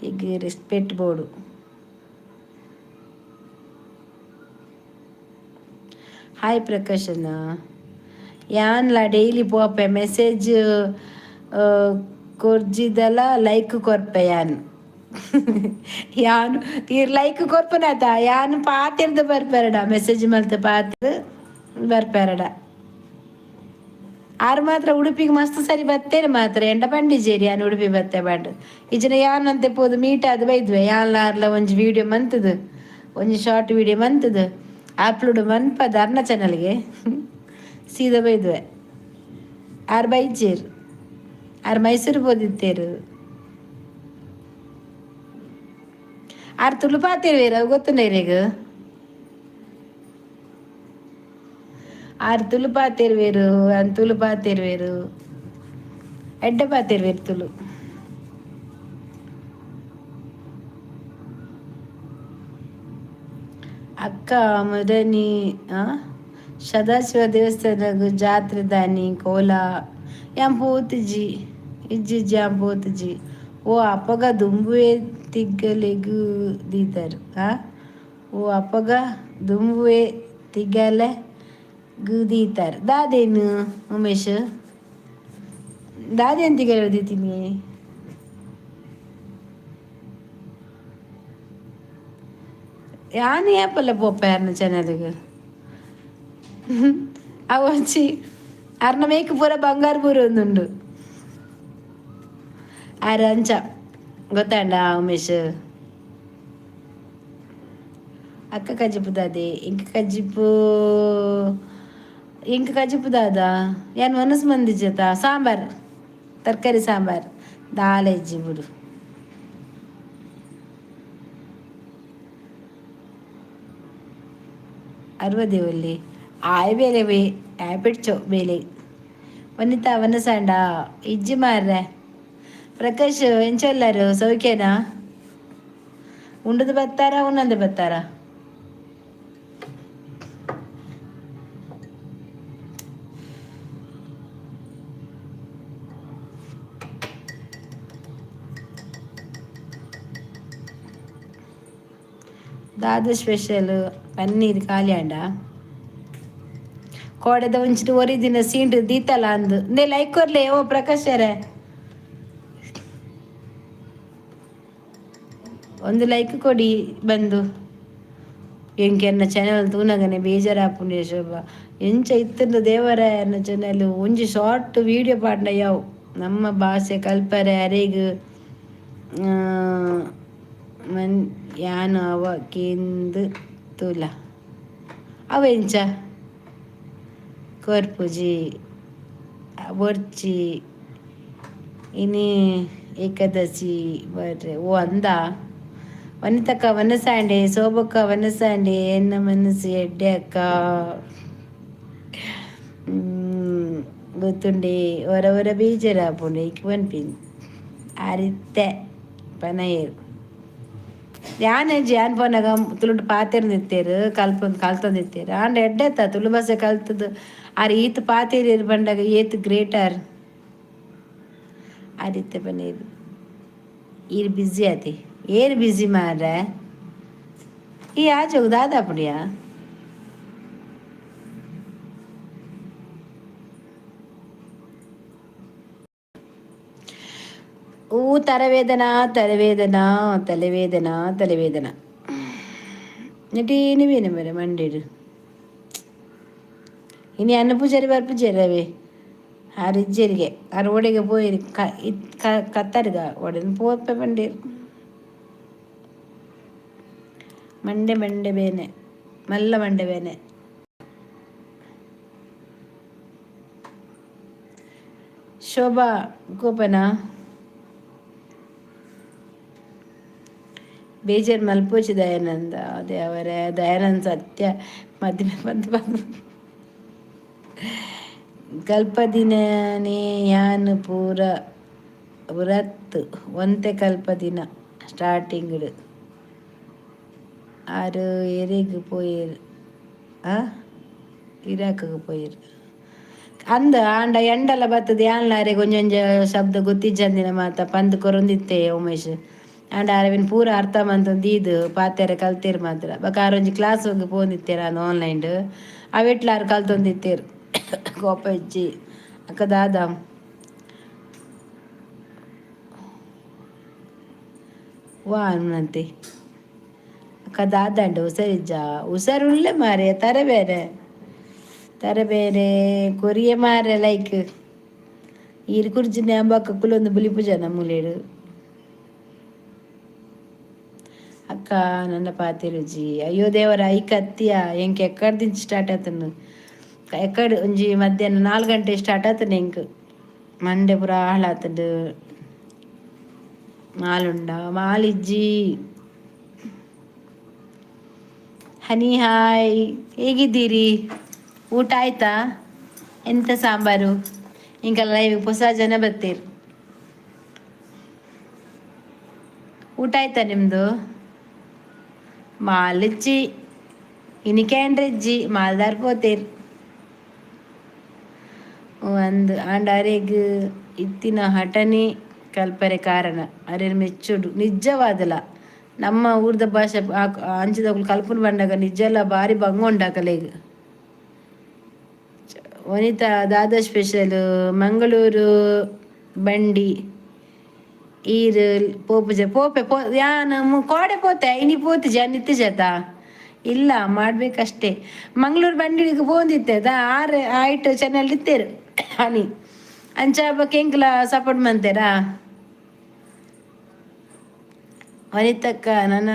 ಈಗ ರೆಸ್ಪೆಕ್ಟ್ ಬೋಡು. ಹಾಯ್ ಪ್ರಕಾಶ್ ಅಣ್ಣ. ಯಾನ್ಲ ಡೈಲಿ ಪೋಪೆ. ಮೆಸೇಜ್ ಕೊರ್ಜಿದಲ ಲೈಕ್ ಕೊರ್ಪೆ ಯಾನ್. ಯಾನ್ ಈರ್ ಲೈಕ್ ಕೊರ್ಪುನಾತ, ಯಾನ್ ಪಾತೆರ್ದ್ ಬರ್ಪೆರಡ. ಮೆಸೇಜ್ ಮಲ್ತ್ ಪಾತೆರ್ ಬರ್ಪೆರಡ. ಆರು ಮಾತ್ರ ಉಡುಪಿಗೆ ಮಸ್ತ್ ಸರಿ ಬತ್ತೇನೆ ಮಾತ್ರ. ಎಂಡ ಪಂಡಿಜೇರಿ ಯಾನ್ ಉಡುಪಿ ಬತ್ತೆ ಪಂಡ್. ಇಜ್ಜಿನ ಯಾನ್ ಅಂತೆ ಪೋದು ಮೀಟ್ ಆದ್ ಬೈದ್ವೆ. ಯಾನ್ಲ ಆರ್ಲ ಒಂಜಿ ವಿಡಿಯೋ ಮಂತುದು, ಒಂಜಿ ಶಾರ್ಟ್ ವಿಡಿಯೋ ಮಂತುದು ಅಪ್ಲೋಡ್ ಮನ್ಪದ ಅರ್ನ ಚಾನಲ್ಗೆ ಸೀದಾ ಬೈದ್ವೆ. ಆರ್ ಬೈಜೇರು. ಆರ್ ಮೈಸೂರು ಪೋದಿತ್ತೇರು. ಆರ್ ತುಳು ಪಾತೆರ್ವೇರ್, ಅವು ಗೊತ್ತುಂಡ ಇರೆಗ್? ಆರ್ ತುಳು ಪಾತೆರ್ವೇರು, ಅನ್ ತುಳು ಪಾತೆರ್ವೇರು, ಎಡ್ಡೆ ಪಾತೆರ್ವೇರು ತುಳು. ಅಕ್ಕ ಮುರನಿ ಸದಾಶಿವ ದೇವಸ್ಥಾನಗ್ ಜಾತ್ರೆ ದಾನಿ ಕೋಲ ಯಾನ್ ಪೋತುಜಿ. ಇಜ್ಜಿ ಇಜ್ಜಿ, ಯಾನ್ ಪೋತುಜಿ. ಓ ಅಪಗ ದುಂಬುವೆ ತಿಗ್ಗಲೆಗ್ ದೀತರ್. ಆ ಓ ಅಪಗ ದುಂಬುವೆ ತಿಗಲೆ ದೀತರ್. ದಾದೇನು ಉಮೇಶ್, ದಾದೇನು ತಿಗಲೆ ದೀತೀನಿ? ಯಾನ್ ಏಪಲ ಪೋಪೆ ಅರ್ನ ಚಾನಲ್ಗ್. ಅವು ಒಂಜಿ ಅರ್ನ ಮೇಕ್ ಪೂರ ಬಂಗಾರ ಪೂರ ಒಂದುಂಡು. ಆರ್ ಅಂಚ ಗೊತ್ತಾಂಡ ಉಮೇಶ್? ಅಕ್ಕ ಕಜಿಪು ದಾದೆ? ಇಂಕ ಕಜಿಪು, ಇಂಕ ಕಜಿಪು ದಾದ? ಯಾನ್ ವನಸ್ ಮಂದಿಜತ. ಸಾಂಬಾರ್, ತರಕಾರಿ ಸಾಂಬಾರ್. ದಾಲ ಇಜ್ಜಿ ಬುಡು. ಅರ್ವದೇವಲ್ಲಿ ಆಯ್ ಬೇಲೆ ಬೇ ಆಯ್ ಬಿಡ್ಚೋ ಬೇಲೆ. ವನಿತಾ ವನಸಾಂಡ? ಇಜ್ಜಿ ಮಾರ್ರೆ. ಪ್ರಕಾಶ್, ಎಂಚೊಲ್ಲರು? ಸೌಖ್ಯನಾ? ಉಂಡುದು ಬತ್ತಾರ, ಉನ್ನಂದೆ ಬತ್ತಾರ? ದಾದ ಸ್ಪೆಷಲ್? ಪನ್ನೀರ್ ಖಾಲಿ ಅಂಡ. ಕೋಡೆದ ಒಂಚಿನ ಒರಿ ದಿನ ಸೀಂಡ್ ದೀತಲ ಅಂದು. ನೇ ಲೈಕ್ ಕೊರ್ಲೆ ಓ ಪ್ರಕಾಶರೇ. ಒಂದು ಲೈಕ್ ಕೊಡಿ ಬಂದು. ಎಂಕೆ ಎನ್ನ ಚಾನಲ್ ತೂನಗನೆ ಬೇಜಾರಾಪುಂಡು ಶೋಭಾ. ಎಂಚ ಇತ್ತಂದು ದೇವರ ಎನ್ನ ಚಾನಲ್ ಒಂಜಿ ಶಾರ್ಟ್ ವೀಡಿಯೋ ಪಾಡ್ನ ಯಾವು. ನಮ್ಮ ಭಾಷೆ ಕಲ್ಪರೆ ಅರೆಗ್ ಮನ್ ಯಾನ್ ಅವ ಕೇಂದ್ ತೂಲ. ಅವ ಎಂಚ ಕೊರ್ಪುಜಿ ಬೊರ್ಚಿ ಇನಿ ಏಕಾದಶಿ ಬರ್ರೆ. ಓ ಅಂದ. ವನಿತಕ್ಕ ವನಸಾಂಡೆ, ಶೋಭಕ್ಕ ವನಸಾಂಡೆ, ಎನ್ನ ಮನಸ್ಸು ಎಡ್ಡೆ ಅಕ್ಕ. ಗೊತ್ತುಂಡೆ ಒರ ಒರ ಬೇಜಾರಾಪುಂಡು ಇಕ್ ಪನ್ಪಿನಿ ಆರಿತ್ತೆ ಪನಯೆರ್. ಯಾನ್ ಯಾನ್ ಪೋನಾಗ ತುಳುಟು ಪಾತೆರ್ದಿತ್ತೆರ್, ಕಲ್ಪೊಂದು ಕಲ್ತೊಂದಿತ್ತೆರ್. ಆಂಡ ಎಡ್ಡೆತ್ತ ತುಳು ಭಾಷೆ ಕಲ್ತದು ಆರ್ ಈತ್ ಪಾತೆರಿಯೆರ್ ಪಂಡಾಗ ಏತ್ ಗ್ರೇಟ್ ಆರ್. ಆರಿತ್ತೆ ಪನಯೆರ್. ಈರ್ ಬ್ಯುಸಿ ಆತೆ. ಏರ್ ಬ್ಯುಸಿ ಮಾರ್ರೆ? ಈ ಆಚೆಗ್ ದಾದ ಆಪುಂಡಿಯಾ? ಊ ತರವೇದನಾ ತಲವೇದನಾ ತಲೆವೇದನಾ ತಲೆವೇದನಾ. ನೆಟೀನಿ ಬೇನೆ ಮರೆ ಮಂಡೆಡ್. ಇನಿ ಅನ್ನ ಪೂಜಾರಿ ಬರ್ಪುಜೆರವೇ. ಆರ್ ಇಜ್ಜೆರಿಗೆ ಆರ್ ಓಡೆಗೆ ಪೋಯೆರ್ ಕತ್ತರ್ಗ ಒಡೆನ್ ಪೋಪೆ ಪಂಡೇರ್. ಮಂಡೆ ಮಂಡೆ ಬೇನೆ ಮಲ್ಲ ಮಂಡೆ ಬೇನೆ. ಶೋಭಾ ಗೋಪನಾ? ಬೇಜಾರು ಮಲ್ಪೊಚಿ ದಯಾನಂದ. ದೇವರೇ, ದಯಾನಂದ ಸತ್ಯ ಮದಿಮೆ ಬಂದು ಬಂದು ಕಲ್ಪದಿನನೇ ಯಾನ್ ಪೂರ ವ್ರತ್ ಒಂತೆ ಕಲ್ಪದಿನ ಸ್ಟಾರ್ಟಿಂಗ್ಡ್. ಆರ್ ಎರೆಗ್ ಪೋಯೆರ್? ಆ ಇರಾಕ್ಗ್ ಪೋಯೆರ್ ಅಂದ್. ಆಂಡ ಎಂಡಲ ಬತ್ತದ್ ಯಾನ್ಲ ಅರೆಗ್ ಒಂಜೊಂಜಿ ಶಬ್ದ ಗೊತ್ತಿಜ್ಜಂದಿನ ಮಾತ ಪಂದ್ ಕೊರೊಂದಿತ್ತೆ ಉಮೇಶ್. ಆಂಡ ಆರ್ ಅವೆನ್ ಪೂರ ಅರ್ಥ ಮಂತೊಂದು ದೀದ್ ಪಾತೆರ ಕಲ್ತೆರ್ ಮಾತ್ರ. ಬೊಕ ಆರ್ ಒಂಜಿ ಕ್ಲಾಸ್ ಪೋವೊಂದಿತ್ತೆರ್ ಅಂದ್ ಆನ್ಲೈನ್ಡ್ ಅವೆಟ್ಲ ಆರ್ ಕಲ್ತೊಂದಿತ್ತೆರ್. ಕೋಪ ಇಜ್ಜಿ ಅಕ್ಕ ದಾದ? ವಾ ಅನ್ಮಂತೆ ಅಕ್ಕ ದಾದಂಡ ಹುಷಾರಿಜ್ಜಾ? ಹುಷಾರುಳ್ಳೆ ಮಾರೆ, ತರೆ ಬೇರೆ ತರೆ ಬೇರೆ ಕೊರಿಯೆ ಮಾರೆ. ಲೈಕ್ ಈರ್ ಕುರ್ಜಿನ ಬೊಕ್ಕ ಕುಲೊಂದು ಬುಲಿಪುಜನ ಮೂಲೆಡ್. ಅಕ್ಕ ನನ್ನ ಪಾತೆರುಜಿ. ಅಯ್ಯೋ ದೇವರ, ಐಕ್ ಅತ್ತಿಯ ಎಂಕ್ ಎಕ್ಕಡ್ದಿಂಚ ಸ್ಟಾರ್ಟ್ ಆತುಂಡು. ಎಕ್ಕಡ್ ಒಂಜಿ ಮಧ್ಯಾಹ್ನ 4 ಗಂಟೆ ಸ್ಟಾರ್ಟ್ ಆತುಂಡು ಎಂಕ್. ಮಂಡೆ ಪೂರ ಹಾಳಾತುಂಡು. ಮಾಲುಂಡ ಮಾಲಿಜ್ಜಿ. ಹನಿ ಹಾಯ್, ಹೇಗಿದ್ದೀರಿ? ಊಟ ಆಯ್ತಾ? ಎಂತ ಸಾಂಬಾರು? ಇಂಕಲ್ಲ ಲೈವ್ ಹೊಸ ಜನ ಬತ್ತೀರ್. ಊಟ ಆಯ್ತಾ ನಿಮ್ಮದು? ಮಾಲಿಜ್ಜಿ ಇನಿ ಕೇಂಡ್ರಿಜ್ಜಿ ಮಾಲ್ದಾರ್ ಪೋತೇರ್. ಅಂದ್ ಆಂಡ ಅರೆಗ್ ಇತ್ತಿನ ಹಠನೇ ಕಲ್ಪರೆ ಕಾರಣ. ಅರೆನ್ ಮೆಚ್ಚುಡು ನಿಜವಾದಲ. ನಮ್ಮ ಊರ್ದ ಭಾಷೆ ಅಂಚಿದಕುಲು ಕಲ್ಪುನ ಬಂಡಗ ನಿಜಲ ಬಾರಿ ಬಂಗ ಉಂಡಾಕಲೆಗ್. ವನಿತಾ ದಾದ ಸ್ಪೆಷಲ್? ಮಂಗಳೂರು ಬಂಡಿ ಈರ್ ಪೋಪುಜ? ಪೋಪೆ ಪೋ ಯಾನ್ ಕೋಡೆ ಪೋತೆ, ಇನಿ ಪೋತಿಜ ನಿತ್ಯಜತ ಇಲ್ಲ ಮಾಡ್ಬೇಕಷ್ಟೇ. ಮಂಗಳೂರು ಬಂಡಿಗೆ ಪೋಂದಿತ್ತೆ ಆರ್ ಆಯ್ಟ್ ಚೆನ್ನಲ್ಲಿ ಇತ್ತೇರು ಹನಿ ಅಂಚ ಬೊಕ ಎಂಕ್ಲ ಸಪೋರ್ಟ್ ಮಂತೇರಾ. ವನಿತಕ್ಕ ನನ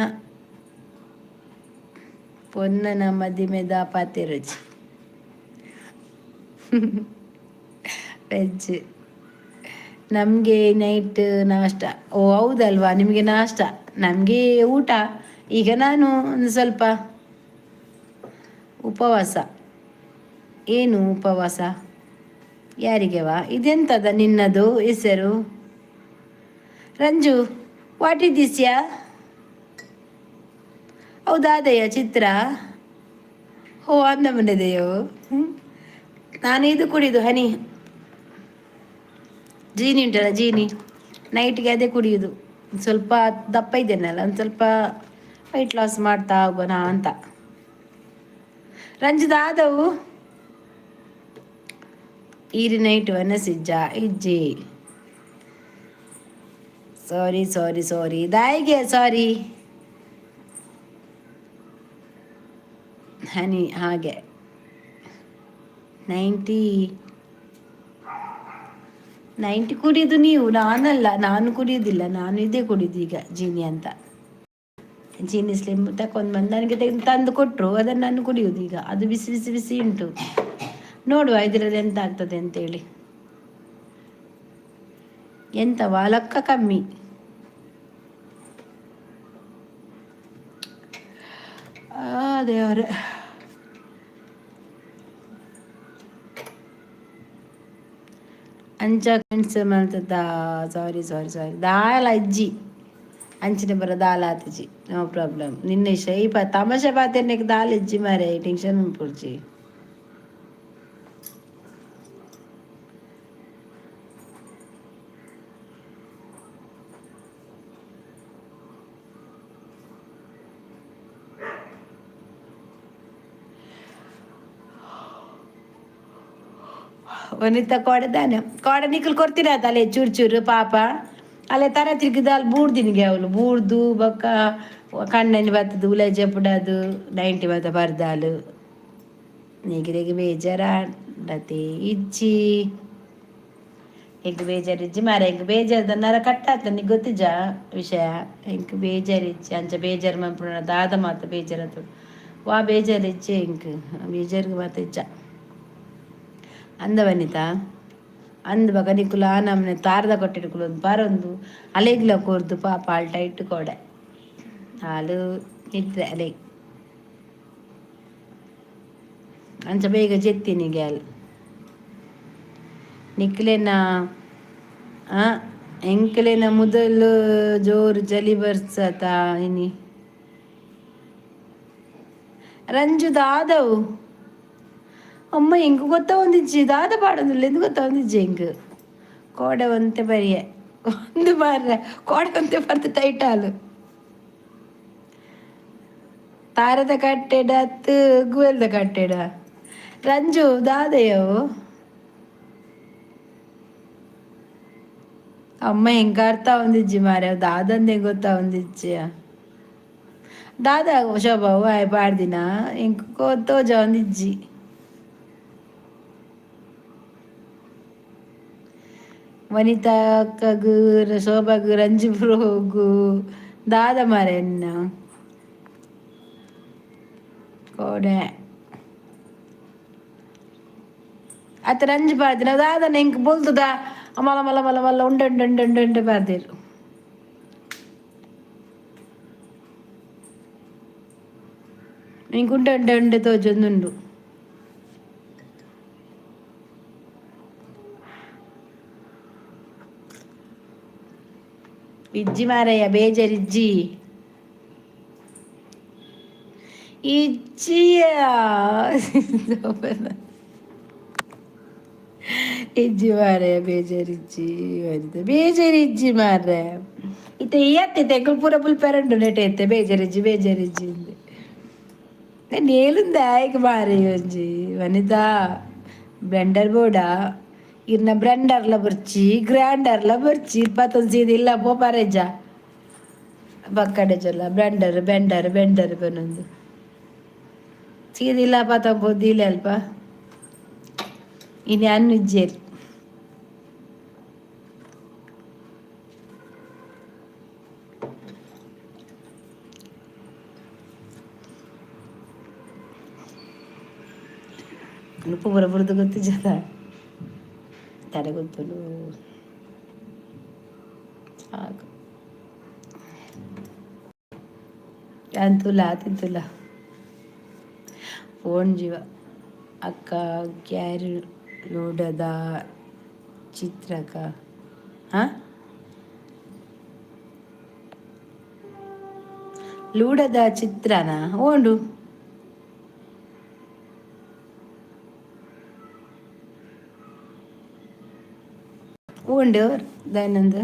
ಪೊನ್ನನ ಮದಿಮೆದ ಪಾತೆರುಜಿ. ವೆಜ್ ನಮಗೆ ನೈಟ್ ನಾಷ್ಟ. ಓ ಹೌದಲ್ವಾ, ನಿಮಗೆ ನಾಷ್ಟ, ನಮಗೆ ಊಟ. ಈಗ ನಾನು ಒಂದು ಸ್ವಲ್ಪ ಉಪವಾಸ. ಏನು ಉಪವಾಸ? ಯಾರಿಗೆವಾ? ಇದೆಂತದ ನಿನ್ನದು ಹೆಸರು? ರಂಜು, what is this ಯಾ? ಹೌದಾದಯ್ಯ ಚಿತ್ರ. ಓ ಅಂದ ಮನೆದೆಯೋ. ನಾನು ಇದು ಕುಡಿದು ಹನಿ ಜೀನಿ ಉಂಟಲ್ಲ ಜೀನಿ, ನೈಟ್ಗೆ ಅದೇ ಕುಡಿಯುದು. ಸ್ವಲ್ಪ ದಪ್ಪ ಇದ್ದೇನಲ್ಲ, ಒಂದು ಸ್ವಲ್ಪ ವೆಯ್ಟ್ ಲಾಸ್ ಮಾಡ್ತಾ ಹೋಗೋಣ ಅಂತ. ರಂಜಿತ ಆದವು ಈರಿ ನೈಟ್ ವನಸಿಜ್ಜ ಇಜ್ಜಿ. ಸಾರಿ ಸಾರಿ ಸಾರಿ ದಾಯಿಗೆ ಸಾರಿ ಹನಿ. ಹಾಗೆ 90 90 ಕುಡಿಯೋದು ನೀವು, ನಾನಲ್ಲ. ನಾನು ಕುಡಿಯೋದಿಲ್ಲ. ನಾನು ಇದೇ ಕುಡಿಯೋದು ಈಗ, ಜೀನಿ ಅಂತ. ಜೀನಿ ಸ್ಲಿಮ್ ತಕೊಂಡು ಬಂದು ನನಗೆ ತೆಗೆದು ತಂದು ಕೊಟ್ಟರು. ಅದನ್ನು ನಾನು ಕುಡಿಯೋದು ಈಗ. ಅದು ಬಿಸಿ ಬಿಸಿ ಬಿಸಿ ಉಂಟು. ನೋಡುವ ಇದರಲ್ಲಿ ಎಂತ ಆಗ್ತದೆ ಅಂತೇಳಿ. ಎಂತ ವಾಲಕ್ಕ ಕಮ್ಮಿ. ದೇವರೇ. ಅಂಚ ಕಣ್ಸ್ ಮಲ್ತದ. ಸಾರಿ ಸಾರಿ ಸಾರಿ. ದಾಲ ಇಜ್ಜಿ, ಅಂಚಿನ ಬರ ದಾಲ ಆತಿಜಿ. No problem. ನಿನ್ನೆ ಶೈಪ ತಮಾಷೆ ಪಾತೆರ್ನೆಕ್ ದಾಲ ಇಜ್ಜಿ ಮಾರೆ, ಟೆನ್ಷನ್ ಪುರ್ಚಿ. ವನಿತಾ ಕೋಡೆ ದಾನೆ ಕೋಡೆ ನಿಕಲ್ ಕೊಡ್ತೀರ ಅಲೆ ಚೂರು ಚೂರು ಪಾಪ. ಅಲ್ಲೇ ತರ ತಿರ್ಗಿದ ಅಲ್ಲಿ ಬೂರ್ದಿನಿಗೆ ಅವಳು ಬೂರ್ದು ಬೊಕ್ಕ ಕಣ್ಣಲ್ಲಿ ಬತ್ತದು ಉಲೆ ಜಪುಡದು 90 ಬತ್ತ ಬರ್ದಾಲು. ನೀಗಿರಿಗೆ ಬೇಜಾರಾಡತಿ ಇಜ್ಜಿ. ಎಂಕ್ ಬೇಜಾರಿಜ್ಜಿ ಮಾರ. ಎಂಕ್ ಬೇಜಾರ್ದ ನರ ಕಟ್ಟಾತ ನಿಗ್ ಗೊತ್ತಿಜ್ಜ ವಿಷಯ. ಎಂಕ್ ಬೇಜಾರಿಜ್ಜಿ. ಅಂಚ ಬೇಜಾರು ಮನ್ಪುನ ದಾದ ಮಾತ ಬೇಜಾರತು ವಾ ಬೇಜಾರಿಜ್ಜಿ. ಎಂಕ್ ಬೇಜಾರ್ಗ್ ಮಾತ ಇಜ್ಜ. ಅಂದ ವನಿತಾ ಅಂದ್ ಬಕ ನಿಕುಲು ಆ ನಮನೆ ತಾರದ ಕೊಟ್ಟಿಡುಕುಲು ಪರೊಂದು ಅಲೆಗ್ಲ ಕೊರ್ದು ಪಾಪ ಆಲ್ ಟೈಟ್ ಕೊಡೆ ಆಲು ನಿದ್ರೆ ಅಲೆ. ಅಂಚ ಬೇಗ ಜೆತ್ತಿನಿ ಗ್ಯಾಲ್ ನಿಕ್ಲೆನ ಎಂಕ್ಲೆನ ಮುದಲು ಜೋರು ಚಳಿ ಬರ್ಸತ ಇನಿ. ರಂಜು ದಾದವು ಅಮ್ಮ ಎಂಕ್ ಗೊತ್ತ ಒಂದಿಜ್ಜಿ. ದಾದ ಪಾಡೊಂದುಲ್ಲ ಎಂದು ಗೊತ್ತ ಒಂದಿಜ್ಜಿ ಎಂಕ್. ಕೋಡೆ ಒಂತೆ ಬರಿಯೆ ಒಂದು ಮಾರ್ರೆ ಕೋಡೆ ಒಂತೆ ಬರ್ತ ಟೈಟ್ ಹಾಲು ತಾರದ ಕಟ್ಟೆಡ ಅತ್ತು ಗುವೆಲ್ದ ಕಟ್ಟೆಡ. ರಂಜು ದಾದಯವು ಅಮ್ಮ ಎಂಕ್ ಅರ್ಥ ಒಂದಿಜ್ಜಿ ಮಾರ್ರೆ. ದಾದಂದೆ ಗೊತ್ತಾ ಒಂದಿಜ್ಜಿ. ದಾದ ಶೋಭಾ ಆಯ್ ಪಾಡ್ದಿನ ಎಂಕ್ ತೋಜ ಒಂದಿಜ್ಜಿ. ವನಿತಾ ಅಕ್ಕಗ್, ಶೋಭಾಗ್, ರಂಜು ಬ್ರೋಗು ದಾದ ಮಾರೆ ಎನ್ನ ಕೋಡೆ ಅತ್ತ ರಂಜು ಪಾಡ್ದಿನ ದಾದನ ಎಂಕ್ ಬೊಲ್ದುದ ಮಲ ಮಲ ಮಲ ಮಲ್ಲ ಉಂಡೆ ಉಂಡೆ ಉಂಡೆ ಉಂಡೆ ಉಂಡೆ ಪಾಡ್ದೇರು. ಎಂಕ್ ಉಂಡೆ ಉಂಡೆ ಉಂಡೆ ತೋಜೊಂದುಂಡು. ಇಜ್ಜಿ ಮಾರಯ್ಯ, ಬೇಜಾರಿಜ್ಜಿ ಇಜ್ಜಿಯ ಇಜ್ಜಿ ಮಾರಯ್ಯ, ಬೇಜಾರಿಜ್ಜಿ ವನಿತ, ಬೇಜಾರಿಜ್ಜಿ ಮಾರ್ರೆ. ಇತ್ತೆ ಇಯತ್ತೆ ತೆಂಕುಲು ಪೂರ ಪುಲ್ಪೆರಂಡು ನೆಟೆ ಇತ್ತೆ ಬೇಜಾರಿಜ್ಜಿ ಬೇಜಾರಿಜ್ಜಿ ನೇಲುಂದ ಆಯ್ಕೆ ಮಾರೆ. ಒಂಜಿ ವನಿತಾ ಬ್ಲೆಂಡರ್ ಬೋಡ ಇರ್ನ ಬ್ಲೆಂಡರ್ಲ ಬರ್ಚಿ, ಗ್ರೈಂಡರ್ಲ ಬರ್ಚಿ. ಇಪ್ಪತ್ತೊಂದು ಸೀದ ಇಲ್ಲ ಪೋಪಾರೆಜ್ಜ ಬಕ್ಕಡೆ ಚೊಲ್ಲ ಬ್ಲೆಂಡರ್ ಬೆಂಡರ್ ಬೆಂಡರ್ ಬನ್ನೊಂದು ಸೀದಿಲ್ಲ ಪತ್ತೊಂಬತ್ತು ಅಲ್ಪ ಇನಿ ಅನ್ನುಜ್ಜೇರು. ಉಪ್ಪು ಪೂರ ಬುರ್ದು ಗೊತ್ತಿಜ್ಜದ ತಡೆ ಗೊತ್ತುಂಡು ಸಾಕು. ಯಾನ್ ತೂಲ ತಿಂತುಲ ಫೋನ್ ಜೀವ. ಅಕ್ಕ ಕ್ಯಾರಿ ಲೋಡದ ಚಿತ್ರಕ. ಹಾಂ, ಲೂಡದ ಚಿತ್ರನ ಓಂಡು ಉಂಡು ದಯಾನಂದ್.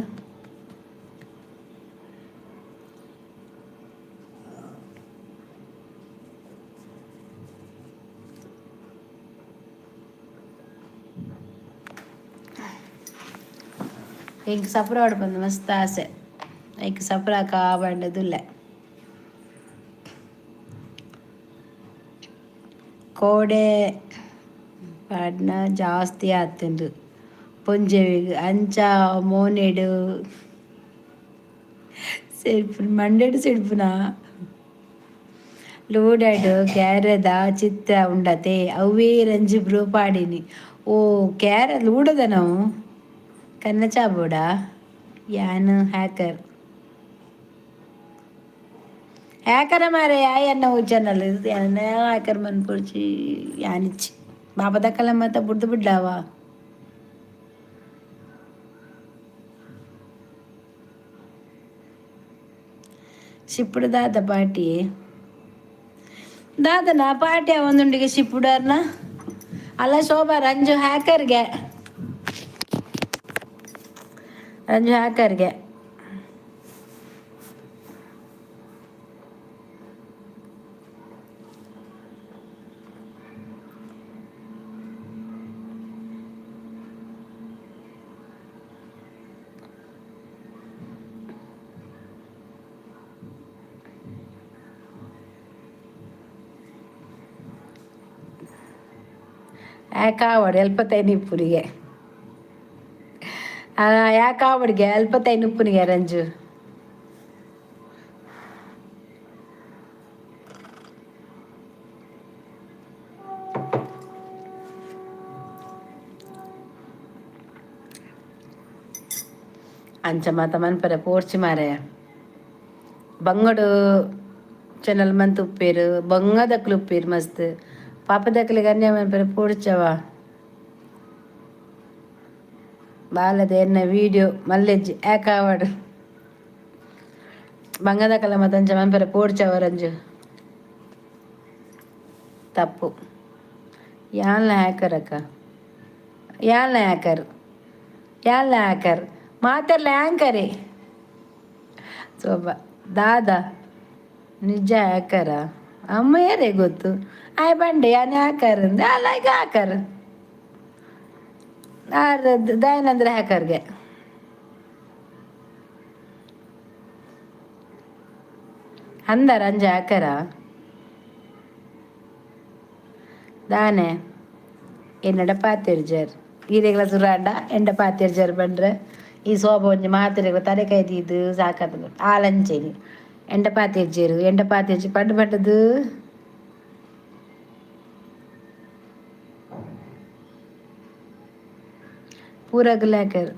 ಎಂಕ್ ಸಪುರ ಬಂದು ಮಸ್ತ್ ಆಸೆ. ಐಕ್ ಸಪುರ ಕಾಬಂಡದುಲ್ಲೆ. ಕೋಡೆ ಪಾಡ್ನ ಜಾಸ್ತಿ ಆತುಂಡು ಪೊಂಜೆವಿಗ್ ಅಂಚ ಮೋನೆಡ್ ಸೆಡ್ಪುನ ಮಂಡೆಡ್ ಸೆಡ್ಪುನ. ಲೂಡಡ್ ಕ್ಯಾರೆದ ಚಿತ್ರ ಉಂಡತೆ ಅವ್ವೇ ರಂಜಿ ಬ್ರೋ ಪಾಡಿನಿ. ಓ ಕ್ಯಾರ ಲೂಡದ ನಾವು ಕನ್ನ ಚಾಬೋಡ. ಯಾನ್ ಹ್ಯಾಕರ್ ಹ್ಯಾಕರ ಮಾರೆ ಅನ್ನ ಚಾನಲ್ ಯಾನ್ ಹ್ಯಾಕರ್ ಮನ್ಪೊಡ್ಚಿ ಯಾನಿಚ್ಚಿ ಬಾಪದಕ್ಕಲ ಮತ್ತ ಬುಡ್ದು ಬಿಡ್ಲಾವ. ಶಿಪ್ಪುಡು ದಾದ ಪಾಟಿ ದಾದನ ಪಾಟಿ ಒಂದುಂಡಿಗೆ ಶಿಪ್ಪುಡರ್ನ ಅಲ್ಲ ಶೋಭಾ. ರಂಜು ಹ್ಯಾಕರ್ಗೆ, ರಂಜು ಹ್ಯಾಕರ್ಗೆ. ಯಾಕಾವಡ್ ಎಲ್ಪತ್ತೈದು ಇಪ್ಪುನಿಗೆ, ಯಾಕಾವಡ್ಗೆ ಎಲ್ಪತ್ತೈದು ಉಪ್ಪುನಿಗೆ ರಂಜು. ಅಂಚ ಮಾತ ಮನ್ಪರೆ ಪೋರ್ಚಿ ಮಾರಾಯ. ಬಂಗಡು ಚೆನ್ನಲ್ ಮಂತ್ ಉಪ್ಪೇರು, ಬಂಗದಕ್ಲು ಉಪ್ಪೇರು, ಮಸ್ತ್ ಪಾಪದಕ್ಲಿಗೆ ಅನ್ಯಾಯ ಮನ್ಪರೆ ಪೋಡ್ಚವ. ಬಾಲದ ಎನ್ನ ವೀಡಿಯೋ ಮಲ್ಲೆಜ್ಜಿ ಯಾಕಾವಡ್ ಬಂಗದಕಲ ಮತ್ತಂಚ ಮನ್ಪರೆ ಪೋಡ್ಚವ ರಂಜು, ತಪ್ಪು. ಯಾನ್ಲ ಹ್ಯಾಕರ್ ಅಕ್ಕ, ಯಾನ್ಲ ಹ್ಯಾಕರ್, ಯಾನ್ಲ ಹ್ಯಾಕರ್ ಮಾತೆರ್ಲ ಆ್ಯಂಕರೇ. ಸೋಬ ದಾದಾ ನಿಜ ಹ್ಯಾಕರ ಅಮ್ಮ ಏರೇ ಗೊತ್ತು. ಆಯ್ ಬಂಡೆ ಯಾನ್ ಹ್ಯಾಕರ್ ಅಂದೆ ಅಲ್ಲ. ಈಗ ಹ್ಯಾಕರ್ ದಯಾನಂದ್ರ ಹ್ಯಾಕರ್ಗೆ. ಅಂದ ರಂಜ ಹ್ಯಾಕರ ದಾನೆ ಎನ್ನಡ ಪಾತೆರ್ಜರ್ ಈರೆಗ್ಲ ಸುರಾಂಡ ಎಂಡ ಪಾತೆರ್ಜರ್ ಬಂಡ್ರೆ ಈ ಸೋಬ ಒಂಜಿ ಮಾತೆರೆಗ್ಲ ತರೆ ಕೈದೀದು ಸಾಕತ್ತದು. ಆಲಂಚೆನಿ ಎಂಡ ಪಾತೆರ್ಜೆರು ಎಂಡ ಪಾತೆರ್ಜಿ ಪಂಡ್ ಪಂಡದು. ಪೂರಗಲ ಹ್ಯಾಕರ್,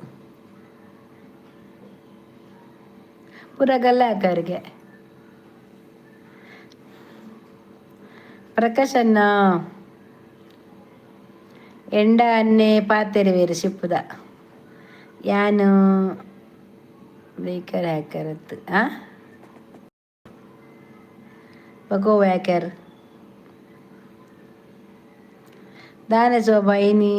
ಪೂರಗಲ್ಲ ಹ್ಯಾಕರ್ಗೆ. ಪ್ರಕಾಶ್ ಅಣ್ಣ ಎಂಡ ಅನ್ನೆ ಪಾತೆರುವೆರ್ ಶಿಪ್ಪುದ. ಯಾನು ಬೇಕರ್ ಹ್ಯಾಕರ್ ಅತ್ತು ಆ ಬಗೋ ಹ್ಯಾಕರ್ ದಾನೆ ಶೋಭಾ. ಇನಿ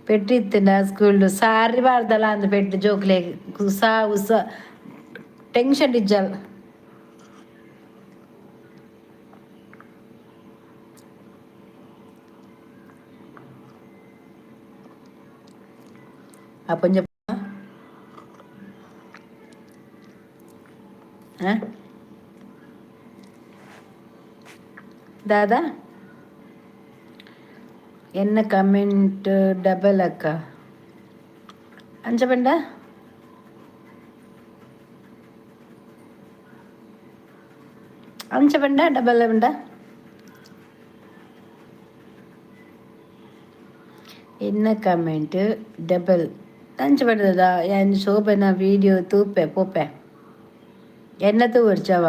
ಪೆಟ್ಟಿತ್ತಿನ ಸ್ಕೂಲ್ ಸಾರಿ ಬಾರ್ದಲ ಅಂದ್ ಪೆಟ್ಟು ಜೋಕ್ಲೆಗ್ ಉಸಾ ಉಸಾ ಟೆನ್ಷನ್ ಇಜ್ಜಲ್. ಆ ಪೊಂಜ ದಾದಾ ಎನ್ನ ಕಮೆಂಟ್ ಡಬಲ್ ಅಕ್ಕ ಅಂಚ ಪಂಡ. ಅಂಚ ಪಂಡ ಡಬಲ್ ಪಂಡ. ಎನ್ನ ಕಮೆಂಟ್ ಡಬಲ್ ಅಂಚ ಪಂಡದ. ಯಾನ್ ಶೋಭನ ವೀಡಿಯೋ ತೂಪೆ ಪೋಪೆ ಎನ್ನ ತೂವರ್ಚವ.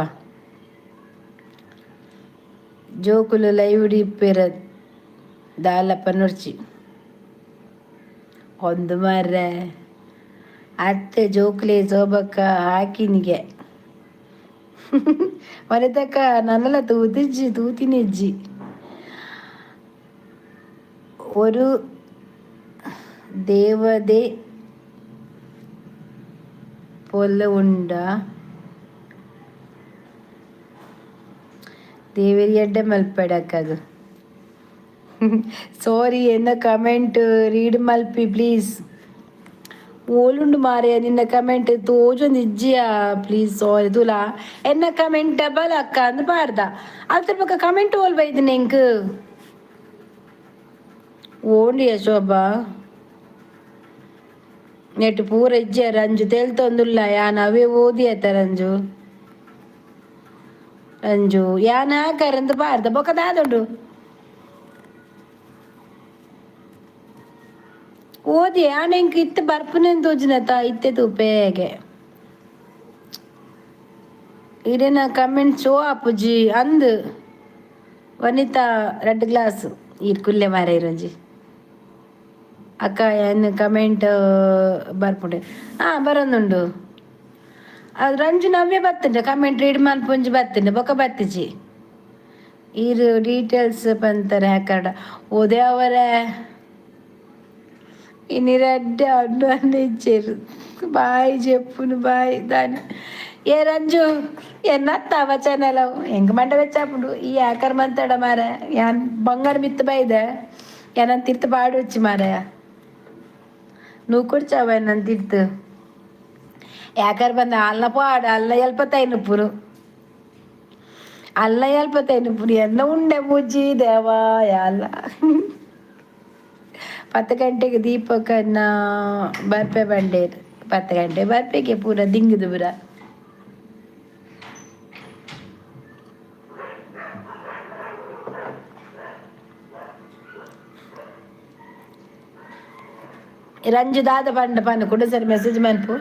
ಜೋಕುಲು ಲೈವ್ ಇಪ್ಪೆರ ದಾಲ ಪನೊರ್ಚಿ ಒಂದು ಮಾರ್ರೆ. ಅತ್ತೆ ಜೋಕುಲೆ ಶೋಭಕ್ಕ ಹಾಕಿನಿಗೆ ವನಿತಕ್ಕ ನನ್ನಲ ತೂತಿಜ್ಜಿ ತೂತಿನಿಜ್ಜಿ. ഒരു ದೇವದೆ ಪೊಲ್ಲ ಉಂಡ ದೇವೆರ್ ಎಡ್ಡೆ ಮಲ್ಪಡಕ್ಕದು. ಸಾರಿ, ಎನ್ನ ಕಮೆಂಟ್ ರೀಡ್ ಮಲ್ಪಿ ಪ್ಲೀಸ್. ಓಲುಂಡು ಮಾರೆ ನಿನ್ನ ಕಮೆಂಟ್ ತೋಜೊಂದು ಇಜ್ಜಿಯಾ? Please sorry. ತುಲಾ, ಎನ್ನ ಕಮೆಂಟ್ ಡಬಲ್ ಅಕ್ಕ ಅಂದ್ ಪಾರ್ದ. ಅಲ್ತ ಪಕ್ಕ ಕಮೆಂಟ್ ಓಲ್ ಬೈದಿನ ಎಂಕ್? ಓಂಡಿಯ ಶೋಭಾ? ನೆಟ್ ಪೂರ ಇಜ್ಜಿಯ ರಂಜು? ತೆಲ್ತೊಂದುಲ್ಲ ಯಾನ್. ಅವೇ ಓದಿ ಆತ ರಂಜು. ರಂಜು, ಯಾನ್ ಹಾಕರಂದು ಪಾರ್ದ, ಬೊಕ ದಾದುಂಡು? ಓದಿ. ಆಂಡ ಎಂಕ್ ಇತ್ತೆ ಬರ್ಪುನೆನ್ ತೋಜಿನತ, ಇತ್ತೆ ತೂಪೇಗೆ. ಇರೆನ ಕಮೆಂಟ್ ಶೋ ಆಪುಜಿ ಅಂದ್ ವನಿತಾ. ರಡ್ಡ್ ಗ್ಲಾಸ್ ಈರ್ ಕುಲ್ಲೆ ಮಾರೆ. ಇರೊಂಜಿ ಅಕ್ಕ, ಏನ್ ಕಮೆಂಟ್ ಬರ್ಪುಂಡೆ? ಹಾ, ಬರೊಂದುಂಡು. ಅದು ರಂಜು ನವ್ಯ ಬತ್ತುಂಡೆ. ಕಮೆಂಟ್ ರೀಡ್ ಮನ್ಪುಂಜಿ ಬತ್ತುಂಡೆ, ಬೊಕ ಬತ್ತಿಜಿ. ಈರ್ ಡೀಟೇಲ್ಸ್ ಪಂತಾರೆ ಹ್ಯಾಕರ್ಡ. ಓದೇ ಅವರೇ ಇನಿ ರಡ್ಡೆ ಅಡ್ಡು ಅನ್ನ ಇಚ್ಚೇರು. ಬಾಯ್ ಜೆಪ್ಪುನು, ಬಾಯ್ ದಾನೆ. ಏ ರಂಜು, ಎನ್ನತ್ತ ಚಾನೆಲ್ ಎಂಕ್ ಮಂಡೆ ಬೆಚ್ಚಾಪುಂಡು. ಈ ಹ್ಯಾಕರ್ ಮಂತಡ ಮಾರೆ, ಯಾನ್ ಬಂಗಾರ ಮಿತ್ತ್ ಬೈದೆ. ಎನನ್ ತಿರ್ತ್ ಪಾಡೊಚ್ಚಿ ಮಾರಾಯ. ನೂಕೊಡ್ಚಾವ ಎನ್ನನ್ ತಿರ್ತ್? ಹ್ಯಾಕರ್ ಬಂದ ಅಲ್ಲ ಪಾಡ ಅಲ್ಲ ಎಲ್ಪತ್ತೈನುಪ್ಪುನು, ಅಲ್ಲ ಎಲ್ಪತ್ತೈನುಪ್ಪುನು. ಎನ್ನ ಉಂಡೆ ಬೂಜಿ ದೇವಾ ಅಲ್ಲ. 10 ಗಂಟೆಗೆ ದೀಪಕನ್ನ ಬರ್ಪೆ ಬಂಡೇರ್. 10 ಗಂಟೆ ಬರ್ಪೆಗೆ ಪೂರ ದಿಂಗುದು ಪೂರ. ರಂಜು ದಾದ ಪಂಡ ಪನ್ನ ಕುಡ ಸರಿ ಮೆಸೇಜ್ ಮನ್ಪು.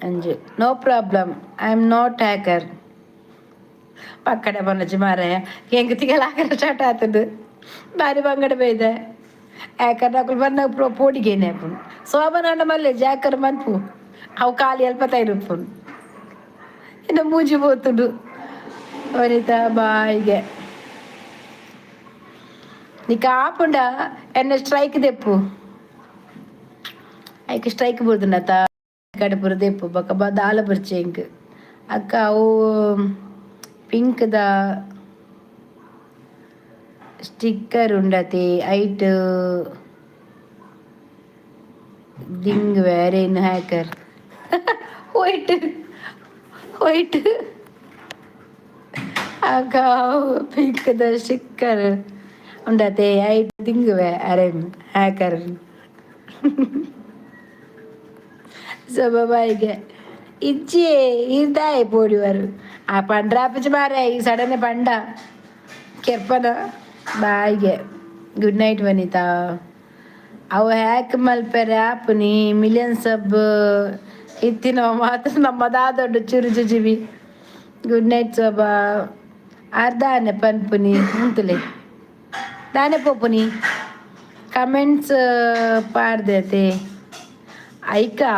ಅಂಜು, no problem, I am not hacker. ಪಕ್ಕಡೆ ಪನ್ನೊಚ್ಚಿ ಮಾರಾಯ. ಎಂಕ್ ತಿಗಲ ಹಾಕರ ಸ್ಟಾರ್ಟ್ ಆತುಂಡು. ಬಾರಿ ಬಂಗಡ ಬೈದೆ. ಹ್ಯಾಕರ್ ಅಕುಲು ಬನ್ನಗ ಪೋಡಿಗೇನೆ ಆಪುಂಡು. ಶೋಭನಾಂಡ ಮಲ್ಲೆ ಜಾಕರ್ ಮನ್ಪು. ಅವು ಖಾಲಿ ಎಲ್ಪತ್ತೈದು ಉಪ್ಪುಂಡು. ಇನ್ನು ಮೂಜಿ ಪೋತುಂಡು. ವನಿತಾ, ಬಾಯ್ಗೆ ನಿಕ್ ಆಪುಂಡ? ಎನ್ನ ಸ್ಟ್ರೈಕ್ ದೆಪ್ಪು. ಐಕ್ ಸ್ಟ್ರೈಕ್ ಬುಡ್ದುಂಡತ? ಕಡೆ ಪೂರ ದೆಪ್ಪು. ಬೊಕ ದಾಲ ಬೊರ್ಚಿ ಎಂಕ್. ಅಕ್ಕ, ಅವು ಪಿಂಕ್ದ ಸ್ಟಿಕ್ಕರ್ ಉಂಡತೆ, ಐಟ್ ದಿಂಗ್ ವೇರೇನು hacker? White white. ಅಕ್ಕ, ಪಿಂಕ್ದ ಸ್ಟಿಕ್ಕರ್ ಉಂಡತೆ, ಐಟ್ ದಿಂಗುವೆ ಅರೇನ್ ಹ್ಯಾಕರ್? ಸೊಬಬಾಯಿಗೆ ಇಜ್ಜಿ. ಇರ್ದಾಯೆ ಪೋಡಿವರು ಆ ಪಂಡ್ರಾಪುಜಿ ಮಾರೆ. ಈ ಸಡನ್ ಪಂಡ ಕೆರ್ಪನ ಬಾಯಿಗೆ. ಗುಡ್ ನೈಟ್ ವನಿತಾ. ಅವು ಹ್ಯಾಕ್ ಮಲ್ಪೆರೆ ಆಪುನಿ? ಮಿಲಿಯನ್ ಸಬ್ ಇತ್ತಿನ ಮಾತ್ರ ನಮ್ಮ ದೊಡ್ಡ ಚುರು ಜುಜುಬಿ. Good night Shobha. ಅರ್ಧಾನೆ ಪನ್ಪುನಿ ಉಂತುಲೆ. ದಾನೆ ಪೋಪುನಿ? ಕಮೆಂಟ್ಸ್ ಪಾಡ್ದೈತೆ ಐಕಾ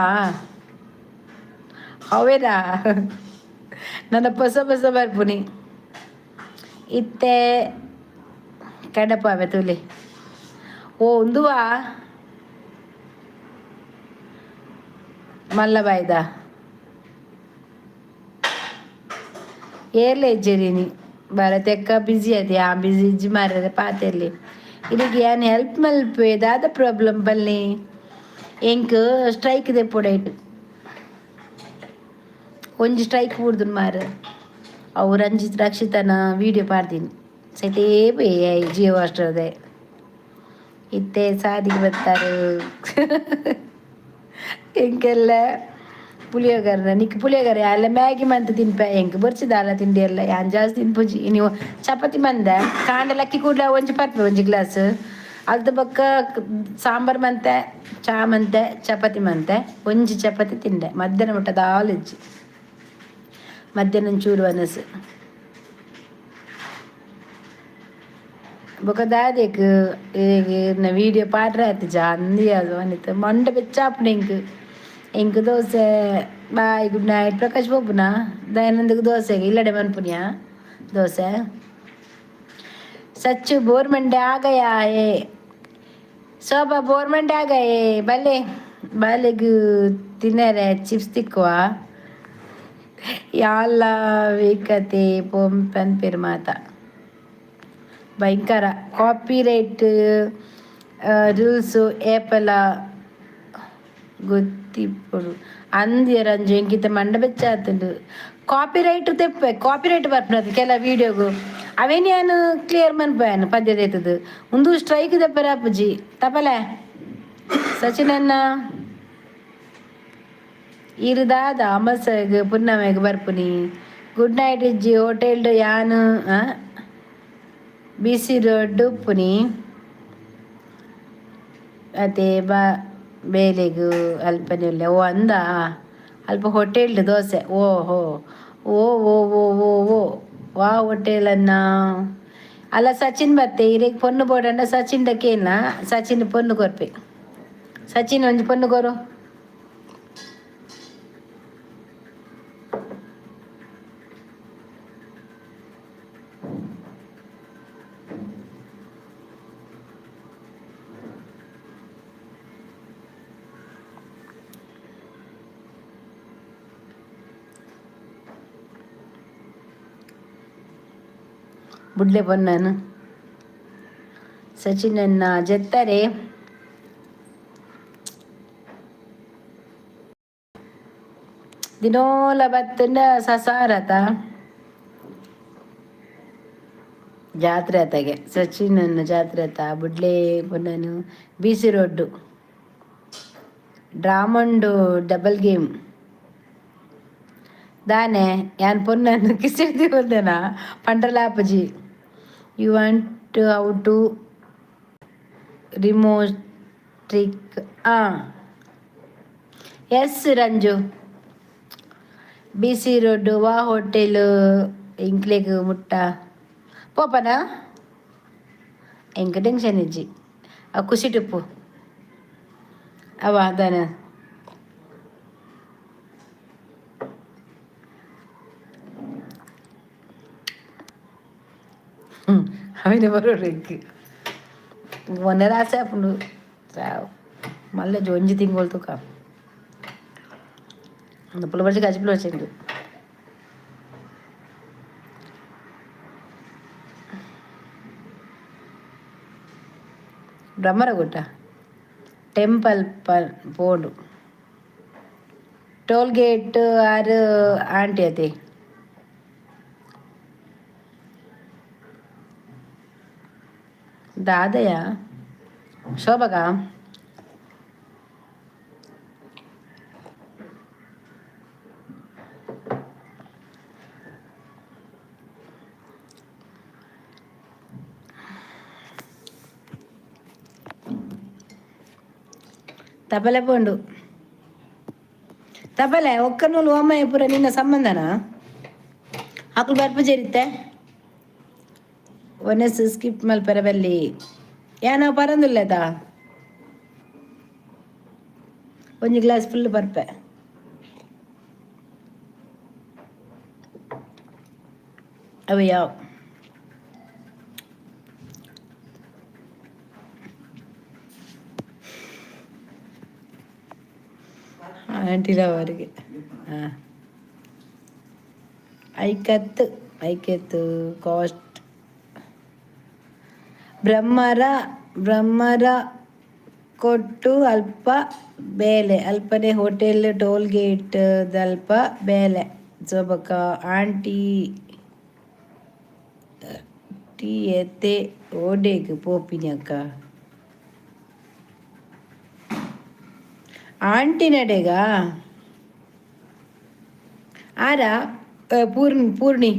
ಅವೇನಾ? ನನ್ನ ಪೊಸ ಪೊಸ ಬರ್ಪುನಿ. ಇತ್ತೆ ಕಡಪಾವೆ ತುಲೆ. ಓ, ಉಂದುವಾ ಮಲ್ಲ ಬಾಯ್ದ ಏರ್ಲೆ ಇಜ್ಜೆರಿನಿ. ಭಾರತಕ್ಕ ಬ್ಯುಸಿ ಅದೇ. ಆ ಬ್ಯುಸಿ ಇಜ್ಜಿ ಮಾರ್ರೆ. ಪಾತೆರ್ಲಿ. ಇದಕ್ಕೆ ಯಾನ್ ಹೆಲ್ಪ್ ಮಲ್ಪೆ. ದಾದ ಪ್ರಾಬ್ಲಮ್ ಬನ್ನಿ. ಎಂಕ್ ಸ್ಟ್ರೈಕ್ ದೆಪ್ಪೊಡೈಟ್. ಒಂಜಿ ಸ್ಟ್ರೈಕ್ ಬುಡ್ದುನ್ ಮಾರ್. ಅವು ರಂಜಿತ್ ರಕ್ಷಿತನ ವೀಡಿಯೋ ಪಾಡ್ದೀನಿ. ಸೈತೇ ಪೋಯೆ ಜಿಯೋ ಹಾಟ್ಸ್ಟಾರ್ದೆ. ಇತ್ತೆ ಸಾದಿಗೆ ಬರ್ತಾರೆ. ಎಂಕೆಲ್ಲ ಪುಳಿಯೋಗರೆ? ನಿಕ್ ಪುಳಿಯೋಗರೆ ಅಲ್ಲ, ಮ್ಯಾಗಿ ಮಂತ್ ತಿನ್ಪೆ. ಎಂಕ್ ಬೊರ್ಚಿ ದಾಲ ತಿಂಡಿ ಎಲ್ಲ. ಯಾನ್ ಜಾಸ್ತಿ ತಿನ್ಪುಜಿ. ನೀವು ಚಪಾತಿ ಮಂದೆ ಕಾಂಡೆ ಲಕ್ಕಿ ಕೂಡ್ಲೆ ಒಂಜಿ ಪರ್ಪೆ, ಒಂಜಿ ಗ್ಲಾಸ್. ಅಲ್ತ ಬೊಕ್ಕ ಸಾಂಬಾರ್ ಮಂತೆ, ಚಾ ಮಂತೆ, ಚಪಾತಿ ಮಂತೆ, ಒಂಜಿ ಚಪಾತಿ ತಿಂಡೆ. ಮಧ್ಯಾಹ್ನ ಮುಟ್ಟ ದಾಲ ಇಜ್ಜಿ. ಮಧ್ಯಾಹ್ನ ಒಂಚೂರು ವನಸ್. ಬೊಕ ದಾದೆಕ್ ವೀಡಿಯೋ ಪಾಡ್ರೆ ಆತಿಜ ಅಂದಿ. ಅದು ವನಿತ ಮಂಡೆ ಬೆಚ್ಚಾಪುಂಡು ಎಂಕ್. ಎಂಕ್ dosa. Bye, good night. Prakash ಪೋಪುನಾ ದಯಾನಂದಗ್ ದೋಸೆಗೆ? ಇಲ್ಲಡೆ ಮನ್ಪುನಿಯಾ ದೋಸೆ? ಸಚ್ಚು ಬೋರ್ ಮಂಡೆ ಆ ಗಯಾ ಹೇ. ಶೋಭಾ, ಬೋರ್ ಮಂಡೆ ಆ ಗಯೇ. ಬಲೆ ಬಾಲೆಗ್ ತಿನ್ನರೆ ಚಿಪ್ಸ್ ತಿಕ್ಕುವ. ಯಾಲ್ಲ ವೀಕತೆ ಪೋಂ ಪನ್ಪೆರ್ ಮಾತ. ಭಯಂಕರ ಕಾಪಿ ರೈಟ್ ರೂಲ್ಸ್ ಏಪಲ ಗೊತ್ತಿಪ್ಪುಡು ಅಂದ್ಯ ರಂಜು. ಎಂಕಿತ ಮಂಡ ಬೆಚ್ಚ ಆತುಂಡು. ಕಾಪಿ ರೈಟ್ ತೆಪ್ಪೆ, ಕಾಪಿ ರೈಟ್ ಬರ್ಪುನದು ಕೆಲ ವೀಡಿಯೋಗು. ಅವೇನು ಯಾನ್ ಕ್ಲಿಯರ್ ಮನ್ಪುವೆನ್ ಪದ್ಯ. ಉಂದು ಸ್ಟ್ರೈಕ್ ದೆಪ್ಪರೆ ಆಪುಜಿ. ತಪಲೆ ಸಚಿನ್ ಅಣ್ಣ, ಈರ್ ದಾದ ಅಮಸಗ್ ಪುನ್ನಮೆಗ್ ಬರ್ಪುನಿ? ಗುಡ್ ನೈಟ್ ಇಜ್ಜಿ ಹೋಟೆಲ್ಡ್. ಯಾನ್ ಬಿ ಸಿ ರೋಡ್ ಉಪ್ಪುನಿ ಅತೆ ಬಾ ಬೇಲೆಗ್ ಅಲ್ಪನೆ ಉಲ್ಲೆ. ಓ ಅಂದ, ಅಲ್ಪ ಹೋಟೆಲ್ಡ್ ದೋಸೆ. ಓ ಹೋ ಓ ಓ ಓ ಓ ಓ ವಾ ಹೋಟೆಲ್ ಅನ್ನ? ಅಲ್ಲ, ಸಚಿನ್ ಬತ್ತೆ. ಇರೆಗ್ ಪೊನ್ನು ಬೋಡಂಡ ಸಚಿನ್ ಕೇನ್ನ. ಸಚಿನ್ ಪೊನ್ನು ಕೊರ್ಪೆ. ಸಚಿನ್, ಒಂಜಿ ಪೊನ್ನು ಕೊರು. ಬುಡ್ಲೆ ಪೊನ್ನನು. ಸಚಿನ್ ಅನ್ನ ಜೆತ್ತರೆ. ದಿನೋಲ ಬತ್ತಂಡ ಸಸಾರತ ಜಾತ್ರೆ ಆತಗೆ. ಸಚಿನ್ ಅನ್ನ ಜಾತ್ರೆ ಆತ. ಬುಡ್ಲೆ ಪೊನ್ನನು. B C road ಡ್ರಾಮಂಡು double game ದಾನೆ? ಯಾನ್ ಪೊನ್ನನ್ನು ಕಿಸಿಡ್ದಿ ಬಂದೆನಾ ಪಂಡ್ರಲಾಪುಜಿ. You want how to remove trick? S Ranju. B C road ವಾ ಹೋಟೆಲ್ ಎಂಕ್ಲೆಗ್ ಮುಟ್ಟ ಪೋಪನಾ? ಎಂಕ್ ಟೆನ್ಷನ್ ಇಜ್ಜಿ. ಆ ಖುಷಿಟುಪ್ಪು ಅವ ದಾನೆ? ಅವಿನ ಬರೋಡು ಎಂಕ್ ಮೊನ್ನೆ ಆಸೆ ಆಪುಂಡು. ಮಲ್ಲ ಒಂಜಿ ತಿಂಗಳು ತುಕ ಪುಲ್ಲ ಬರ್ಚಿ ಕಜಿಪುಲ వచ్చిండు. ಬ್ರಹ್ಮರಗುಡ್ಡ ಟೆಂಪಲ್ ಪೋಂಡು. ಟೋಲ್ ಗೇಟ್ ಆರು ಆಂಟಿ ಅತೆ. ದಾದಯ ಶೋಭಗ? ತಪಲೆ ಪೋಂಡು ತಪಲೆ. ಒಕ್ಕನೂಲು ಓಮಯ್ಯ ಪೂರ ನಿನ್ನ ಸಂಬಂಧನಾ? ಅಕುಲು ಬರ್ಪು ಜರಿತೆ. ಒನೆಸ್ ಸ್ಕಿಪ್ ಮಲ್ಪೆರೆ ಬಲ್ಲಿ. ಯಾನ ಪರಂದುಲ್ಲೇತಾ? ಒಂಜಿ ಗ್ಲಾಸ್ ಫುಲ್ ಪರ್ಪೆ. ಅವು ಯಾವ ಆಂಟಿಲ ಅವರಿಗೆ. ಹಾಂ, ಐಕತ್ತು ಐಕತ್ತು ಕಾಸ್ಟ್ ಬ್ರಹ್ಮರ ಬ್ರಹ್ಮರ ಕೊಟ್ಟು ಅಲ್ಪ ಬೇಲೆ ಅಲ್ಪನೆ ಹೋಟೆಲ್ ಟೋಲ್ ಗೇಟ್ ದಲ್ಪ ಬೇಲೆ. ಸೋಬಕ ಆಂಟಿ ಟೀ ಎತ್ತೆ ಓಡೇಗ್ ಪೋಪಿನಿ ಅಕ್ಕ? ಆಂಟಿ ನಡೆಗ ಆರ ಪೂರ್ಣಿ ಪೂರ್ಣಿ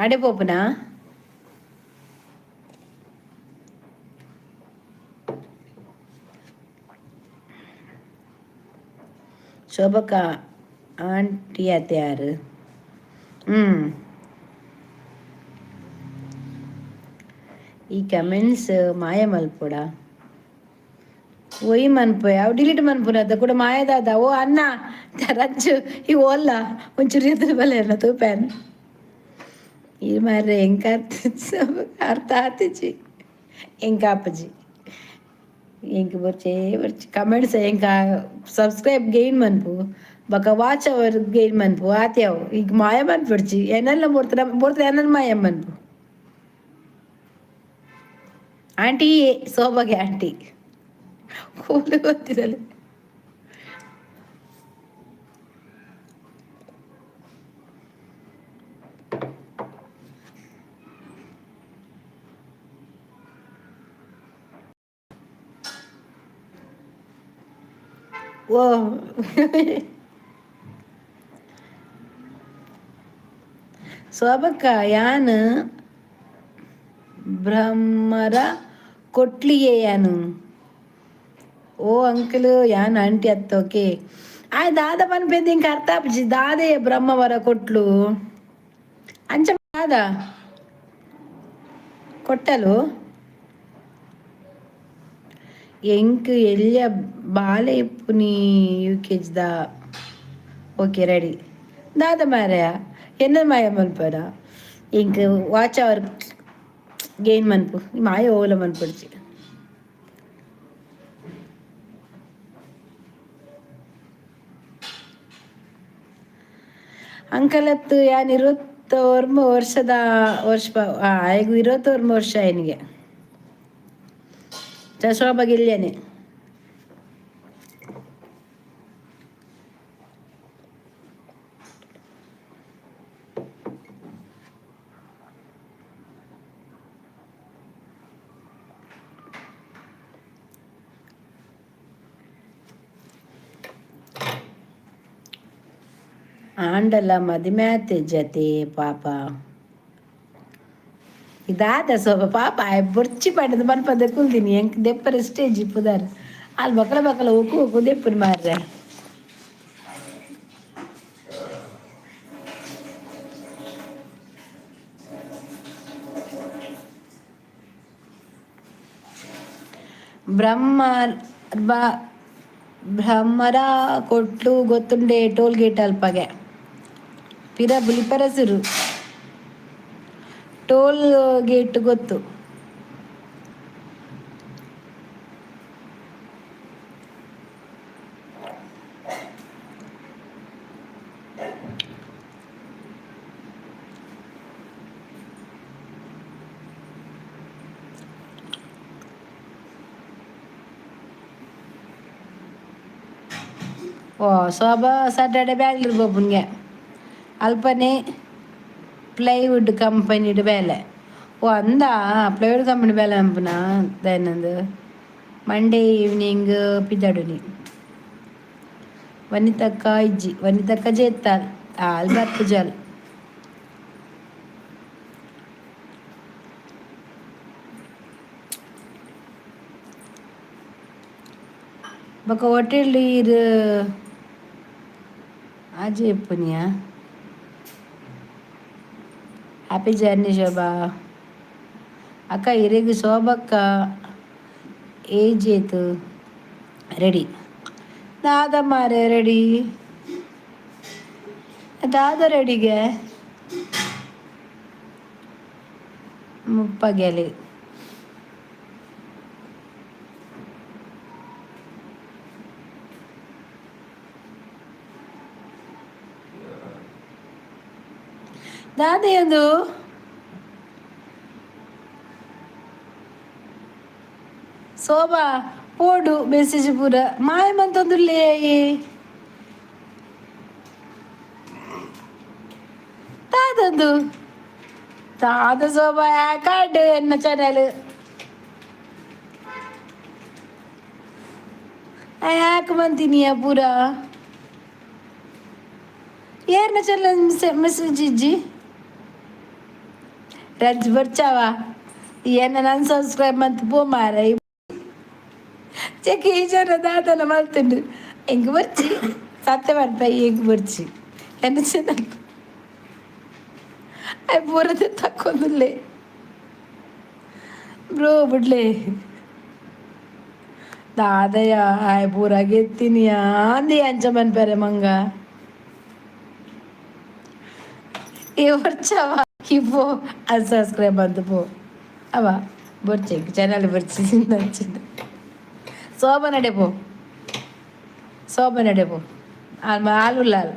ಅಡೆ ಪೋಪುನಾ? ಶೋಭಕ್ಕ ಆಂಟಿ ಅತ್ತೆ ಯಾರು? ಹ್ಞೂ. ಈ ಕಮೆಂಟ್ಸ್ ಮಾಯ ಮಲ್ಪೊಡ. ಒಯ್ ಮನ್ಪೆ ಅವು ಡಿಲೀಟ್ ಮನ್ಪುನ ಅದ ಕೂಡ ಮಾಯದಾದ. ಓ ಅಣ್ಣ ರಂಜು, ಈ ಓಲ್ಲ ಒಂಚೂರು ಎದುರು ಬಲೆ ಅನ್ನ ತೂಪ್ಯಾನ್. ಈ ಮಾರ್ರೆ ಎಂಕ ಅರ್ಥ ಆತಿಜಿ. ಎಂಕ ಆಪುಜಿ. ಎಂಕ್ ಬೊರ್ಚೇ ಬೊರ್ಚಿ ಕಮೆಂಟ್ಸ್. ಎಂಕ ಸಬ್ಸ್ಕ್ರೈಬ್ ಗೈನ್ ಮನ್ಪು. ಬಕ ವಾಚ್ ಅವರ್ ಗೇನ್ ಮನ್ಪು ಆತ್ಯಾವು ಈಗ ಮಾಯ ಮನ್ಪಿಡ್ಚಿ ಎನ್ನೆಲ್ಲ ಬೋರ್ತ ಬೋರ್ತ ಎನ್ನಲ್ ಮಾಯ ಮನ್ಪು. ಆಂಟಿ, ಸೋಬಗೆ ಆಂಟಿ ಕೂಲು ಗೊತ್ತಿರಲ್ಲ. ಓ ಸೋಬಕ್ಕ, ಯಾನ್ ಬ್ರಹ್ಮರ ಕೊಟ್ಲಿಯೇ ಯಾನು. ಓ ಅಂಕಲ್, ಯಾನ್ ಆಂಟಿ ಅತ್ತ. ಓಕೆ, ಆಯ್ ದಾದ ಪನ್ಪೆಂದು ಇಂಕ ಅರ್ಥ ಆಪುಜಿ. ದಾದೆಯ ಬ್ರಹ್ಮವರ ಕೊಟ್ಲು ಅಂಚ ದಾದ ಕೊಟ್ಟಲು? ಎಂಕ್ ಎಲ್ಯ ಬಾಲೆ ಇಪ್ಪುನಿ U K G the. Okay, ready. ದಾದ ಮಾರಾಯ, ಎನ್ನ ಮಾಯ ಮನ್ಪರ? ಎಂಕ್ watch hour gain ಮನ್ಪು. ಮಾಯ ಓಲ ಮನ್ಪೊಡ್ಚಿ. ಅಂಕಲತ್ತು ಯಾನ್ 29 ವರ್ಷದ ವರ್ಷ ಆಯ್ಗು, 29 ವರ್ಷ ಆಯ್ನಿಗೆ. ಶೋಭಾ ಗಿಲ್ಯನೆ. ಆಂಡಲ ಮದಿಮೆ ಜತೆ ಪಾಪ. ಇದಾದ ಸೋಬ ಪಾಪ ಬೊರ್ಚಿ ಪಂಡದು ಪನ್ಪದ ಕುಲ್ದಿನಿ. ಎಂಕ್ ದೆಪ್ಪರ ಸ್ಟೇಜ್ ಇಪ್ಪುದಾರ್ ಅಲ್ಲಿ ಬಕಲ ಬಕಲ ಉಕ್ಕು ಉಕ್ಕು ದೆಪ್ಪುನಿ ಮಾರ್ರೆ. ಬ್ರಹ್ಮ ಭ್ರಮರ ಕೊಟ್ಲು ಗೊತ್ತುಂಡೆ, ಟೋಲ್ ಗೇಟ್ ಅಲ್ಪಗೆ ಪಿರ ಬುಲಿಪರಸುರು ಟೋಲ್ ಗೇಟ್ ಗೊತ್ತು. ಓ ಸೋಬಾ, ಸ್ಯಾಟರ್ಡೆ ಬ್ಯಾಂಗ್ಳೂರ್ ಪೋಪುನ್ಗೆ. ಅಲ್ಪನೆ ಪ್ಲೈವುಡ್ ಕಂಪನಿಡ್ ಬೇಲೆ. ಓ ಅಂದ, ಪ್ಲೈವುಡ್ ಕಂಪನಿ ಬೇಲೆ ಅಂಪುನ ದಯನಂದು. Monday evening ಪಿದಡುನಿ. ವನಿತಕ್ಕ ಇಜ್ಜಿ, ವನಿತಕ್ಕ ಜೇತಾಲ್ ಆಲ್ ಬರ್ಪುಜಾಲ್. ಬೊಕ ಹೋಟೆಲ್ ಈರ್ ಆಜೆ ಇಪ್ಪುನಿಯಾ? ಹ್ಯಾಪಿ ಜರ್ನಿ ಶೋಭಾ ಅಕ್ಕ. ಇರೆಗ್ ಶೋಭಕ್ಕ ಏಜ್ ಏತು? ರೆಡಿ ದಾದ ಮಾರೆ? ರೆಡಿ ದಾದ? ರೆಡಿಗೆ 30 ಗೆಲಿ. ದಾದೆಯದು ಶೋಭಾ ಪೋಡು ಮೆಸೇಜ್ ಪೂರ ಮಾಯ ಮಂತೊಂದುಲ್ಲೆ. ದಾದಂದು ದಾದ ಶೋಭಾ ಯಾಕಾಡ್ ಎನ್ನ ಚಾನೆಲ್ ಯಾಕೆ ಮಂತಿನಿಯ ಪೂರ? ಏರ್ನ ಚಾನಲ್ ಮೆಸೇಜ್ ಇಜ್ಜಿ. ರಜ್ ಬರ್ಚಾವ ಏನ ನಾನು ಸಬ್ಸ್ಕ್ರೈಬ್ ಮಂತ್ ಪೋ ಮಾರ. ಚೆಕ್ ಈ ಜನ ದಾದನ ಮಲ್ತುಂಡು. ಎಂಕ್ ಬರ್ಚಿ, ಸತ್ಯ ಬರ್ಪ, ಎಂಕ್ ಬರ್ಚಿ. ಎನ್ನ ಚಾನಲ್ ಅಯ್ ಪೂರ ತಕ್ಕೊಂದುಲ್ಲೆ ಬ್ರೋ, ಬುಡ್ಲೆ. ದಾದಯ ಆಯ್ ಪೂರ ಗೆತ್ತಿನಿಯಾ ಅಂದಿ ಅಂಚ ಮನ್ಪೆರೆ ಮಂಗ. ಈ ಬರ್ಚವ ಪೋ, ಅನ್ಸಬ್ಸ್ಕ್ರೈಬ್ ಅಂತ ಪೋ. ಅವ ಬರ್ಚಿ ಚಾನಲ್ ಬರ್ಚಿ ನಚ್ಚಿಂದ. ಶೋಭ ನಡೆ ಪೋ, ಶೋಭ ನಡೆ ಪೋ. ಆಲುಲ್ಲಾಲ್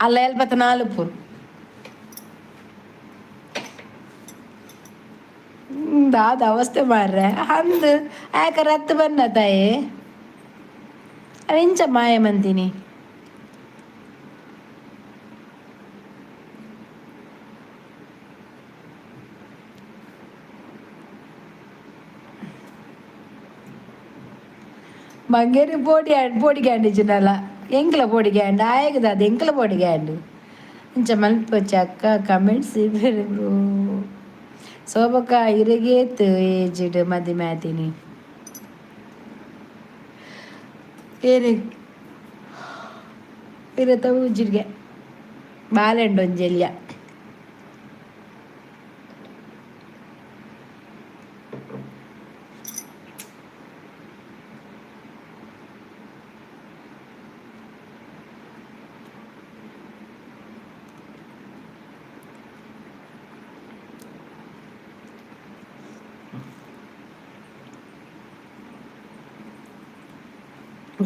ಅಲ್ಲ ಎಲ್ಪತ್ತ ನಾಲ್ಪು ದಾದ ಅವಸ್ಥೆ ಮಾರ್ರೆ ಅಂದ್ ಆಕ ರತ್ತು ಬನ್ನ ತಾಯಿ ಅವೆಂಚ ಮಾಯ ಮಂತೀನಿ. ಮಂಗೇರಿ ಪೋಡಿ ಪೋಡಿ ಗ್ಯಾಂಡಿಜಿನಲ್ಲ ಎಂಕ್ಲ ಪೋಡಿ ಗ್ಯಾಂಡ್ ಆಯಗದ ಅದು ಎಂಕ್ಲ ಪೋಡಿ ಗ್ಯಾಂಡ್ ಇಂಚ ಮಲ್ಪೊಚ್ಚಿ ಅಕ್ಕ ಕಮೆಂಟ್ಸ್ ಬ್ರೋ. ಸೋಬಕ್ಕ ಇರೆಗೇತ್ ಏಜಿಡ್ ಮದಿಮೆ ಆತಿನಿ ಏನೆ ಇರತ ಊಜಿಡ್ಗೆ ಬಾಲೆಂಡು ಒಂಜಿ ಎಲ್ಯ.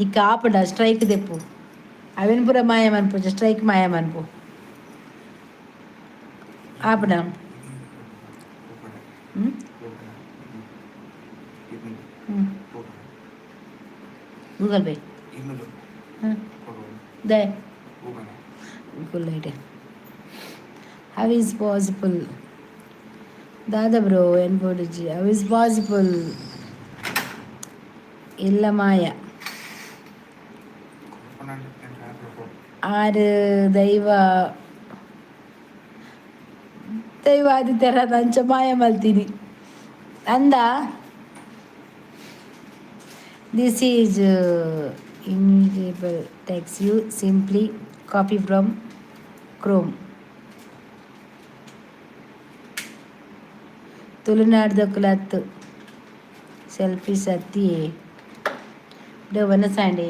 ಈ ಕಾಪುಡ ಸ್ಟ್ರೈಕ್ ದೆಪ್ಪು ಅವೆನ್ ಪೂರ ಮಾಯ ಮನ್ಪು ಸ್ಟ್ರೈಕ್ ಮಾಯ ಮನ್ಪು ಆಪುಡ. ಹ್ಮ್ ಹ್ಮ್ ಗೂಗಲ್ ಪೇ ಹಾಂ ದೆ Google ID. How is possible Dada bro N ಪೋಡಿಜಿ how is possible ಇಲ್ಲ ಮಾಯ ಆರು ದೈವ ದೈವ ಆದಿತ್ಯರ ಅಂಚ ಮಾಯ ಮಲ್ತೀನಿ ಅಂದ. This is immutable text, you simply copy from Chrome. ತುಳುನಾಡ್ದಕುಲತ್ತು selfie ಸತ್ತಿಯೇ ವನಸಾಂಡೆ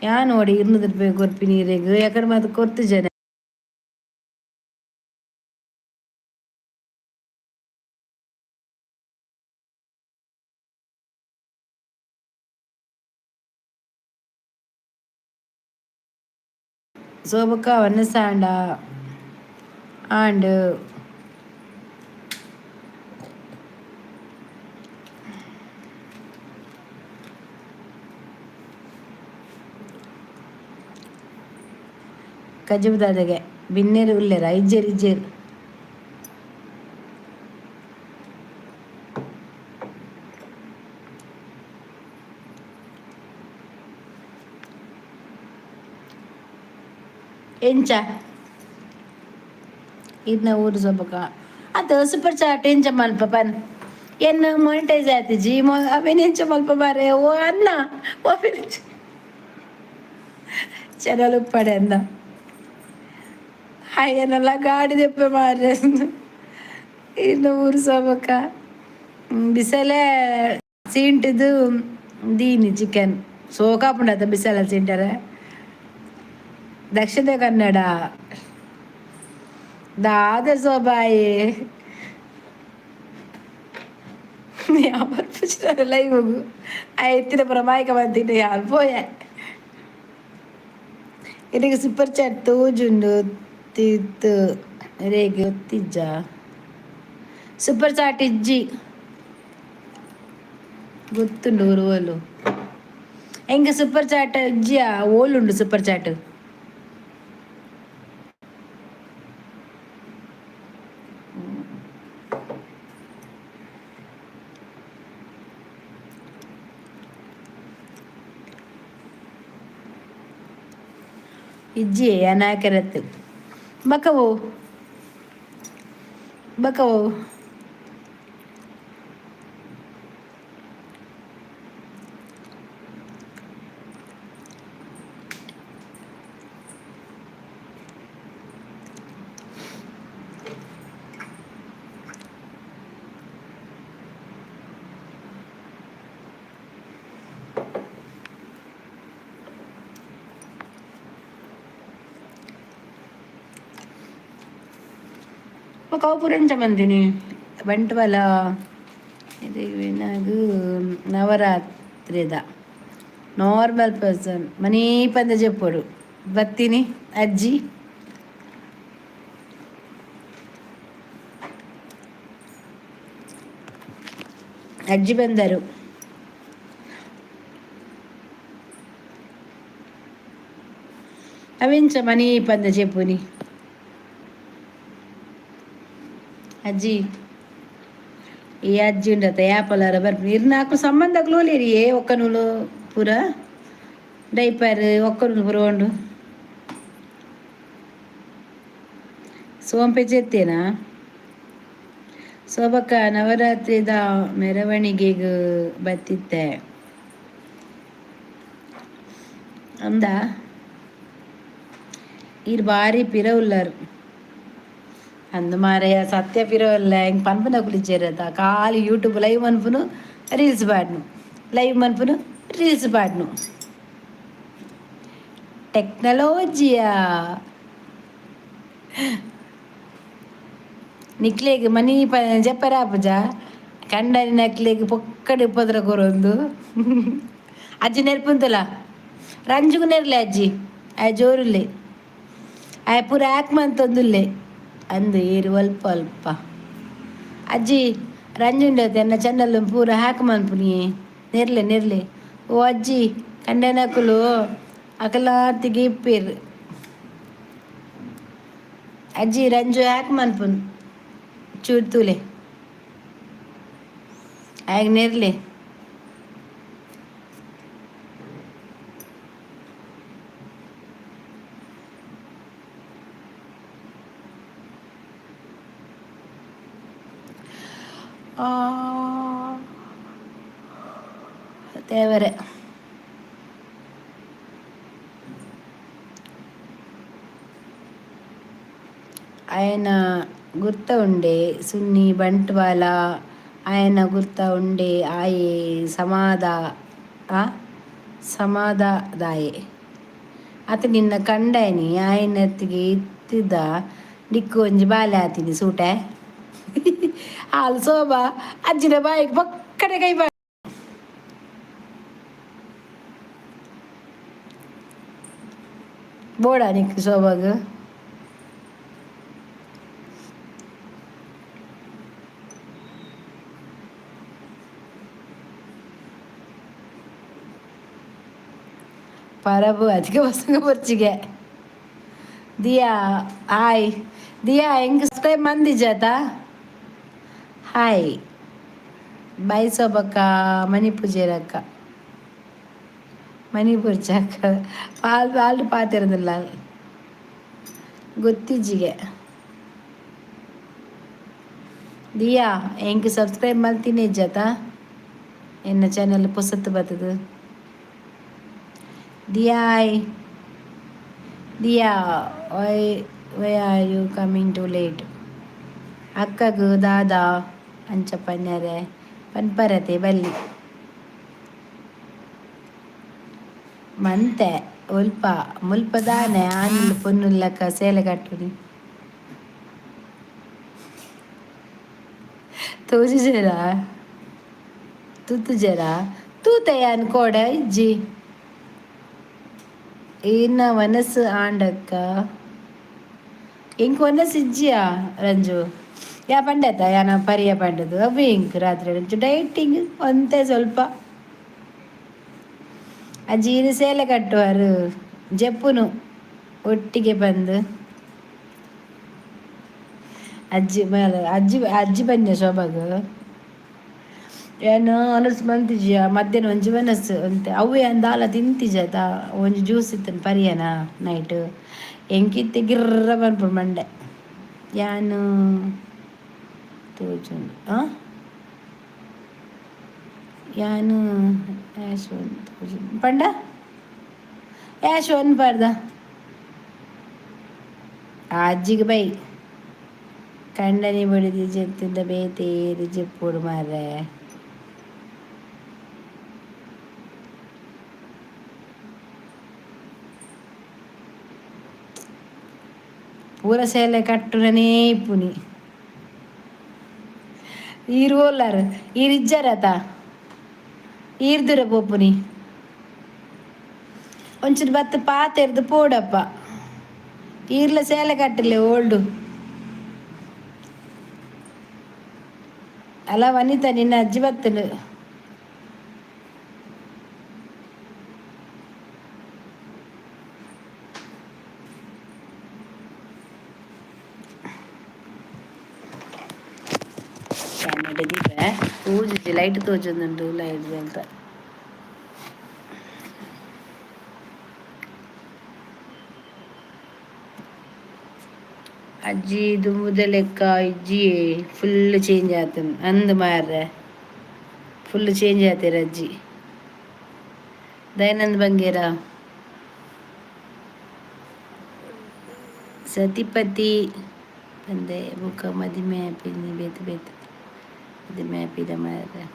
ಯಾನ್ ನೋಡಿ 200 ರೂಪಾಯಿ ಕೊರ್ಪಿನಿ ಇರೆಗ್ ಯಾಕಡೆ ಮಾತ ಕೊರ್ತು ಜನ. ಸೋಬಕ್ಕ ವನಸಾಂಡ ಆಂಡ್ ಕಜಬುದಾದಗೆ ಬಿನ್ನೆರ್ ಉಲ್ಲೆರ ಇಜ್ಜೆರ್ ಇಜ್ಜೆರ್. ಎಂಚ ಇರ್ನ ಊರು ಸೊಬಕ ಅದು ಸೂಪರ್ ಚಾಟ್ ಎಂಚ ಮಲ್ಪ ಪನ್ ಎನ್ನ ಮಾನಿಟೈಸ್ ಆತಿಜಿ ಅವೇನು ಎಂಚ ಮಲ್ಪ ಮಾರೆ ಓ ಅನ್ನ ಓ ಚಾನಲ್ ಉಪ್ಪಡೆ ಅನ್ನ ಅಯ್ಯನಲ್ಲ ಗಾಡಿ ದೆಪ್ಪೆ ಮಾರ್ರೆ ಇನ್ನು ಊರು ಸೊಬಕ ಬಿಸಲೆ ಸೀಂಟಿದು ದೀನಿ ಚಿಕನ್ ಸೋಕಾಪುಂಡತ ಬಿಸಲ ಸೀಂಟರೆ. ದಕ್ಷಿಣ ಕನ್ನಡ ದಾದ ಸೋಬಾಯಿ ಯಾರು ಲೈವ್ ಎತ್ತಿನ ಪ್ರಮಾಯಿಕ ಬಂತಿದ್ದೆ ಯಾರು ಪೋಯೆ ಇದಕ್ಕೆ ಸೂಪರ್ ಚಾಟ್ ತೋಜುಂಡು ತಿತ್ತು ರೇಗ್ ಗೊತ್ತಿಜ್ಜ ಸೂಪರ್ ಚಾಟ್ ಇಜ್ಜಿ ಗೊತ್ತುಂಡು ಊರು ಎಂಕ ಸೂಪರ್ ಚಾಟ್ ಇಜ್ಜಿಯಾ ಓಲುಂಡು ಸೂಪರ್ ಚಾಟ್ ಇಜ್ಜಿ ಅನಾಕರತ್ತು ಬಕವೋ ಬಕವೋ. ಬೊಕ ಅವು ಪೂರ ಎಂಚ ಮಂದಿನಿ ಬಂಟ್ವಾಳ ಇದು ನವರಾತ್ರಿದ Normal person money ಪಂದ ಜೆಪ್ಪೊಡು ಬತ್ತಿನಿ ಅಜ್ಜಿ. ಅಜ್ಜಿ ಬಂದರು. ಅವೆಂಚ ಮನಿ ಪಂದ ಜೆಪ್ಪುನಿ ಅಜ್ಜಿ? ಈ ಅಜ್ಜಿ ಉಂಡತ ಯಾಪಲಾರ ಬರ್ಪುನಿ. ಇರ್ ನಾಕು ಸಂಬಂಧಗಳು ಏ ಒಕ್ಕನೂಲು ಪೂರ ಡೈಪರ್ ಒಕ್ಕನೂಲು ಪೂರ ಉಂಡು. ಸೋಂಪೆ ಚೆತ್ತೇನಾ ಸೋಬಕ್ಕ? ನವರಾತ್ರಿದ ಮೆರವಣಿಗೆಗ್ ಬತ್ತಿತ್ತೆ ಅಂದ. ಈರ್ ಬಾರಿ ಪಿರ ಉಲ್ಲರ್ ಅಂದ್ ಮಾರಾಯ. ಸತ್ಯ ಪಿರ ಉಲ್ಲ. ಎಂಕ್ ಪನ್ಪುನಕುಲು ಇಜ್ಜೆರ್. ಖಾಲಿ ಯೂಟ್ಯೂಬ್ ಲೈವ್ ಮನ್ಪುನು, ರೀಲ್ಸ್ ಪಾಡ್ನು, ಲೈವ್ ಮನ್ಪುನು, ರೀಲ್ಸ್ ಪಾಡ್ನು. ಟೆಕ್ನಾಲಜಿಯಾ ನಿಕ್ಲೆಗ್ ಮನಿ ಪ ಜಪ್ಪರ ಆಪುಜ. ಕಂಡನಿ ನಕ್ಲೆಗ್ ಪೊಕ್ಕಡೆ ಉಪದ್ರ ಕೊರೊಂದು. ಅಜ್ಜಿ ನೆರ್ಪುಂತಲ ರಂಜುಗು ನೆರ್ಲೆ ಅಜ್ಜಿ. ಆಯ್ ಜೋರುಲ್ಲೆ, ಆಯ್ ಪೂರ ಆಕ್ ಮಂತೊಂದುಲ್ಲೆ ಅಂದು. ಏರು ಅಲ್ಪ ಅಲ್ಪ ಅಜ್ಜಿ ರಂಜುಂಡ ಎನ್ನ ಚಾನಲ್ ಪೂರ ಹ್ಯಾಕ್ ಮನ್ಪುನಿ. ನೆರ್ಲೆ ನೆರ್ಲೆ ಓ ಅಜ್ಜಿ. ಕಂಡನಕುಲು ಅಕಲಾತಿಗೆ ಇಪ್ಪೇರು. ಅಜ್ಜಿ, ರಂಜು ಹ್ಯಾಕ್ ಮನ್ಪುನ್ ಚೂರು ತೂಲೆ, ಆಯಗ್ ನೆರ್ಲೆ. ದೇವರೇ. ఆయన ಗುರ್ತ ಉಂಡೆ ಸುನ್ನಿ ಬಂಟ್ವಾಳ. ఆయన ಗುರ್ತ ಉಂಡೆ ಆಯೆ ಸಮಾಧ ಸಮಾಧದಾಯೆ ಅತ ನಿನ್ನ ಕಂಡನಿ ಆಯನತ್ತಿಗೆ ಇತ್ತಿದ. ನಿಕ್ಕು ಒಂಜಿ ಬಾಲೆ ಆತೀನಿ ಸೂಟೆ. ಹಾಲು ಸೋಬಾ ಅಜ್ಜಿನ ಬಾಯಿಗೆ ಪಕ್ಕಡೆ ಕೈ ಬಾ ಬೋಡ ನಿಕ್ಕು ಶೋಭಾಗ. ಪರಬು ಅಧಿಕ ಬಸಂಗ ಬರ್ಚಿಗೆ. ದಿಯಾ, ಹಾಯ್ ದಿಯಾ. ಹೆಂಗ್ ಸಬ್ಸ್ಕ್ರೈಬ್ ಮಂದಿಜಾತ? ಹಾಯ್, ಬಾಯ್ ಸೋಬಕ್ಕ. ಮಣಿಪೂಜೆರಕ್ಕ, ಮಣಿಪುರ್ ಚಕ್ಕ ಪಾಲ್ ಪಾಲ್ ಪಾತಿರಂದಿಲ್ಲ ಗೊತ್ತಿಜ್ಜಿಗೆ. ದಿಯಾ, ಎಂಕ್ ಸಬ್ಸ್ಕ್ರೈಬ್ ಮಲ್ತೀನಿ ಇಜ್ಜಾತ? ಎನ್ನ ಚಾನಲ್ ಪೊಸತ್ತು ಬರ್ತದೆ. ದಿಯಾಯ್, Diya, why why are you coming too late? ಅಕ್ಕಗು ದಾದಾ ಅಂಚ ಪನ್ಯರೆ ಪನ್ಪರತೆ ಬಲ್ಲಿ ಮಂತೆ. ಒಲ್ಪ ಮುಲ್ಪ ದಾನೆ ಆನಿಲ್ ಪೊನ್ನುಲ್ಲಕ್ಕ ಸೇಲೆ ಕಟ್ಟುನಿ ತೋಜಿಜೆರಾ? ತೂತುಜೆರಾ? ತೂತೆಯ ಕೋಡ ಇಜ್ಜಿ. ಏನ ಮನಸ್ಸು ಆಂಡಕ್ಕ? ಎಂಕ್ ವನಸ್ ಇಜ್ಜಿಯಾ ರಂಜು? ಯಾ ಪಂಡತ ಯಾನ ಪರಿಯ ಪಂಡದು ಅವು ಎಂಕ್ ರಾತ್ರಿ ಒಂಚು ಡೈಟಿಂಗ್ ಒಂತೆ ಸ್ವಲ್ಪ. ಅಜ್ಜಿ ಸೇಲೆ ಕಟ್ಟುವರು ಜಪ್ಪುನು ಒಟ್ಟಿಗೆ ಬಂದು. ಅಜ್ಜಿ ಮೇಲೆ ಅಜ್ಜಿ ಅಜ್ಜಿ ಬನ್ನಿ ಶೋಭಾಗ. ಏನು ಅನಸ್ ಮಂತಿಜ ಮಧ್ಯಾಹ್ನ ಒಂಜಿ ವನಸ್ ಅಂತೆ. ಅವು ದಾಲ ತಿಂತಿಜ ಒಂಜಿ ಜ್ಯೂಸ್ ಇತ್ತನ್ ಪರಿಯನ ನೈಟ್. ಎಂಕಿತ್ತೆ ಗಿರ್ರ ಪನ್ಪುಂಡು ಮಂಡೆ. ಯಾನ್ ತೋಜುಂಡು ಯಾನ್ ತೋಜುಂಡು ಪಂಡ ಯಾಶ್ ಒನ್ ಪಾಡ್ದ ಆ ಅಜ್ಜಿಗೆ ಬೈ. ಕಂಡನಿ ಬಡಿದಿ ಜೆತ್ತಿಂದ ಬೇತೇರಿ ಜೆಪ್ಪುಡು ಮಾರ್ರೆ. ಪೂರ ಸೇಲೆ ಕಟ್ಟುನನೇ ಇಪ್ಪುನಿ. ಈರ್ ಓಲ್ಲಾರ್? ಈರ್ ಇಜ್ಜಾರತ? ಈರ್ದುರ ಪೋಪುನಿ. ಒಂಚೂರು ಬತ್ತು ಪಾತೆರ್ದು ಪೋಡಪ್ಪ. ಈರ್ಲ ಸೇಲೆ ಕಟ್ಟಲೆ ಓಲ್ಡು. ಅಲ್ಲ ವನಿತಾ, ನಿನ್ನ ಅಜ್ಜಿ ಬತ್ತಲು. ಕನ್ನಡ ದೀಪ ತೋಜುಜಿ, ಲೈಟ್ ತೋಜೊಂದುಂಡು, ಲೈಟ್ ಅಂತ. ಅಜ್ಜಿ ದುಂಬುದ ಲೆಕ್ಕ ಇಜ್ಜಿ, ಫುಲ್ ಚೇಂಜ್ ಆತನ್ ಅಂದ್ ಮಾರ್ರೆ, ಫುಲ್ ಚೇಂಜ್ ಆತೇರ್ ಅಜ್ಜಿ. ದಯಾನಂದ್ ಬಂಗೇರ, ಸತಿಪತಿ ಪಂದೆ. ಬೊಕ್ಕ ಮದಿಮೆ ಆಪಿನಿ ಬೇತೆ ಬೇತೆ ಮದಿಮೆ ಆಪಿದ ಮಾರ್ರೆ.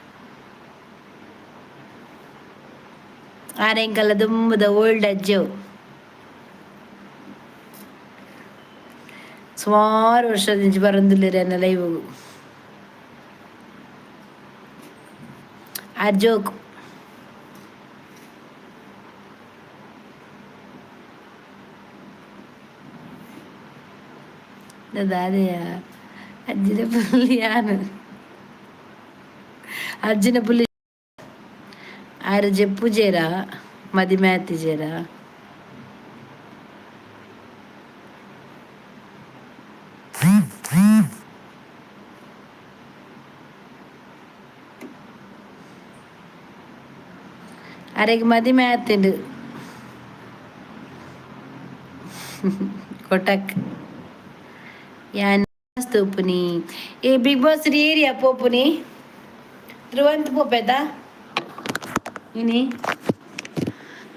ಆರ್ ಎಂಕಲ್ಲ ದುಂಬುದ ಓಲ್ಡ್ ಅಜ್ಜವು. ಸುಮಾರು ವರ್ಷದಿಂಚ ಬರೊಂದುಲ್ಲೆರ್ ಎನ್ನ ಲೈವ್. ಆರ್ ಜೋಕ್. ದಾದೆಯ ಅಜ್ಜಿನ ಪುಲ್ಲಿ ಯಾನ್, ಅಜ್ಜಿನ ಪುಲ್ಲಿ. ಆರ್ ಜೆಪ್ಪುಜೇರಾ, ಮದಿಮೆ ಆತಿಜೇರಾ? ಅರೆಗ್ ಮದಿಮೆ ಆತಿಂಡು ಕೊಟಕ್. ಯಾನ್ ತೂಪುನಿ. ಏ ಬಿಗ್ ಬಾಸ್ ಏರಿಯಾ ಪೋಪುನಿ? ಧ್ರುವಂತ್ ಪೋಪೆದ ಇನಿ?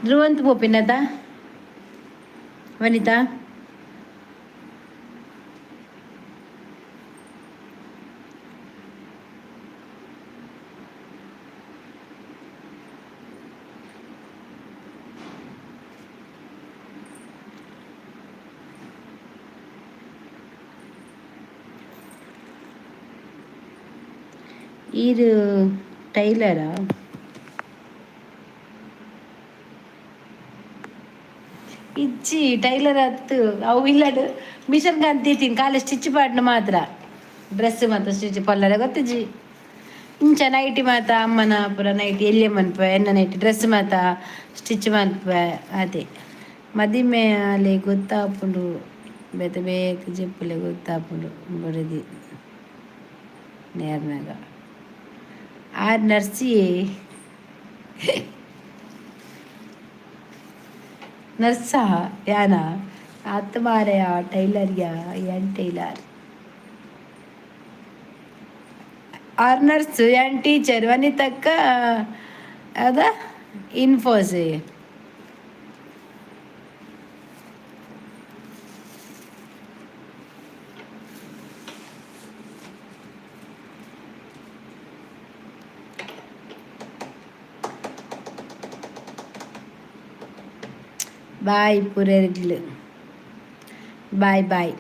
ಧ್ರುವಂತ್ ಪೋಪಿನದ ವನಿತಾ? ಈರ್ ಟೈಲರಾ? ಇಜ್ಜಿ, ಟೈಲರ್ ಅತ್ತು. ಅವು ಇಲ್ಲಡ್ ಮಿಷನ್ ಕಾಂತೀತೀನಿ, ಕಾಲ ಸ್ಟಿಚ್ ಪಾಡ್ನ ಮಾತ್ರ. ಡ್ರೆಸ್ ಮಾತ್ರ ಸ್ಟಿಚ್ ಪಲ್ಲರೆ ಗೊತ್ತಿಜ್ಜಿ. ಇಂಚ ನೈಟಿ ಮಾತ, ಅಮ್ಮನ ಪೂರ ನೈಟಿ ಎಲ್ಯ ಮನ್ಪೆ, ಎನ್ನ ನೈಟಿ ಡ್ರೆಸ್ ಮಾತ ಸ್ಟಿಚ್ ಮನ್ಪೆ. ಅದೇ ಮದಿಮೆ ಆಲೆ ಗೊತ್ತಾಪುಂಡು, ಬೇತೆ ಬೇತೆ ಜೆಪ್ಪುಲೆ ಗೊತ್ತಾಪುಂಡು. ಬಡದಿ ನೇರ್ನಾಗ ಆರ್ ನರ್ಸಿ ನರ್ಸಾ ಯಾನ ಅತ್ತ ಮಾರೆಯ, ಟೈಲರ್ ಯಾ ಏನ್ ಟೈಲರ್. ಆರ್ ನರ್ಸ್ ಯಾನ್ ಟೀಚರ್. ವನಿತಕ್ಕ ಅದ ಇನ್ಫೋಸಿ. ಬಾಯ್ ಪುರೆರ್ಗ್ಲು, ಬಾಯ್ ಬಾಯ್.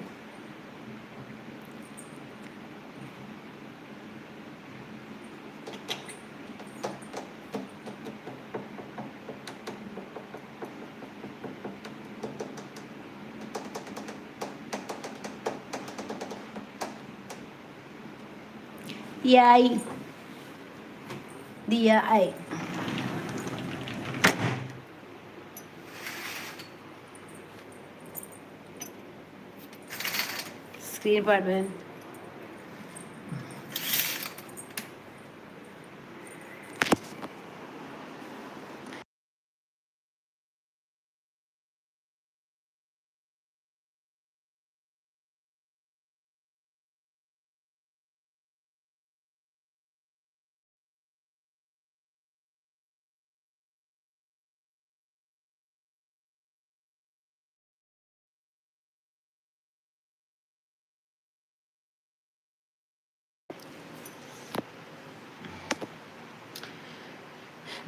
ಯಾಯ್ ದಿಯಾ I screen ಪಾಡ್ವೆ.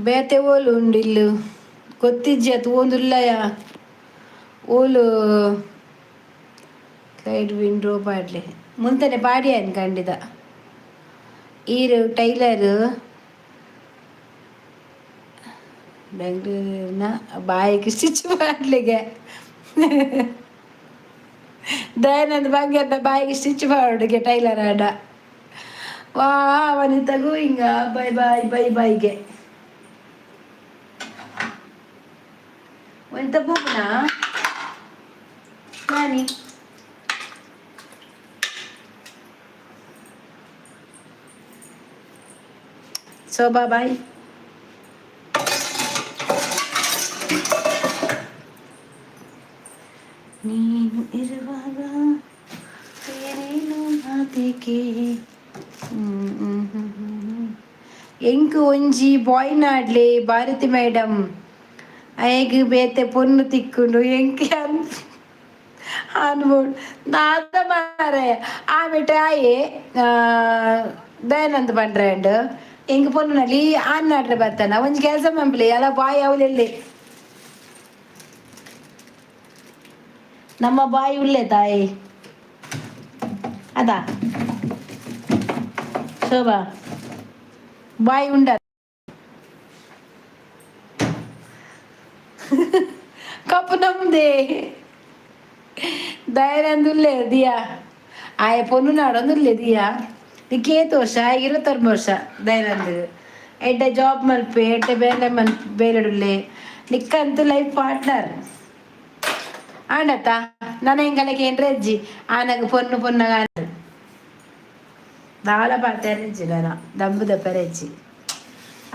ಬೇತೆ ಓಲು ಉಂಡಿಲ್ಲು ಗೊತ್ತಿಜ್ಜಿ ಅತ್ ಓಂದುಲ್ಲಯ ಓಲು. ಸೈಡ್ ವಿಂಡೋ ಪಾಡ್ಲೆ, ಮುಂತನೆ ಪಾಡಿಯನ್ ಖಂಡಿತ. ಈರು ಟೈಲರ್. ಬೆಂಗಳೂರಿನ ಬಾಯಿಗೆ ಸ್ಟಿಚ್ ಮಾಡಲಿಕ್ಕೆ. ದಯಾನಂದ್ ಬಂಗಾರದ ಬಾಯಿಗೆ ಸ್ಟಿಚ್ ಮಾಡೋಡಿಗೆ ಟೈಲರ್ ಆಡ. ವಾ ವನಿತಗೂ ಹಿಂಗ ಬೈ ಬಾಯ್ ಬೈ ಬಾಯ್ಗೆ. ವನಿತಾ ಪೋಪುನಾ ನಾನಿ? ಶೋಭಾ ಬಾಯ್. ನೀನು ಇರುವಾಗ ಏನೇನು ಮಾತೇಕೆ. ಎಂಕ್ ಒಂಜಿ ಬಾಯ್ ನಾಡ್ಲೆ ಭಾರತಿ ಮೇಡಮ್. ಅಯ್ಯಗ್ ಬೇತೆ ಪೊನ್ನು ತಿಕ್ಕುಂಡು. ಎಂಕ್ ಅನ್ಬೋಡು ದಾದ ಮಾರೆ? ಆಮೇಟೆ ಆಯೆ ದಯಾನಂದ್ ಪಂಡ್ರೆಂಡ್ ಎಂಕ್ ಪೊನ್ನು ನಲ್ಲಿ ಆನ್ ನಾಡ್ರೆ ಬರ್ತಾನ. ಒಂಜಿ ಕೆಲಸ ಮನ್ಪುಲೆ ಅಲ್ಲ, ಬಾಯ್ ಅವಲೆಲ್ಲೆ ನಮ್ಮ ಬಾಯಿ ಉಲ್ಲೆ ತಾಯಿ ಅದಾ. ಶೋಭಾ ಬಾಯ್ ಉಂಡ ಕಪ್ಪು ನಮ್ದೇ. ದಯಾನಂದ್ ಉಲ್ಲೆ ದಿಯಾ. ಆಯ ಪೊನ್ನು ನಾಡೊಂದುಲ್ಲೆ ದಿಯಾ. ನಿಕ್ಕೆ ಏತ್ ವರ್ಷ? 29 ವರ್ಷ ದಯಾನಂದ್. ಎಡ್ಡೆ ಜಾಬ್ ಮಲ್ಪೆ, ಎಡ್ಡೆ ಬೇಲೆ ಮಲ್ ಬೇಲೆಡುಲ್ಲೆ. ನಿಕ್ಕಂತೂ ಲೈಫ್ ಪಾರ್ಟ್ನರ್ ಆಂಡತ್ತ. ನನ ಎಂಕಲೆಗ್ ಏನ್ರೆ ಅಜ್ಜಿ ಆನಗ ಪೊನ್ನು ಪೊನ್ನಗ ದಾಲ ಪಾತೆರಜ್ಜಿ ನನ ದಂಬುದ ಪೆರಜ್ಜಿ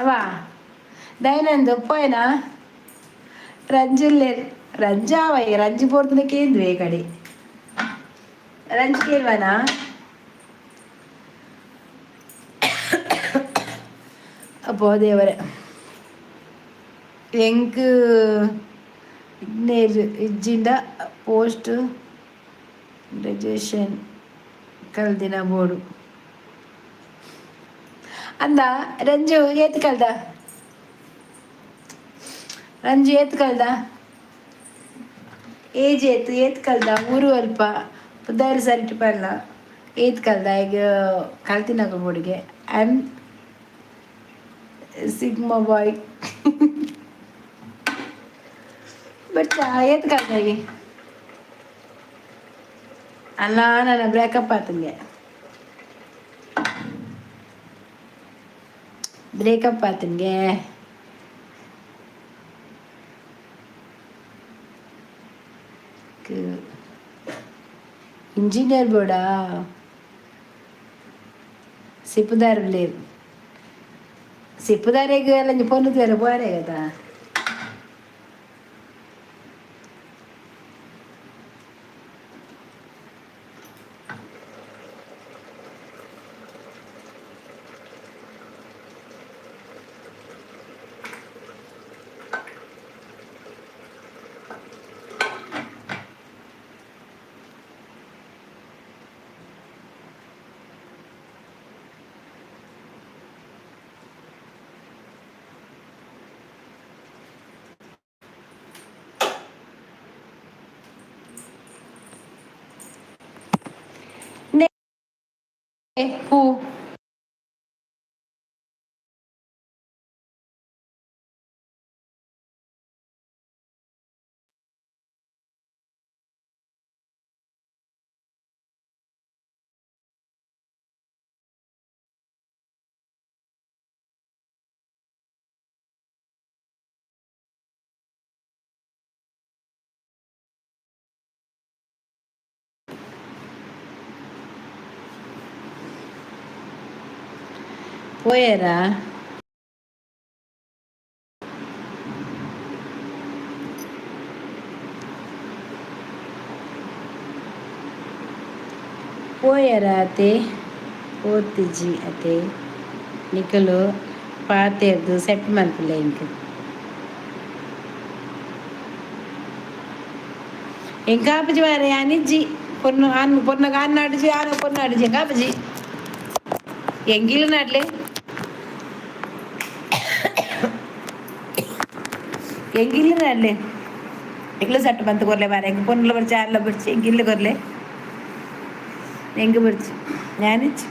ಅವ. ದಯಾನಂದ್ ಪೋಯನಾ? ರಂಜುಲ್ಲೆರ್ ರಂಜಾವೈ ರಂಜು ಪೋರ್ತುನ ಕೇಂದ್ವೆ ಕಡೆ. ರಂಜು ಕೇಳ್ವನಾ? ಅಪ್ಪೋ ದೇವರೇ. ಎಂಕ್ ನೇರ್ ಇಜ್ಜಿಂಡ ಪೋಸ್ಟ್ ಗ್ರಾಜುಯೇಷನ್ ಕಲ್ದಿನ ಬೋಡು ಅಂದ. ರಂಜು ಏತ್ ಕಲ್ದ? ರಂಜು ಏತ್ ಕಲ್ದ? ಏಜ್ ಏತ್? ಏತ್ ಕಲ್ದ? ಊರು ಅಲ್ಪ ಪುದಾರ್ ಸರಿಟ್ ಪರ್ಲ. ಏತ್ ಕಲ್ದ ಈಗ ಕಲ್ತಿನಗ ಬೋಡಿಗೆ. I am sigma boy. But ಏತ್ ಕಲ್ದಾಗಿ ಅಲ್ಲ. ನನ್ನ ಬ್ರೇಕಪ್ ಆತಂಗೆ, ಬ್ರೇಕಪ್ ಆತಂಗೆ. ಇಂಜಿನಿಯರ್ ಬೋಡಾ? ಸಿಪ್ಪುದಾರ್ ಲೇರ್ ಸಿಪ್ಪುದಾರಿಗೆ ಎಲ್ಲ ಪೊನ್ನು ತೇರ ಪೋರೆ కదా. ಪೂ ಪೋಯೆರಾ? ಪೋಯೆರಾ ಅತೆ? ಪೋತಿಜಿ ಅತೆ. ನಿಕುಲು ಪಾತೆರ್ದು ಸೆಟ್ ಮಲ್ಪುಲೆ ಎಂಕ್. ಎಂಕ್ ಆಪುಜಿ ಮಾರ್ರೆ. ಯಾನ್ ಇಜ್ಜಿ. ಪೊನ್ನು ಆನ್ ಪೊನ್ನಗ ಆನ್ ನಾಡುಜಿ, ಆನ್ ಪೊನ್ನು ನಾಡುಜಿ. ಎಂಕ್ ಆಪುಜಿ. ಎಂಗಿಲು ನಾಡ್ಲೆ, ಎಂಗಿಲ್ಲ ನಾಡ್ಲೆ. ಎಂಕ್ಲು ಸೆಟ್ ಮಂತ್ ಕೊರ್ಲೆ ಮಾರ್ರೆ. ಎಂಕ್ ಪೊನ್ನುಲ ಬೊರ್ಚಿ, ಆನ್ಲ ಬೊರ್ಚಿ. ಎಂಕ್ ಇಲ್ಲ್ ಕೊರ್ಲೆ. ಎಂಕ್ ಬೊರ್ಚಿ, ಯಾನಿಜ್ಜಿ.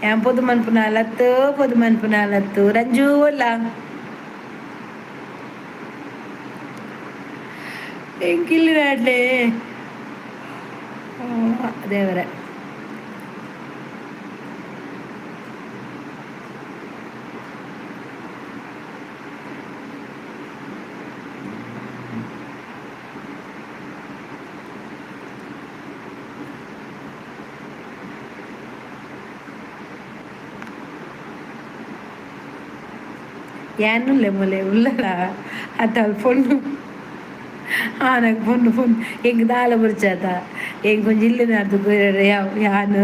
ಯಾನ್ ಪೊದು ಮನ್ಪುನಾಲತ್ತು, ಪೊದು ಮನ್ಪುನಾಲತ್ತು. ರಂಜು ಅಲ್ಲ. ಎಂಕಿಲ್ಲಿ ನಾಡ್ಲೆ ದೇವರೇ. ಯಾನುಲ್ಲೆ ಮೊಲೆ ಉಲ್ಲಡ ಅತ್ತಲ್ ಪೊಣ್ಣು ಆನಗ್ ಪೊಣ್ಣು ಪೊಣ್ಣು ಎಂಕ್ ದಾಲ ಬುರ್ಚಾತ ಎಂಕ್ ಒಂಜಿ ಇಲ್ಲೆ ನಾಡ್ದು ಯಾನ್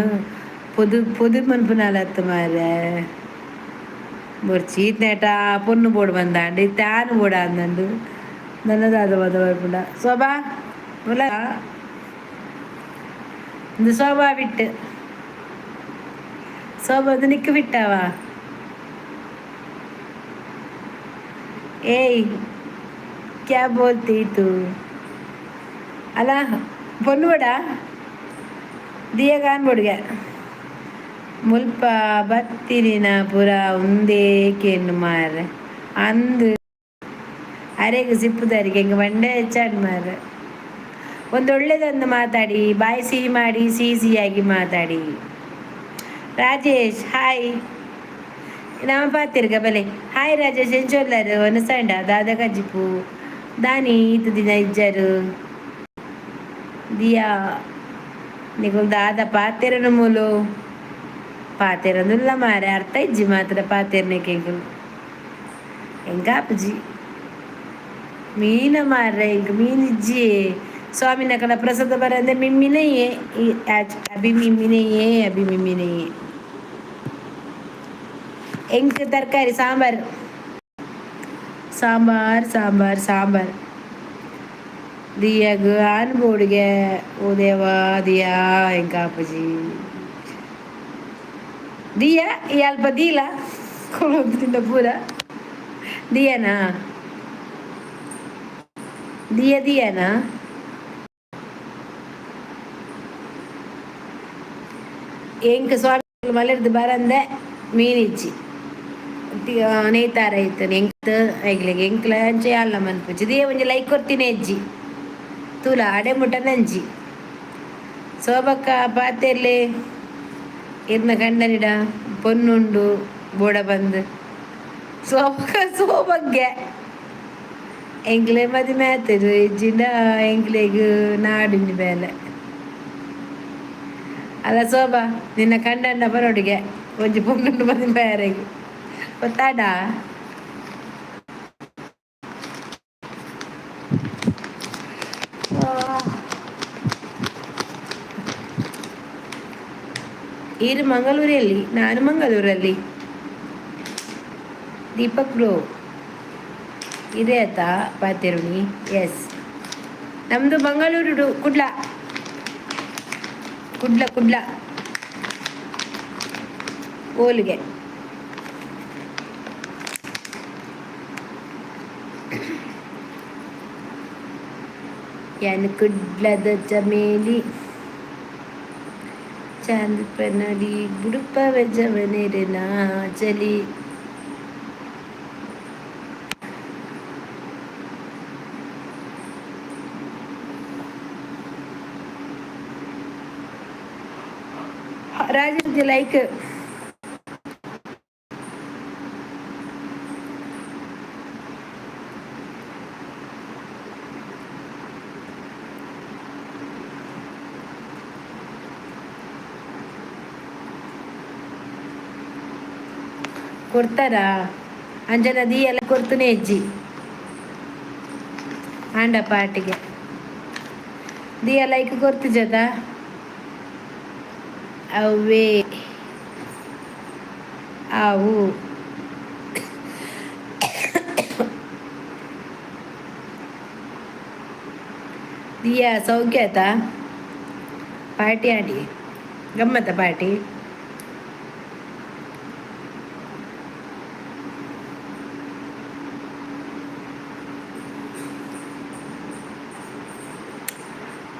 ಪೊದು ಪೊದು ಮನ್ಪುನಾಲ ಅತ್ತ ಮಾರ್ರೆ. ಬೊರ್ಚಿ ಇತ್ನೇಟ ಪೊಣ್ಣು ಬೋಡು ಬಂದಾಂಡ್, ಇತ್ತೆ ಆನ್ ಬೋಡು ಅಂದಂಡು. ನನ್ನ ದಾದ ಮದ ಬರ್ಪುಂಡ ಶೋಭಾ ಉಲ್ಲ. ಇಂದು ಶೋಭಾ ಬಿಟ್ಟು ಶೋಭಾ ಅದು ನಿಕ್ಕು ಬಿಟ್ಟಾವಾ? ಏಯ್, क्या बोलती तू? ಅಲ್ಲ, ಪೊಣ್ಣು ಬೋಡ ದಿಯಗಾನ್ ಬೋಡ್ಗೆ. ಮುಲ್ಪ ಬತ್ತಿರಿನ ಪುರ ಉಂದೇ ಕೇನು ಮಾರ್ರೆ. ಅಂದ್ ಅರೆಗ್ ಸಿಪ್ಪುದರಿಗೆ ಎಂಕ್ ಬಂಡೆ ಹೆಚ್ಚಾಡ್ ಮಾರ್ರೆ. ಒಂದು ಒಳ್ಳೆದೊಂದು ಮಾತಾಡಿ, ಬಾಯಿ ಸಿಹಿ ಮಾಡಿ, ಸಿಹಿ ಸಿಹಿಯಾಗಿ ಮಾತಾಡಿ. ರಾಜೇಶ್, ಹಾಯ್. ನಮ್ಮ ಪಾತಿರ್ಗ ಬಲೆ. ಹಾಯ್ ರಾಜೇಶ್, ಎಂಚೊಲ್ಲರು? ಒನಸಂಡ ದಾದ ಕಜಿಪು ದಾನಿ ಈತ್ ದಿನ ಇಜ್ಜರು? ದಿಯಾ, ನಿಕುಲು ದಾದ ಪಾತೆರನ ಮೂಲು ಪಾತೆರೊಂದುಲ್ಲ ಮಾರೆ. ಅರ್ಥ ಇಜ್ಜಿ ಮಾತ್ರ ಪಾತೆರ್ನೆಕ್ ಎಂಕುಲು. ಎಂಕಾಪುಜಿ ಮೀನ ಮಾರ್ರೆ, ಎಂಕ್ ಮೀನ್ ಇಜ್ಜಿ. ಸ್ವಾಮಿನಕಲ ಪ್ರಸಾದ ಬರಂದೆ ಮಿಮ್ಮಿ नहीं है आज, अभी मिम्मी नहीं है, अभी मिम्मी नहीं है. ಎಂಕ್ ತರಕಾರಿ ಸಾಂಬಾರ್, ಸಾಂಬಾರ್, ಸಾಂಬಾರ್, ಸಾಂಬಾರ್. ದಿಯಾಗ್ ಆನ್ ಬೋಡಿಗೆ. ಓ ದೇವಾ, ದಿಯಾ, ಎಂಕಾಪುಜಿ ದಿಯಾ. ಈ ಅಲ್ಪ ದೀಲ ಕೊಳೊಂದು ಪೂರ ದಿಯನಾ? ದಿಯ ದಿಯನಾ? ಎಂಕ್ ಸ್ವಾಮಿ ಮಲೆರ್ದು ಬರಂದೆ ಮೀನ್ ಇಜ್ಜಿ. ನೇತಾರ ಇತ್ತು ಎಂಕ್ ಐಗ್ಲೆಗ್ ಎಂಕ್ಲ ಅಂಚೆ ಅಲ್ಲ ಮನ್ಪುಜಿ. ದಿಯ ಒಂಜಿ ಲೈಕ್ ಕೊರ್ತಿನ ಇಜ್ಜಿ. ತೂಲ ಅಡೆ ಮುಟ್ಟ ನಂಜಿ. ಶೋಭಕ್ಕ, ಪಾತೆರ್ಲೆ ಇರ್ನ ಗಂಡನಿಡ. ಪೊನ್ನುಂಡು ಬೋಡ ಬಂದು ಸೋಬಕ್ಕ ಸೋಬಗ್ಗೆ. ಎಂಕ್ಲೆ ಮದಿಮೆ ಆತರು ಇಜ್ಜಿಂಡ ಎಂಕ್ಲೆಗ್ ನಾಡುಂಜಿ ಬೇಲೆ ಅಲ್ಲ. ಶೋಭಾ, ನಿನ್ನ ಕಂಡಣ್ಣ ಬರೋಡಿಗೆ ಒಂಜಿ ಪೊನ್ನುಂಡು ಮದಿಮೆ ಯಾರಿಗೆ ಗೊತ್ತಾಡ? ಈರು ಮಂಗಳೂರಲ್ಲಿ, ನಾನು ಮಂಗಳೂರಲ್ಲಿ. ದೀಪಕ್ ಬ್ರೋ, ಇದೇ ಆತಾ ಪಾತೆರುಣಿ? ಎಸ್, ನಮ್ಮದು ಮಂಗಳೂರು, ಕುಡ್ಲ, ಕುಡ್ಲ, ಕುಡ್ಲ ಓಲಿಗೆ. ಯಾನ್ ಕುಡ್ಲದ ಚಮೇಲಿ ಚಾಂದ್ ಪನಡಿ ಬುಡುಪವ ಜವನೆರೆ ಚಲಿ. ರಾಜೇಶ್, ಲೈಕ್. ಕೊಡ್ತಾರಾ? ಅಂಜನ ಎಲ್ಲ ಕೊಡ್ತಾನೆ ಅಜ್ಜಿ ಆಂಡ ಪಾಟಿಗೆ. ದಿಯ ಲೈಕ್ ಕೊರ್ತಿಜದ ಅವೇ ಅವು. ದಿಯಾ, ಸೌಖ್ಯ ಆಯ್ತಾ? ಪಾರ್ಟಿ ಆಡಿ ಗಮ್ಮತ್ತ ಪಾರ್ಟಿ?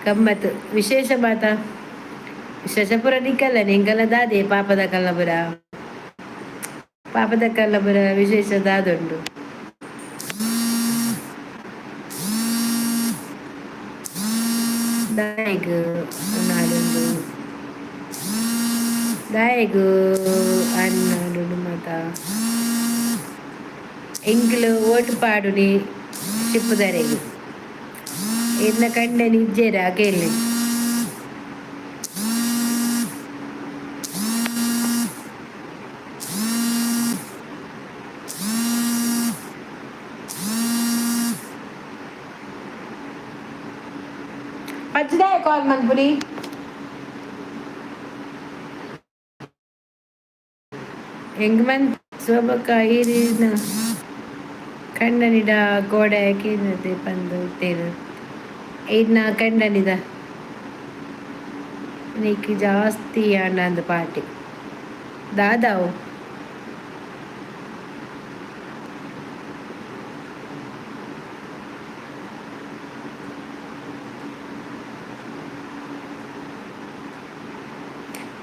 ಗಮ್ಮತ್ತು. ವಿಶೇಷ ಮಾತ. ವಿಶೇಷಪುರ ನಿಕ್ಕಲ್ಲ ನಿಂಕಲ್ಲ ದಾದೆ ಪಾಪದ ಕಲ್ಲಪುರ ಪಾಪದ ಕಲ್ಲಪುರ ವಿಶೇಷ ದಾದುಂಡು. ದಾಯೆಗ್ ನಾಡುಂಡು, ದಾಯೆಗ್ ಅನ್ನಾಡುಂಡು ಮಾತ. ಎಂಕ್ಲು ಓಟು ಪಾಡುನಿ ಶಿಪ್ಪುದರೆಗ್. ಎನ್ನ ಕಂಡನಿ ಇಜ್ಜೆರ ಕೇಳಿ. ಪಜ್ಜದಾಯ ಕಾಲ್ ಮನ್ಪುನಿ. ಎಂಗ್ ಶೋಭಕ್ಕ ಈರಿನ ಕಂಡನಿಡ ಗೋಡೆ ಕೇಂದ್ರತೆ ಪಂದು ತೇರು ಇನ್ನ ಕಂಡನಿದ ನೀಕ್ ಜಾಸ್ತಿ ಆಂಡ ಪಾರ್ಟಿ ದಾದಾವು.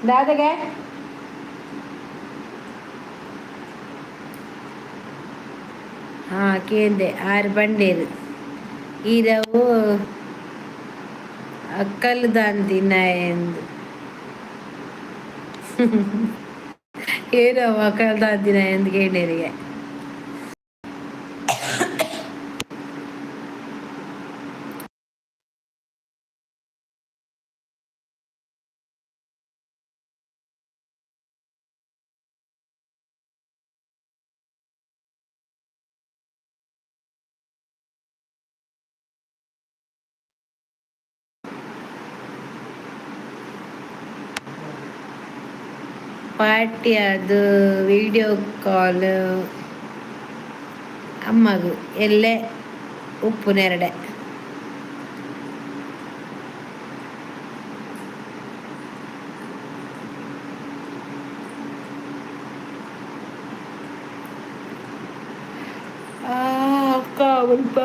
ದಾದಗೆ ಹಾ ಕೇಂದೆ ಆರು ಬಂಡೇರು ಈರವು ಅಕ್ಕಲು ದಾಂತಿನ ಎಂದು ಏನೋ ಅಕ್ಕಲು ದಾಂತಿನ ಎಂದು ಕೇಂಡೇರಿಗೆ. ಪಾರ್ಟಿ ಅದು ವಿಡಿಯೋ ಕಾಲ್ ಅಮ್ಮಗು ಎಲ್ಲೆ ಉಪ್ಪು ನೆರಡೆ. ಅಕ್ಕ ಉಲ್ಪ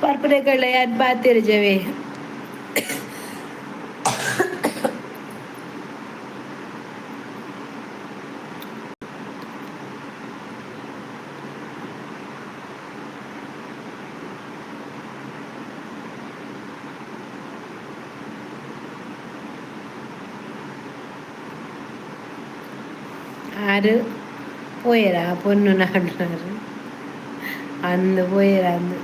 ಪರ್ಪನೆಗಳ ಯಾರು ಪಾತಿರ ಜವೆ. ಆರು ಪೋಯೆರಾ ಪೊಣ್ಣು ನಾಡುನಾರು ಅಂದು ಪೋಯೆರಾ ಅಂದು.